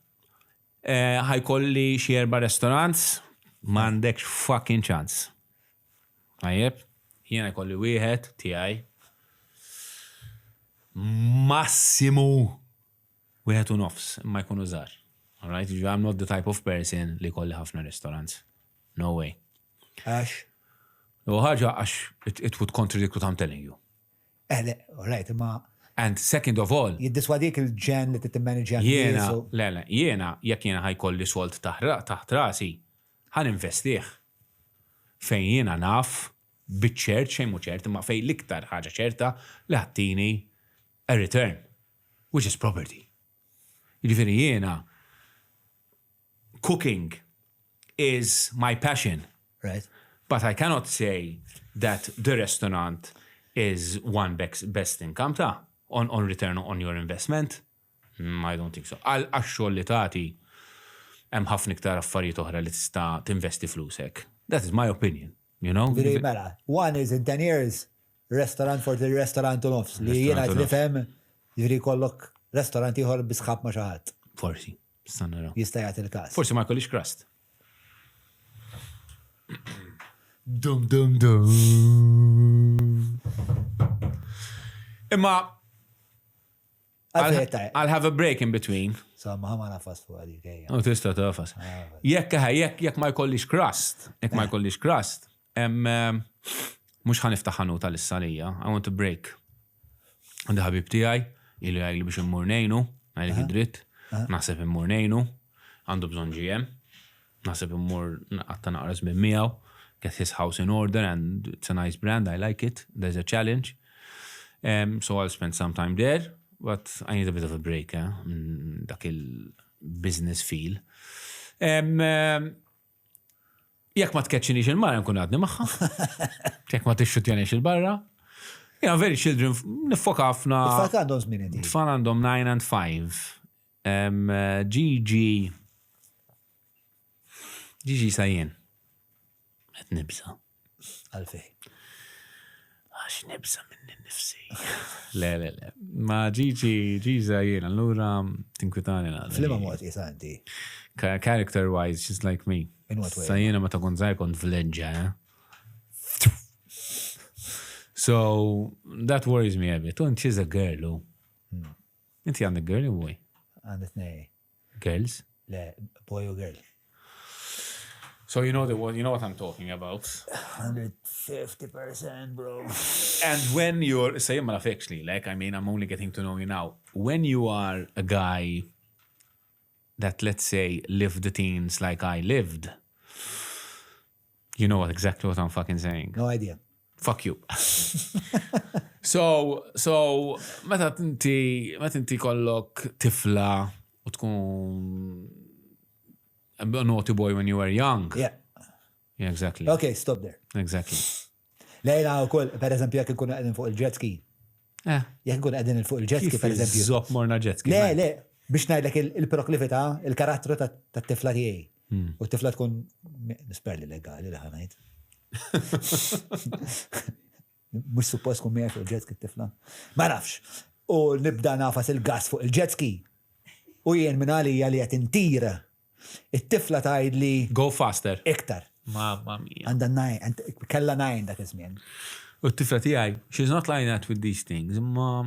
Eh, ħajkolli xi erba' restaurants, m'għandekx fucking chance. Tajjeb, jiena jkolli wieħed tiegħi. Massimu Wieħed u nofs, imma jkunu żgħar. Alright, jiġifieri I'm not the type of person li jkolli ħafna restaurants. No way. Għax? U ħaġa għax it, it would contradict what I'm telling you. Eh, le, alright, imma. And second of all. Jiddiswadik il-ġen li titmanaġja. Jiena, le, le, jiena, jekk jiena ħajkolli sold taħt rasi, ħan investih. Fejn jiena naf, biċ-ċert, xejn mhu ċert, imma fejn l-iktar ħaġa ċerta li ħattini a return. Which is property. Jiġifieri jiena cooking is my passion. Right. But I cannot say that the restaurant is one best income ta' on, on return on your investment. Mm, I don't think so. Għal xogħol li tagħti hemm ħafna iktar affarijiet oħra li tista' tinvesti flusek. That is my opinion. You know? Mela, one is in 10 years, Restaurant forsi restaurant u nofs li jiena qed nifhem jiġri jkollok restaurant ieħor bi sħab ma' xi ħadd. Forsi, issa naraw. Jista' jagħti l-każ. Forsi ma jkollix crust. Dum dum dum. Imma I'll have a break in between. Somma, ħa ma nafas fuq għalik, ejja. U tista' tafas. Jekk jekk jekk ma jkollix crust, jekk ma jkollix crust, mhux ħa niftaħ ħanut għalissa lija, I want a break. Għandi ħabib tiegħi, ilu jgħidli biex immur ngħinu, ngħidlek id-dritt, naħseb immur ngħinu, għandu bżonn GM, naħseb immur nqatta' naqra żmien miegħu, get his house in order and it's a nice brand, I like it, there's a challenge. Um, so I'll spend some time there, but I need a bit of a break, eh, minn dak il-business feel. Um, um, jekk ma tkeċċinix il-mara nkun għadni magħha. Jekk ma tixxutjanix il-barra. Yeah, very children, nifoka ħafna. Tfal għandhom żmien inti. Tfal għandhom 9 and 5. Um, GG. Gigi sa jien. Qed nibża. Għalfej. Għax nibża minni nifsi. Le, le, le. Ma Gigi, Gigi sa jien, allura tinkwitani naqra. F'liema mod jisa inti? Character wise, she's like me. In what way? Sa jiena meta kont żgħir kont vleġġa, eh? So, that worries me a bit. Und she's a girl, u. Hmm. Inti għandek girl u boy? Għandek nej. Girls? Le, boy u girl. So you know the one, you know what I'm talking about. 150% bro. And when you're, say ma actually, like I mean, I'm only getting to know you now. When you are a guy that let's say lived the teens like I lived, you know what exactly what I'm fucking saying. No idea. Fuck you. so, so, meta inti, meta inti kollok tifla u tkun a naughty boy when you were young. Yeah. Yeah, exactly. Okay, stop there. Exactly. Lejla u koll, per eżempju, jek nkunu għedin fuq il-jet ski. Eh. Jek nkunu għedin fuq il-jet ski, per eżempju. Zop morna jet ski. Le, le, biex ngħidlek il-proklività, il-karattru tat-tifla tiegħi. Hmm. U t-tifla tkun, nisper li legali li ħanajt. Mux suppost tkun miegħi fuq il-jet ski t-tifla. Ma nafx. U nibda nafas il-gas fuq il-jet ski. U jien minn għalija li qed intir. It-tifla tgħidli. Go faster. Iktar. Mamma mia. Għandha nine, kella nine dak iż-żmien. U t-tifla tiegħi, she's not like that with these things, imma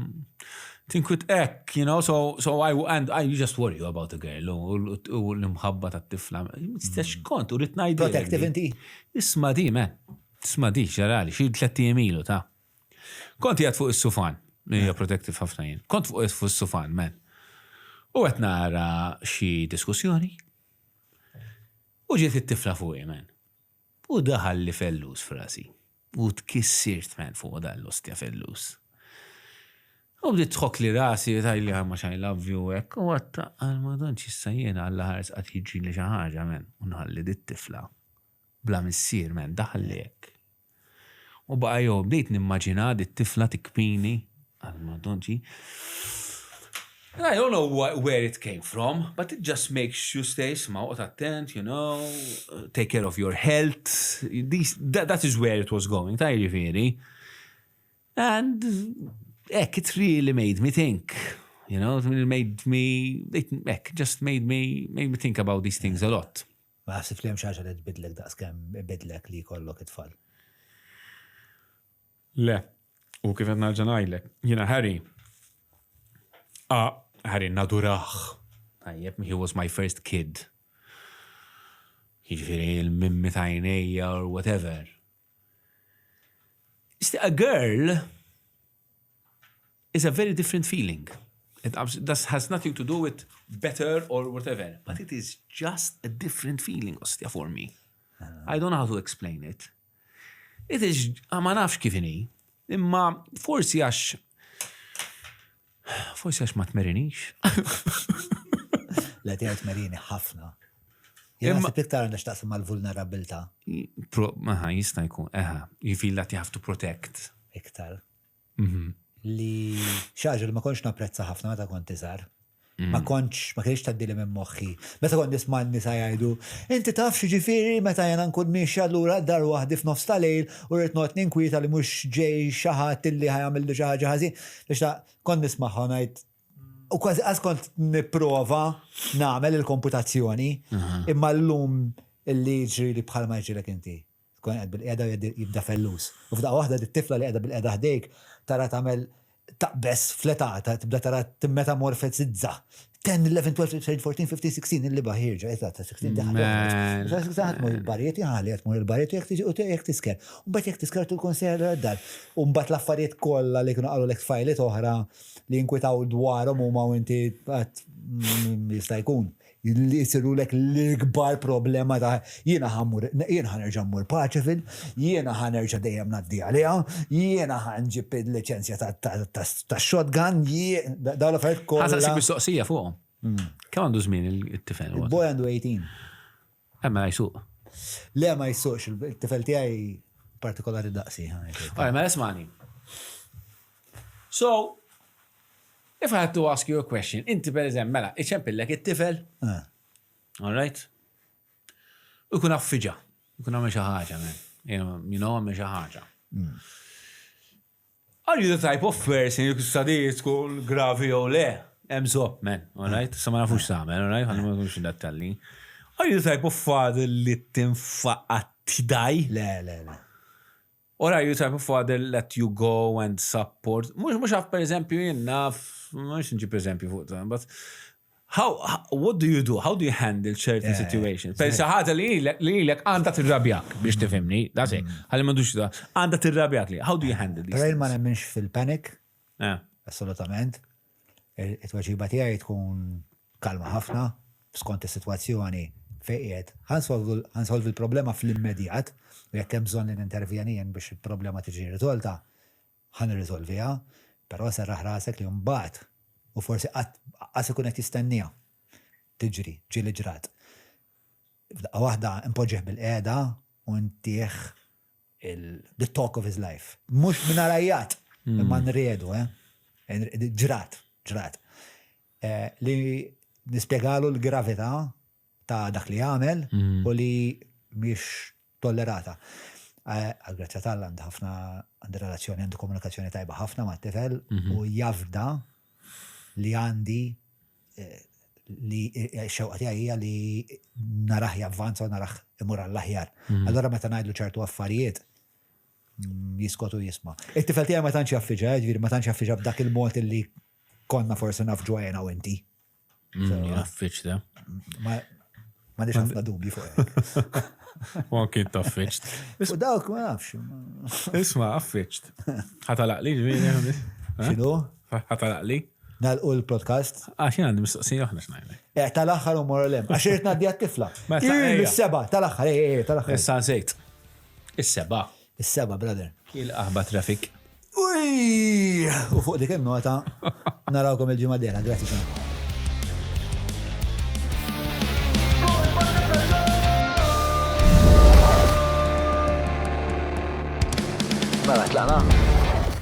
tinkwit hekk, you know, so, so I, and I just worry about the girl u l-imħabba tat-tifla. Mistax kont, u rrid ngħidilek. Protective inti? Isma' di, man. Isma' di, ġarali, xi tlett ijiem ilu ta'. Kont qiegħed fuq is-sufan, hija protective ħafna jien. Kont fuq is-sufan, man. U qed nara xi diskussjoni. U ġiet it-tifla fuqi, man. U daħal li fellus f'rasi. U tkissirt, man, fuq dan l-ostja fellus. U bdiet tħok li rasi, tgħidli how much I love you, hekk. U għatta, għal ma donċ issa jiena għalla ħares qatt jiġri li xi ħaġa, man. U nħalli dit-tifla. Bla missier, man, daħal li hekk. U baqa' jew bdejt nimmaġina dit-tifla tikpini għal ma donċi. And I don't know where it came from, but it just makes you stay isma' oqgħod attent, you know, take care of your health. These, that, that is where it was going, ta' jiġifieri. And hekk, it really made me think. You know, it made me, it, hekk, just made me, made me think about these things a lot. Ma naħsibx li hemm xi ħaġa li tbidlek daqskemm ibidlek li jkollok it-tfal. Le. U kif qed nerġa' ngħidlek, jiena Harry ah, Harry nadurah. Tajjeb, he was my first kid. Jiġifieri il-mimmi ta' għajnejja or whatever. A girl is a very different feeling. It that has nothing to do with better or whatever, but it is just a different feeling, ostja, for me. I don't know how to explain it. It is, ah, ma nafx kif inhi, imma forsi għax forsi għax ma tmerinix. Le tiegħi tmerini ħafna. Jien naħseb iktar għandha x'taqsam mal-vulnerabilità. Aha, jista' jkun, eħa, you feel that you have to protect. Iktar. Mhm. Li xaġa li ma kontx napprezza ħafna meta kont iżgħar. Mm. Ma kontx, ma kienx taddili minn moħħi. Meta kont nisma' n-nisa jgħidu, inti taf xi ġifieri meta jena nkun miexja lura dar waħdi f'nofs tal-lejl u rrid noqgħod ninkwieta li mhux ġej xi ħadd illi ħa jagħmilli xi ħaġa ħażin. Biex ta' kont nismagħha ngħid u kważi qas kont nipprova nagħmel il-komputazzjoni, imma llum illi jiġri li bħalma jiġrilek inti. Tkun qed bil-qiegħda u jibda fellus. U f'daqqa waħda dit-tifla li qiegħda bil-qiegħda ħdejk tara tagħmel taqbeż fl-età, tibda tara timmetamorfezizza. 10, 11, 12, 13, 14, 15, 16, il-liba ħirġa, età ta' 16 diħal. 16 tmur il-bariet, jħalli qed tmur il-bariet u jekk tisker. U mbagħad jekk tisker tkun sejra d-dar. U mbagħad l-affarijiet kollha li kienu qalu lek tfajliet oħra li jinkwitaw dwarhom huma u inti mm, jista' jkun li jsirulek l-ikbar problema ta' jiena ħa mmur, jiena ħa nerġa' mmur Paceville, jiena ħa nerġa' dejjem ngħaddi għaliha, jiena ħa nġib il-liċenzja tax-shotgun, dawn l-affarijiet kollha. Ħa saqsik mistoqsija fuqhom. Hmm. Kemm għandu żmien it-tifel? Il-boy għandu 18. Eh, mela jsuq. Le ma jsuqx, il-tifel tiegħi partikolari daqsi. Għaj, mela ismani. So, If I had to ask you a question, inti per eżempju, mela, iċempillek it-tifel, eh. all right? U jkun affiġa, jkun għamel xi ħaġa, man. You know, għamel xi ħaġa. Are you the type of person li sadi tkun gravi jew le? Hemm zop, man, all right? Sa ma nafux tagħmel, all right? Ħalli ma nkunx dettalji. Are you the type of father li tinfaqa tidaj? Le, le, le. Or are you the type of father let you go and support? Mux, mux għaf per eżempju, jien naf, mux nġib eżempju fuq dan, but how, how, what do you do? How do you handle certain situations? Per ħaġa li lilek- li lilek għandha tirrabjak biex tifhimni, that's it. Ħalli m'għandux da, għandha tirrabjak li. How do you handle these? Però jien ma things? nemminx fil-panic, Eh. assolutament. It-tweġiba tiegħi tkun kalma ħafna, skont is-sitwazzjoni fejn qiegħed. Ħa nsolvi l-problema fl-immedjat, u jekk hemm bżonn li nintervjeni jien biex il-problema tiġi riżolta, ħa nirriżolviha, però serraħ rasek li mbagħad u forsi qatt qas ikun qed jistenniha tiġri, ġieli ġrat. F'daqqa waħda impoġġih bil-qiegħda u ntih the talk of his life. Mhux minn għajjat, imma nriedu, eh? Ġrat, ġrat. Eh, li nispjegalu l-gravità ta' dak li għamel u li mhix tollerata. Eh, Għal-grazzja tal għandi ħafna għandi relazzjoni, għandi komunikazzjoni tajba ħafna ma' tifel u jafda li għandi eh, li xewqa tiegħi hija li narah javvanza u narah imur għall-aħjar. Allora meta ngħidlu ċertu affarijiet jiskot u jisma'. It-tifel tiegħi ma tantx jaffiġa, ġifieri ma tantx jaffiġa b'dak il-mod li konna forsi naf ġwajna u inti. Jaffiġ da. Ma m'għandix ħafna dubji fuq hekk. U anki taffiġt. U dawk ma nafx. Isma, affiġt. Ħatalaqli, ġifieri. X'inhu? Ħatalaqli. Nalqu l-podcast. Għax jien għandi mistoqsija oħra x'ngħidlek. Eh, tal-aħħar u morru lem. Għax irid ngħaddi għat-tifla. Mela, ejja. Is-seba, tal-aħħar, eh, eh, tal-aħħar. Issa nsejt. Is-seba. Is-seba, brother. Il-qaħba traffic. Uj! U fuq dik il-nota narawkom il-ġimgħa d-dieħla. Grazzi ċan. Mela, tlaqna?